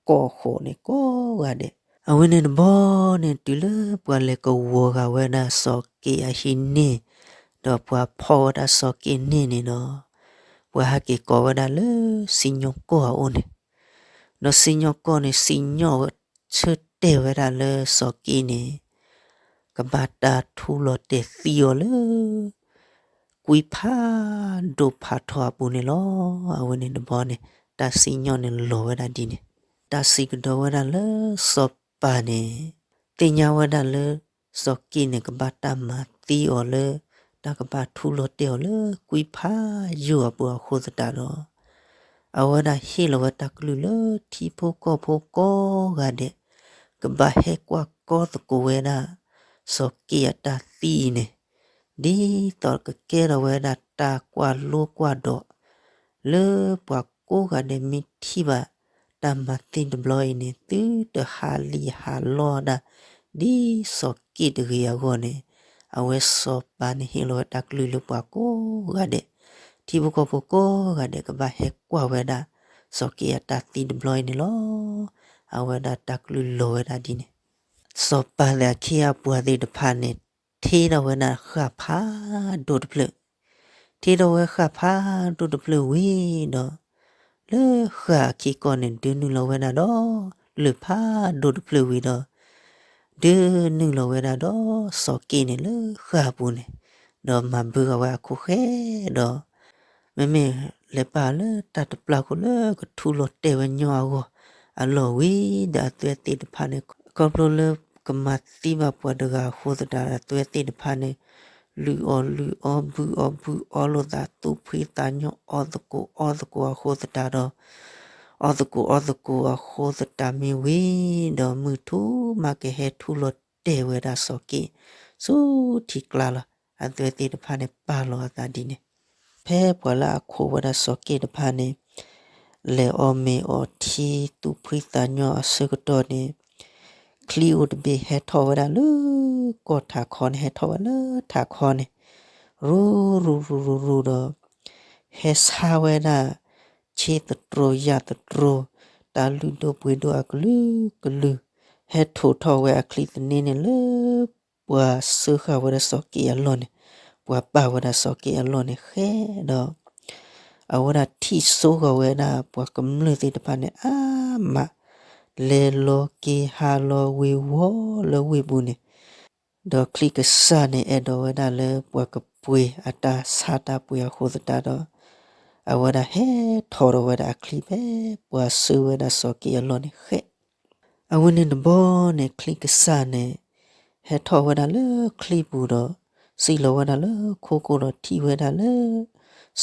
ကီၢ်ဃိးန့ၣ်ကိးဂၤဒဲး, အဝဲန့ၣ်တဘျီန့ၣ် တုၤလၢပှၤလဲၤကဝီၤဂာ်ဝဲဒၣ်စီၤက့ၣ်အဟံၣ်န့ၣ်, ဒီးပှၤဖီၣ်ဝဲဒၣ်စီၤက့ၣ်န့ၣ်န့ၣ်ဒီး ပှၤဟဲက့ၤကိးဝဲဒၣ်လၢစံၣ်ညီၣ်ကွီၢ်အအိၣ်န့ၣ်, ဒီးစံၣ်ညီၣ်ကွီၢ်န့ၣ် စံၣ်ညီၣ်ဆၢတဲာ်ဝဲဒၣ်လၢစီၤက့ၣ်န့ၣ် ကဘၣ်တၢ်ထူလီၤတဲာ်သံအီၤလၢ ကွံဖးဒိၣ်ဖးထီအပူၤန့ၣ်လီၤ. အဝဲန့ၣ်တဘျီန့ၣ် တၢ်စံၣ်ညီၣ်န့ၣ်လီၤဝဲဒၣ်ဒ်န့ၣ်, တၢ်စံးကဒီးဝဲဒၣ်လၢစီၤပၤန့ၣ် သ့ၣ်ညါဝဲဒၣ်လၢ စီၤက့ၣ်န့ၣ် ကဘၣ်တၢ်မၤသံအီၤလၢ တၢ်ကဘၣ်ထူလီၤတဲာ်အီၤလၢ ကွံဖးယိာ်အပူၤအဃိသတးဒီး အဝဲဒၣ်ဟ့ၣ်လီၤဝဲတၢ်ကလုၢ်လၢထံဖိကီၢ်ဖိကိးဂၤဒဲး ကဘၣ်ဟဲကွၢ်ကီသကိးဝဲဒၣ် စီၤက့ၣ်အတၢ်သံအံၤန့ၣ် ဒ်သိးကကဲထီၣ်ဝဲဒၣ်တၢ်ကွၢ်လိကွၢ်ဒိး လၢပှၤကိးဂၤဒဲးမ့ၢ်ထံၣ်ဘၣ်တၢ်မၤသ့တဘျီအံၤန့ၣ် သုတဟးလံာ်ဟးလီဒၣ် ဒ်စီၤက့ၣ်တဂ့ၤအဂီၢ်န့ၣ် အဝဲစီၤပၤန့ၣ်ဟ့ၣ်လီၤဝဲတၢ်ကလုၢ်လၢပှၤကိးဂၤဒဲး, ထံဖိကီၢ်ဖိကိးဂၤဒဲးကဘၣ်ဟဲကွၢ်ဝဲဒၣ် စီၤက့ၣ်အတၢ်သံတဘျီအံၤန့ၣ်လီၤ. အဝဲဒၣ်တၢ်ကလုၢ်လီၤဝဲဒၣ်ဒ်န့ၣ် စီၤပၤသ့ၣ်အခ့အပှၤသ့ၣ်တဖၣ်န့ၣ် ထ့ထီၣ်ဝဲဒၣ်ဃၢ်ဖးဒိၣ်တဖျၢၣ်, ထ့ထီၣ်ဝဲဃၢ်ဖးဒိၣ်တဖျၢၣ်ဝံၤဒီး လၢဃၢ်အခံကီၢ်န့ၣ် ဒုးနုာ်လီၤဝဲဒၣ်ဒီး လၢၢ်ဖးဒိၣ်တဖျၢၣ်ဝံၤဒီး ဒုးနုာ်လီၤဝဲဒၣ်ဒီးစီၤက့ၣ်န့ၣ်လၢဃၢ်အပူၤန့ၣ်, ဒီးမၤဘုဂၤဝဲအခိၣ်ဃဲဒီး မ့မ့ၢ်လဲၤပာ်လၢတၢ်တပျၢ်ခိၣ်လၢကထူလီၤတဲာ်ဝဲညီအဂီၢ်, အလီၢ်ဝံၤဒီးအသွဲသ့ၣ်တဖၣ်န့ၣ် ခီဖျိလၢကမၤသံဘၣ်ပှၤတဂၤအဃိသတး အသွဲသ့ၣ်တဖၣ်န့ၣ် လုၢ်အီၣ်လုၢ်အီ ဘုၣ်အီၣ်ဘုၣ်အီလိာ်သး သူၣ်ဖှံသးညီ အီၣ်သကိးအီသကိးအဃိသတးဒီး အီၣ်သကိးအီသကိးအဃိသတးမ့ၢ်ဝံၤဒီး မုၢ်ထူၣ်မးကဟဲထူလီၤတဲာ်ဝဲဒၣ်စီၤက့ၣ် ဆူထံကျါလီၤ. အသွဲသ့ၣ်တဖၣ်န့ၣ် ပာ်လီၤအသးဒ်န့ၣ်, ဖဲပှၤလၢအခိးဝဲဒၣ်စီၤက့ၣ်တဖၣ်န့ၣ် လဲၤအီၣ်မ့ၤအီထံ သူၣ်ဖှံသးညီအဆၢကတီၢ်န့ၣ် ချံအိၣ်တဘ့ၣ်ဟဲထီၣ်ဝဲဒၣ်လၢကီၢ်ထးခီန့ၣ် ဟဲထီၣ်ဝဲလၢထးခီန့ၣ် ရူရူရူရူရူဒီး ဟဲဆါဝဲဒၣ် ဆ့သတြိာ်ယၣ်သတြိာ် တၢ်လုၢ်ဒိၣ်ပှ့ၤဒိၣ်အကလုာ်ကလုာ် ဟဲထိးထီၣ်ဝဲအချံသန့န့ၣ်လၢ ပှၤစၢဃာ်ဝဲဒၣ်စီၤက့ၣ်အလီၢ်န့ၣ်, ပှၤပာ်ဝဲဒၣ်စီၤက့ၣ်အလီၢ်န့ၣ်ဃဲဒီး အဝဲဒၣ်ထံၣ်စိဃီၤဝဲဒၣ်ပှၤကမျၢၢ်သ့ၣ်တဖၣ်န့ၣ်အါမး, လဲၤလီၤက့ၤဟးလီၤဝ့ၤဝီၤလၢဝ့ၢ်ပူၤန့ၣ်, ဒီးချံကစၢ်န့ၣ်အဲၣ်ဒိးဝဲဒၣ်လၢပှၤကပှ့ၤအတၢ်ဆါတၢ်ပှ့ၤအဃိသတးဒီး အဝဲဒၣ်ဟဲထီၣ်ဒီးဝဲဒၣ်အချံဖဲပှၤစၢဝဲဒၣ်စီၤက့ၣ်အလီၢ်န့ၣ်ဃဲ အဝဲန့ၣ်တဘျီန့ၣ် ချံကစၢ်န့ၣ် ဟဲထီၣ်ဝဲဒၣ်လၢချံပူၤဒီး စံၣ်လီၤဝဲဒၣ်လၢခိခိၣ်ဒီးထံၣ်ဝဲဒၣ်လၢ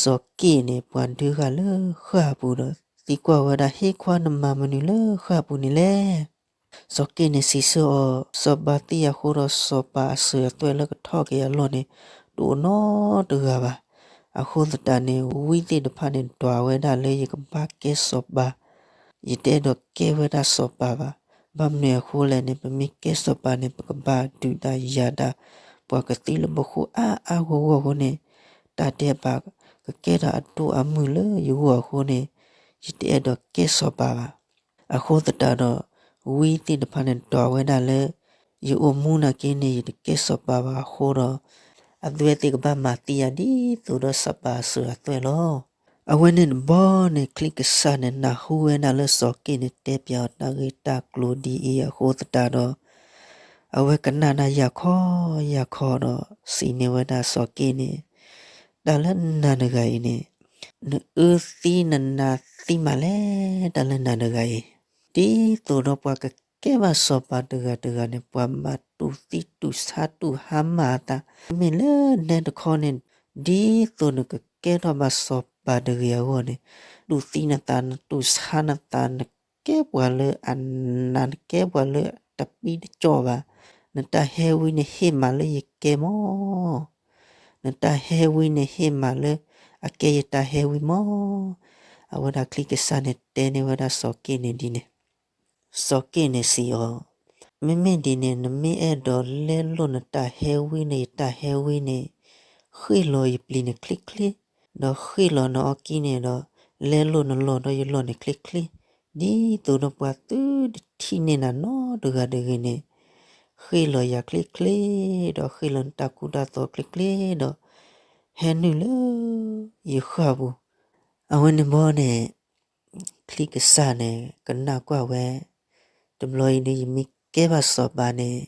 စီၤက့ၣ်န့ၣ် ပှၤဒုးဃာ်လၢဃၢ်ပူၤဒီး သံကွၢ်ဝဲဒၣ် ဟ့ၣ်ခွါနမၤမနုၤလၢဃၢ်ပူၤန့ၣ်လဲၣ်. စီၤက့ၣ်န့ၣ်စံးဆၢအီၤ, စီၤပၤသံအဃိဒီး စီၤပၤအစၢၤအသွဲၣ်လၢကထီၣ်က့ၤအလီၢ်န့ၣ် တအိၣ်နီတဂၤဘၣ်. အဃိသတးန့ၣ် ဝံသ့ၣ်တဖၣ်န့ၣ် ဒွးဝဲဒၣ်လၢယကဘၣ်ကဲစီၤပၤ, ယတအဲၣ်ဒိးကဲဝဲဒၣ်စီၤပၤဘၣ်. ဘၣ်မနုၤအဃိလဲၣ်န့ၣ် ပမ့ၢ်ကဲစီၤပၤန့ၣ် ပကဘၣ်ဒုးတၢ်ယၤတၢ် ပှၤကသံလၢပဃိအါအါဂီၢ်ဂီၢ်အဃိန့ၣ်, တၢ်ဒဲးဘးကကဲထီၣ်အဒိၣ်အမုၢ်လၢယဂီၢ်အဃိန့ၣ်, ယတအဲၣ်ဒိးကဲစီၤပၤဘၣ်. အဃိသတးဒီး ဝံသ့ၣ်တဖၣ်န့ၣ်ဒွးဝဲဒၣ်လၢ ယအိၣ်မူနာ်က့န့ၣ် ယတကဲစီၤပၤဘၣ်အဃိဒီး အသွဲသ့ၣ်ကဘၣ်မၤသံယၤဒ်သိးဒီးစီၤပၤအစၢၤအသွဲၣ်လီၤ. အဝဲန့ၣ်တဘျီန့ၣ် ချံကစၢ်န့ၣ် နၢ်ဟူဝဲဒၣ်လၢစီၤက့ၣ်န့ၣ် တဲပၠးအီၤတၢ်ဂ့ၢ်တၢ်ကျိၤဒ်အံၤအဃိသတးဒီး အဝဲကနၣ်တၢ်ယၢ်ခီယၢ်ခီဒီး စံးန့ၢ်ဝဲဒၣ်စီၤက့ၣ်န့ၣ်, တၢ်လၢနၤတဂၤအံၤန့ၣ် နအၢသံနနါသံမးလဲၣ်. တၢ်လၢနၤတဂၤအံၤ ဒ်သိးဒီးပှၤကကဲဘၣ်စီၤပၤတဂၤတဂၤန့ၣ် ပှၤမၤတူၢ်သံတူၢ်ဆါတူၢ်ဟါမၢ်အသး, မ့မ့ၢ်လၢနဲတခီန့ၣ် ဒ်သိးနကကဲထီၣ်ဘၣ်စီၤပၤတဂ့ၤအဂီၢ်န့ၣ်, တူၢ်သံနသး နတူၢ်ဆါနသး နကဲပှၤလၢအနး နကဲပှၤလၢတပံတကၠီၣ်ဘၣ်. နတၢ်ဟဲဝံန့ၣ်ဟ့ၣ်မးလၢယကဲမီၢ်, နတၢ်ဟဲဝံန့ၣ်ဟ့ၣ်မးလၢအကဲယတၢ်ဟဲဝံမီၢ်. အဝဲဒၣ်ချံကစၢ်န့ၣ်တဲန့ၢ်ဝဲဒၣ်စီၤက့ၣ်န့ၣ်ဒ်န့ၣ်, စီၤက့ၣ်န့ၣ်စံးအီၤ, မ့မ့ၢ်ဒ်န့ၣ် နမ့ၢ်အဲၣ်ဒိးလဲလိာ်နတၢ်ဟဲဝံန့ၣ် ယတၢ်ဟဲဝံန့ၣ်, ဃ့ၣ်လီၤယပျံၤန့ၣ်ချ့ချ့, ဒီးဃ့ၣ်လီၤနအီကံန့ၣ်ဒီး လဲလိာ်နလီၢ်ဒီးယလီၢ်န့ၣ်ချ့ချ့, ဒ်သိးဒီးပှၤသုတထံၣ်န့ၢ်နၤနီတဂၤတဂ့ၤန့ၣ်, ဃ့ၣ်လီၤယၤချ့ချ့, ဒီးဃ့ၣ်လီၤနတၢ်ကူတၢ်သိးချ့ချ့ဒီး ဟဲနုာ်လၢယဃၢ်ပူၤ. အဝဲန့ၣ်ဘီန့ၣ် ချံကစၢ်န့ၣ် ကနၣ်ကွၢ်ဝဲ, တဘျီအံၤဒီး ယမ့ၢ်ကဲဘၣ်စီၤပၤန့ၣ်,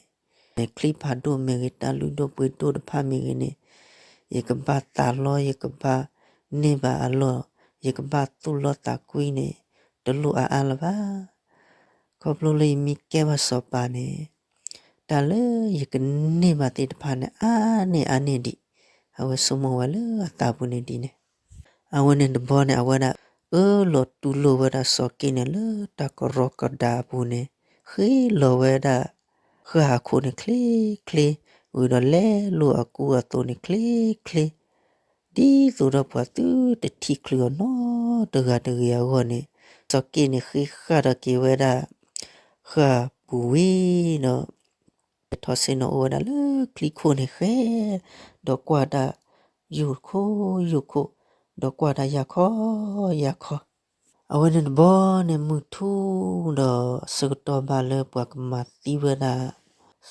ချံဖးဒိၣ်မ့ၢ်ဂ့ၤ တၢ်လုၢ်ဒိၣ်ပှ့ၤဒိၣ်တဖၣ်မ့ၢ်ဂ့ၤန့ၣ်, ယကဘၣ်သးလီ ယကဘၣ်န့ၢ်ဘၣ်အလီၢ်, ယကဘၣ်သူၣ်လီသးကွံန့ၣ် တလိၣ်အါအါလၢၤဘၣ်. ခီဖျိလၢယမ့ၢ်ကဲဘၣ်စီၤပၤန့ၣ်, တၢ်လၢယကန့ၢ်ဘၣ်သ့ၣ်တဖၣ်န့ၣ် အါန့ၢ်အါန့ၢ်ဒံး, အဝဲဆိကမိၣ်ဝဲလၢအသးပူၤန့ၣ်ဒ်န့ၣ် အဝဲန့ၣ်တဘျီန့ၣ် အဝဲဒၣ်အၢၣ်လီၤတူၢ်လိာ်ဝဲဒၣ်စီၤက့ၣ်န့ၣ် လၢတၢ်ကရီကဒါအပူၤန့ၣ်, ဃ့ၣ်လီၤဝဲဒၣ်ဃၢ်အခိၣ်န့ၣ်ချ့ချ့, ဝံၤဒီးလဲလိာ်အကူအသိးန့ၣ်ချ့ချ့, ဒ်သိးဒီးပှၤသုတထံၣ်ချုးအီၤနီတဂၤတဂ့ၤအဂီၢ်န့ၣ်, စီၤက့ၣ်န့ၣ်ဃ့ဃာ်ဒီးက့ၤဝဲဒၣ် ဃၢ်ပူၤဝံၤဒီး လဲၤထီၣ်ဆ့ၣ်နီၤအိၣ်ဝဲဒၣ်လၢချံခိၣ်န့ၣ်ဃဲ, ဒီးကွၢ်တၢ်ယိာ်ခိၣ်ယိာ်ခိၣ်, ဒီးကွၢ်တၢ်ယၢ်ခီယၢ်ခီ, အဝဲန့ၣ်တဘျီန့ၣ်မုၢ်ထူဒီး ဆၢကတီၢ်ဘၣ်လၢပှၤကမၤသံဝဲဒၣ်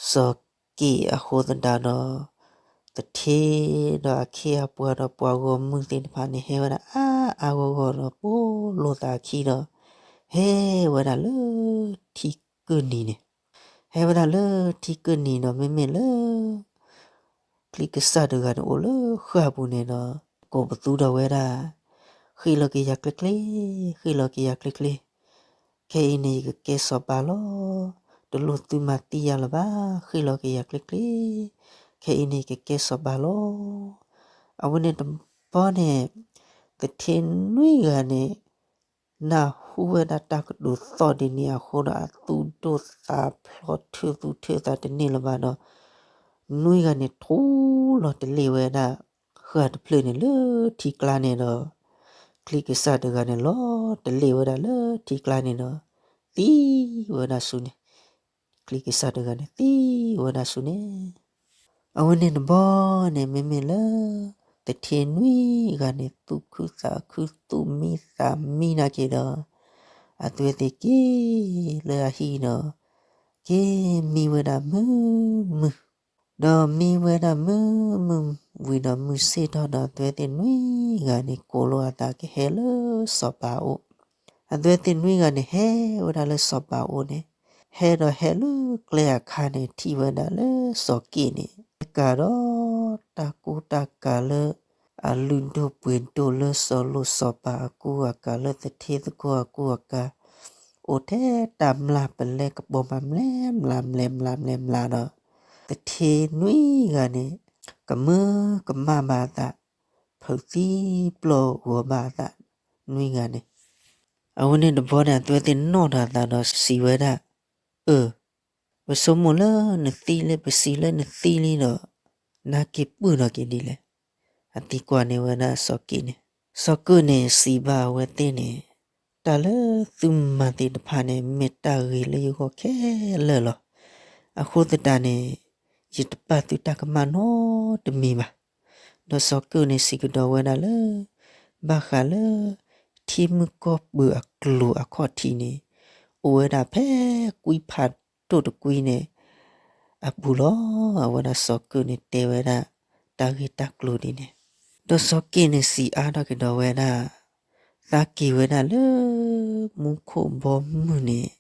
စီၤက့ၣ်အဃိသတးဒီး သထ့ဒီးအခ့အပှၤဒီးပှၤဂီၢ်မုၢ်သ့ၣ်တဖၣ်န့ၣ် ဟဲဝဲဒၣ်အါအါဂီၢ်ဂီၢ်ဒီး ပိာ်လိာ်သးအခံဒီး ဟဲဝဲဒၣ်လၢထံကၢၢ်နံၤန့ၣ်, ဟဲဝဲဒၣ်လၢထံကၢၢ်နံၤဒီး မ့မ့ၢ်လၢ ချံကစၢ်တဂၤန့ၣ်အိၣ်လၢဃၢ်ပူၤန့ၣ်ဒီး ကိးပသူဒီးဝဲဒၣ်, ဃ့ၢ်လီၤက့ၤယၤကျ့ကျ့, ဃ့ၢ်လီၤက့ၤယၤကျ့ကျ့, ခဲအံၤန့ၣ်ယကကဲစီၤပၤလီၤ. တလိၣ်သုမၤသံယၤလၢၤဘၣ်, ဃ့ၢ်လီၤက့ၤယၤကျ့ကျ့, ခဲအံၤန့ၣ်ယကကဲစီၤပၤလီၤ. အဝဲန့ၣ်တဘျီန့ၣ် သထ့နွံဂၤန့ၣ် နၢ်ဟူဝဲဒၣ်တၢ်ကတိၤသီၣ်ဒ်န့ၣ်အဃိဒီး အသူၣ်ဒိၣ်သးဖျိးထုးသူၣ်ထုးသးတန့ၢ်လၢၤဘၣ်ဒီး နွံဂၤန့ၣ်ထူလီၤတလ့ၣ်ဝဲဒၣ် ဃၢ်တဖျၢၣ်န့ၣ်လၢထံကျါန့ၣ်ဒီး ချံကစၢ်တဂၤန့ၣ်လီၤတလ့ၣ်ဝဲဒၣ်လၢထံကျါန့ၣ်ဒီး သံဝဲဒၣ်ဆူန့ၣ်, ချံကစၢ်တဂၤန့ၣ်သံဝဲဒၣ်ဆူန့ၣ်. အဝဲန့ၣ်တဘျီန့ၣ် မ့မ့ၢ်လၢ သထ့နွံဂၤန့ၣ် သူၣ်ခုသးခု သူၣ်မံသးမံနာ်က့ၤဒီး အဝဲသ့ၣ်က့ၤလၢအဟံၣ်ဒီး က့ၤမံဝဲဒၣ်မုာ်မုာ်, ဒီးမံဝဲဒၣ်မုာ်မုာ်ဝံၤဒီး မုၢ်ဆ့ၣ်ထီၣ်ဒီး အဝဲသ့ၣ်နွံဂၤန့ၣ် ကိးလိာ်အသးကဟဲလၢစီၤပၤအအိၣ်. အဝဲသ့ၣ်နွံဂၤန့ၣ် ဟဲဝဲဒၣ်လၢစီၤပၤအအိၣ်န့ၣ်, ဟဲဒီးဟဲလၢကျဲအခါန့ၣ် ထံၣ်ဝဲဒၣ်လၢစီၤက့ၣ်န့ၣ် ကၤဒီးတၢ်ကူတၢ်ကၤလၢ အလုၢ်ဒိၣ်ပှ့ၤဒိၣ်လၢစီၤလိၤစီၤပၤအကူအကၤ လၢသထ့သကိးအကူအကၤ, အိၣ်ထဲတၢ်မျၢ်ပလဲကပိာ်မၤမျၢ်မျၢ်မျၢ်ဒီး သထ့နွံဂၤန့ၣ် ကမၢကမၣ်ဘၣ်အသး, ဖုးသံပျီၢ်ဂီၤဘၣ်အသး, နွံဂၤန့ၣ် အဝဲန့ၣ်တဘျီန့ၣ် အဝဲသ့ၣ်နီၣ်ထီၣ်အသးဒီးစံးဝဲဒၣ်, အၢ, ပဆိကမိၣ်လၢနသံလံ ပစံးလၢနသံလံဒီး နက့ၤပုၢ်ထီၣ်က့ၤဒ်လဲၣ်. အသံကွၢ်န့ၢ်ဝဲဒၣ်စီၤက့ၣ်န့ၣ်, စီၤက့ၣ်န့ၣ်စံးဘၣ်အဝဲသ့ၣ်န့ၣ်, တၢ်လၢသုမၤသ့ၣ်တဖၣ်န့ၣ် မ့ၢ်တၢ်ဂ့ၤလၢယဂီၢ်ခဲလၢာ်လီၤ. အဃိသတးန့ၣ် ယတပာ်သုတၢ်ကမၣ်နီတမံၤဘၣ်. ဒီးစီၤက့ၣ်န့ၣ်စံးကဒီးဝဲဒၣ်လၢ ဘၣ်ဃးလၢ ထံမုၢ်ကီၢ်ပၢၤအကျိၤအခီၣ်ထံးန့ၣ် အိၣ်ဝဲဒၣ်ဖဲကွံဖးဒိၣ်တကွံန့ၣ် အပူၤလီၤ. အဝဲဒၣ်စီၤက့ၣ်န့ၣ်တဲဝဲဒၣ် တၢ်ဂ့ၢ်တၢ်ကျိၤဒ်န့ၣ်, ဒီးစီၤက့ၣ်န့ၣ်စံးအါထီၣ်ကဒီးဝဲဒၣ်, သးက့ၤဝဲဒၣ်လၢ မူခိၣ်ဘီမုၢ်န့ၣ်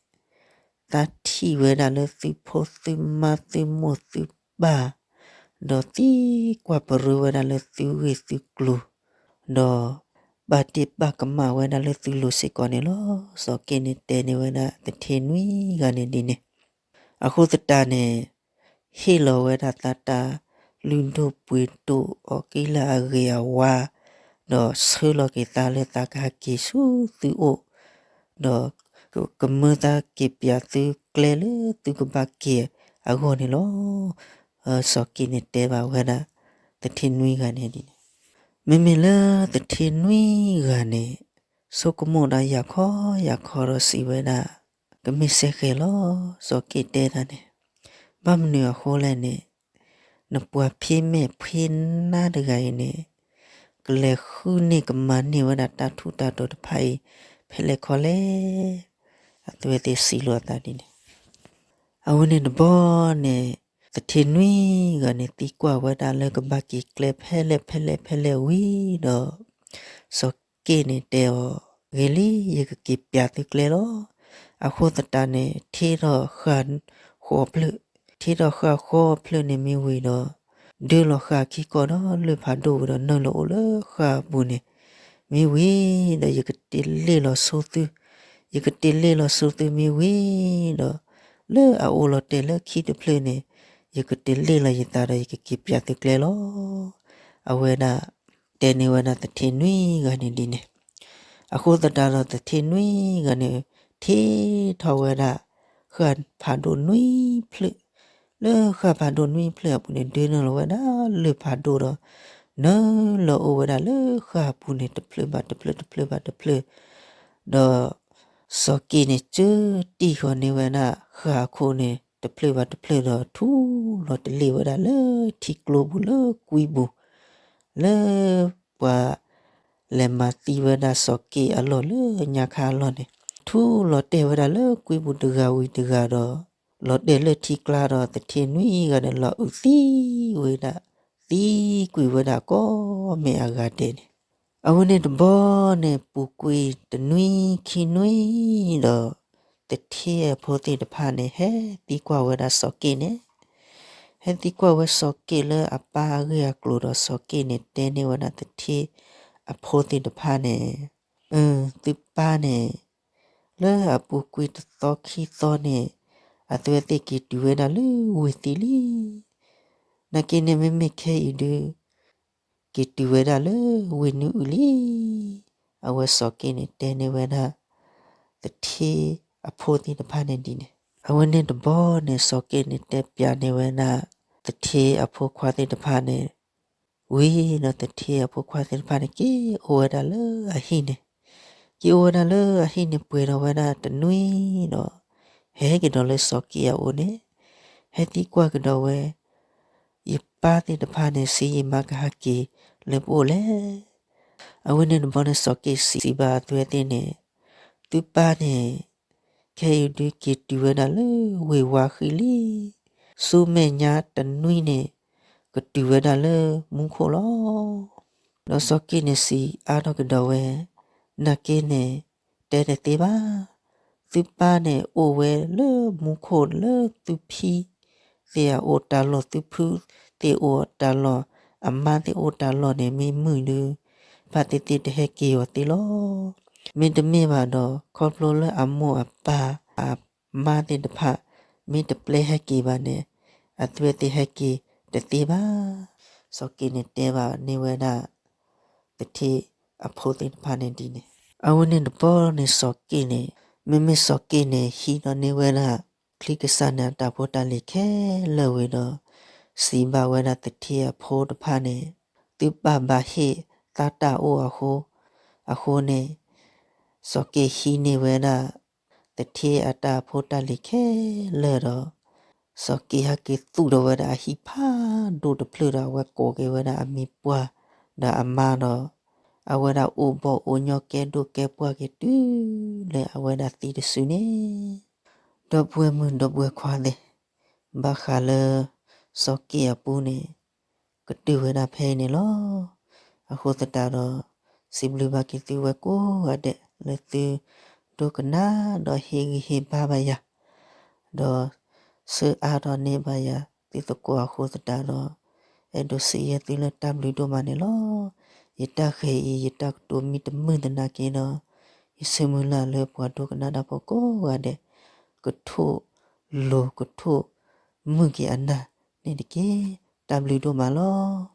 သးထံၣ်ဝဲဒၣ်လၢသုဖိသုမါသုမိၢ်သုပၢ်, ဒီးသံကွၢ်ပရၢဝဲဒၣ်လၢသုဂ့ၢ်သုကျိၤ, ဒီးပာ်တ့ၢ်ပာ်ကမၣ်ဝဲဒၣ်လၢသုလိၤစ့ၢ်ကီးန့ၣ်လီၤ. စီၤက့ၣ်န့ၣ်တဲန့ၢ်ဝဲဒၣ်သထ့နွံဂၤန့ၣ်ဒ်န့ၣ်, အဃိသတးန့ၣ် ဟ့ၣ်လီၤဝဲဒၣ်သးတၢ်လုၢ်ဒိၣ်ပှ့ၤဒိၣ်အီၤကံလၢအဂ့ၤအဝါ, ဒီးဆှၢလီၤက့ၤသးလၢသးကဟဲက့ၤဆူသုအိၣ်, ဒီးကမၢသးက့ၤပၠးသုကျဲလၢသုကဘၣ်က့ၤအဂီၢ်န့ၣ်လီၤ. စီၤက့ၣ်န့ၣ်တဲဘၣ်ဝဲဒၣ် သထ့နွံဂၤန့ၣ်ဒ်န့ၣ်, မ့မ့ၢ်လၢသထ့နွံဂၤန့ၣ် ဆိကမိၣ်ဒီးယၤခီယၤခီဒီးစံးဝဲဒၣ်, ကမ့ၢ်စဲဃဲၤလီၤ. စီၤက့ၣ်တဲဒၣ်န့ၣ်, ဘၣ်မနုၤအဃိလဲၣ်န့ၣ်, နပှၤဖံးမဲာ်ဖံးနါတဂၤအံၤန့ၣ် ကလဲၤဃုန့ၢ်ကမၤန့ၢ်ဝဲဒၣ်တၢ်ထူးတၢ်တီၤတဖၣ်အံၤ ဖဲလဲၣ်ခီလဲၣ်. အဝဲသ့ၣ်စံးလိာ်အသးဒ်န့ၣ်, အဝဲန့ၣ်တဘျီန့ၣ် သထ့နွံဂၤန့ၣ် သံကွၢ်ဝဲဒၣ်လၢကဘၣ်က့ၤကျဲဖဲလဲၣ်ဖဲလဲၣ်ဖဲလဲၣ်ဝံၤဒီး စီၤက့ၣ်န့ၣ်တဲအီၤ, ဂ့ၤလံ, ယကက့ၤပၠးသုကျဲလီၤ. အဃိသတးန့ၣ် ထ့ထီၣ်ဃာ်ဃီဖျၢၣ်, ထ့ထီၣ်ဃာ်ဃီဖျၢၣ်န့ၣ်မ့ၢ်ဝံၤဒီး ဒၢလီၤဃာ်ခံကီၢ်ဒီးလုၢ်ဖးဒိၣ်ဝံၤဒီးနုာ်လီၤအိၣ်လၢဃာ်အပူၤန့ၣ် မ့ၢ်ဝံၤဒီး ယကတ့လ့ၣ်လီၤဆိသု, ယကတ့လ့ၣ်လီၤဆိသုမ့ၢ်ဝံၤဒီး လၢအအိၣ်လီၤတဲာ်လၢခံတဖျၢၣ်န့ၣ် ယကတ့လ့ၣ်လီၤယသးဒီးယကက့ၤပၠးသုကျဲလီၤ. အဝဲဒၣ်တဲန့ၢ်ဝဲဒၣ်သထ့နွံဂၤန့ၣ်ဒ်န့ၣ်, အဃိသတးဒီးသထ့နွံဂၤန့ၣ် ထ့ထီၣ်ဝဲဒၣ် ဃာ်ဖးဒိၣ်နွံဖျၢၣ်, လၢဃာ်ဖးဒိၣ်နွံဖျၢၣ်အပူၤန့ၣ် ဒၢနုာ်လီၤဝဲဒၣ်လုၢ်ဖးဒိၣ်ဒီး နုာ်လီၤအိၣ်ဝဲဒၣ်လၢဃၢ်အပူၤန့ၣ် တဖျၢၣ်ဘၣ်တဖျၢၣ် တဖျၢၣ်ဘၣ်တဖျၢၣ်, ဒီးစီၤက့န့ၣ် စၢတံၢ်ဃီၤန့ၢ်ဝဲဒၣ်ဃၢ်အခိၣ်န့ၣ် တဖျၢၣ်ဘၣ်တဖျၢၣ်ဒီး ထူလီၤတလ့ၣ်ဝဲဒၣ်လၢထံကျိပူၤလၢကွံပူၤ, လၢပှၤ လဲၤမၤသံဝဲဒၣ်စီၤက့အလီၢ်လၢညါခါအလီၢ်န့ၣ်, ထူလီၤတဲာ်ဝဲဒၣ်လၢကွံပူၤတဂၤဝံၤတဂၤဒီး လီၤတဲာ်လၢထံကျါဒီး သထ့နွံဂၤန့ၣ် လီၤအုးသံဝဲဒၣ်, သံကွံာ်ဝဲဒၣ်ကိးမံၤအဂၤဒဲးန့ၣ်. အဝဲန့ၣ်တဘျီန့ၣ် ပူၤကွံာ်တနွံခံနွံဒီး သထ့အဖိသ့ၣ်တဖၣ်န့ၣ် ဟဲသံကွၢ်ဝဲဒၣ်စီၤက့န့ၣ်, ဟဲသံကွၢ်ဝဲစီၤက့လၢအပၢ်အဂ့ၢ်အကျိၤဒီး စီၤက့န့ၣ်တဲန့ၢ်ဝဲဒၣ်သထ့အဖိသ့ၣ်တဖၣ်န့ၣ်, အၢ သုပၢ်န့ၣ် လၢအပူၤကွံာ်တသီခံသီန့ၣ် အသုဝဲသ့ၣ်က့ၤတုၤဝဲဒၣ်လၢဝ့ၢ်သံလံ. နာ်က့န့ၣ် မ့မ့ၢ်ခဲအံၤဒုး က့ၤတုၤဝဲဒၣ်လၢဝ့ၢ်နွံအုလံ. အဝဲစီၤက့န့ၣ်တဲန့ၢ်ဝဲဒၣ် သထ့အဖိသ့ၣ်တဖၣ်န့ၣ်ဒ်န့ၣ်, အဝဲန့ၣ်တဘျီန့ၣ် စီၤက့န့ၣ်တဲပၠးန့ၢ်ဝဲဒၣ် သထ့အဖိခွါသ့ၣ်တဖၣ်န့ၣ် ဝံၤဒီးသထ့အဖိခွါသ့ၣ်တဖၣ်န့ၣ် က့ၤအိၣ်ဝဲဒၣ်လၢအဟံၣ်န့ၣ်, က့ၤအိၣ်ဝဲဒၣ်လၢအဟံၣ်န့ၣ် ပှဲၤဒီးဝဲဒၣ်တနွံဒီး ဟဲက့ၤဒီးလၢစီၤက့အအိၣ်န့ၣ်, ဟဲသံကွၢ်ကဒီးဝဲ ယပၢ်သ့ၣ်တဖၣ်န့ၣ် စံးယမါကဟဲက့ၤလၢပအိၣ်လဲၣ်. အဝဲန့ၣ်တဘျီန့ၣ် စီၤက့စံးဘၣ်အသုဝဲသ့ၣ်န့ၣ်, သုပၢ်န့ၣ် ခဲအံၤဒုးက့ၤတုၤဝဲဒၣ်လၢဝ့ၢ်ဝါဃံလံ. ဆူမဲာ်ညါတနွံန့ၣ် ကတုၤဝဲဒၣ်လၢမူခိၣ်လီၤ. ဒီးစီၤက့န့ၣ်စံးအါထီၣ်ကဒီးဝဲ, နာ်က့န့ၣ် တဲတသ့ဘၣ်. သုပၢ်န့ၣ်အိၣ်ဝဲလၢမူခိၣ်လၢသုဖံသ့ၣ်အအိၣ်တၢ်လီၢ် သုဖုသ့ၣ်အိၣ်တၢ်လီၢ် အမါသ့ၣ်အိၣ်တၢ်လီၢ်န့ၣ် မ့ၢ်မုာ်ဒုး ဖါတံၢ်သ့ၣ်တဟဲက့ၤအီၤသ့လီၤ. မ့တမ့ၢ်ဘၣ်ဒီး ခီဖျိလၢအမိၢ်အပၢ်အမါသ့ၣ်တဖၣ် မ့ၢ်တပျဲဟဲက့ၤဘၣ်န့ၣ် အသုဝဲသ့ၣ်ဟဲက့ၤတသ့ဘၣ်. စီၤက့န့ၣ်တဲဘၣ်န့ၢ်ဝဲဒၣ် သထ့အဖိသ့ၣ်တဖၣ်န့ၣ်ဒ်န့ၣ်, အဝဲန့ၣ်တဘျီန့ၣ်စီၤက့န့ၣ်, မ့မ့ၢ်စီၤက့န့ၣ် ဟံးထီၣ်န့ၢ်ဝဲဒၣ် ချံကစၢ်န့ၣ်အတၢ်ဖိတၢ်လံၤခဲလၢာ်ဝံၤဒီး စံးဘၣ်ဝဲဒၣ်သထ့အဖိတဖၣ်န့ၣ်, သုပၢ်ဘၣ်ဟ့ၣ်သးတၢ်အိၣ်အဃိ, အဃိန့ၣ် စီၤက့ဟံးန့ၢ်ဝဲဒၣ် သထ့အတၢ်ဖိတၢ်လံၤခဲလၢာ်ဒီး စီၤက့ဟဲက့ၤသူၣ်ထီၣ်ဝဲဒၣ်အဟံၣ်ဖးဒိၣ်တဖျၢၣ်ဒီး အဝဲကိးက့ၤဝဲဒၣ်အမံၤပှၢ်ဒီးအမါဒီး အဝဲဒၣ်အိၣ်ဘီၣ်အိၣ်ညီကဲဒိၣ်ကဲပှၢ်က့ၤတုၤလၢအဝဲဒၣ်သံတစုန့ၣ်, ဒီပုၢ်ဝဲၢ်မုၣ်ဒီပုၢ်ဝဲၢ်ခွါသ့ၣ်, ဘၣ်ဃးလၢစီၤက့အပူၤန့ၣ် ကတုၤဝဲဒၣ်ဖဲအံၤန့ၣ်လီၤ. အဃိသတးဒီး စံးဘျုးဘၣ်က့ၤသုဝဲကိးဂၤဒဲး လၢသုဒိကနၣ်ဒီးဟ့ၣ်ဂံၢ်ဟ့ၣ်ဘါဘၣ်ယၤ ဒီးဆၢအါထီၣ်န့ၢ်ဘၣ်ယၤသုသကိးအဃိသတးဒီး အဲၣ်ဒိးစံးယဲၢ်သုလၢတၢ်ဘျုးဒိၣ်မးန့ၣ်လီၤ. ယတၢ်ဃၤအံၤ ယတၢ်ကတိၤမ့ၢ်တမုာ်သနာ်က့ဒီး ယဆၢမုၢ်လၢ်လၢပှၤဒိကနၣ်တၢ်ဖိကိးဂၤဒဲး ကထိၣ်လိၤကထိၣ်မုာ်က့ၤအနၢ်န့ၣ်တက့ၢ်. တၢ်ဘျုးဒိၣ်မးလီၤ.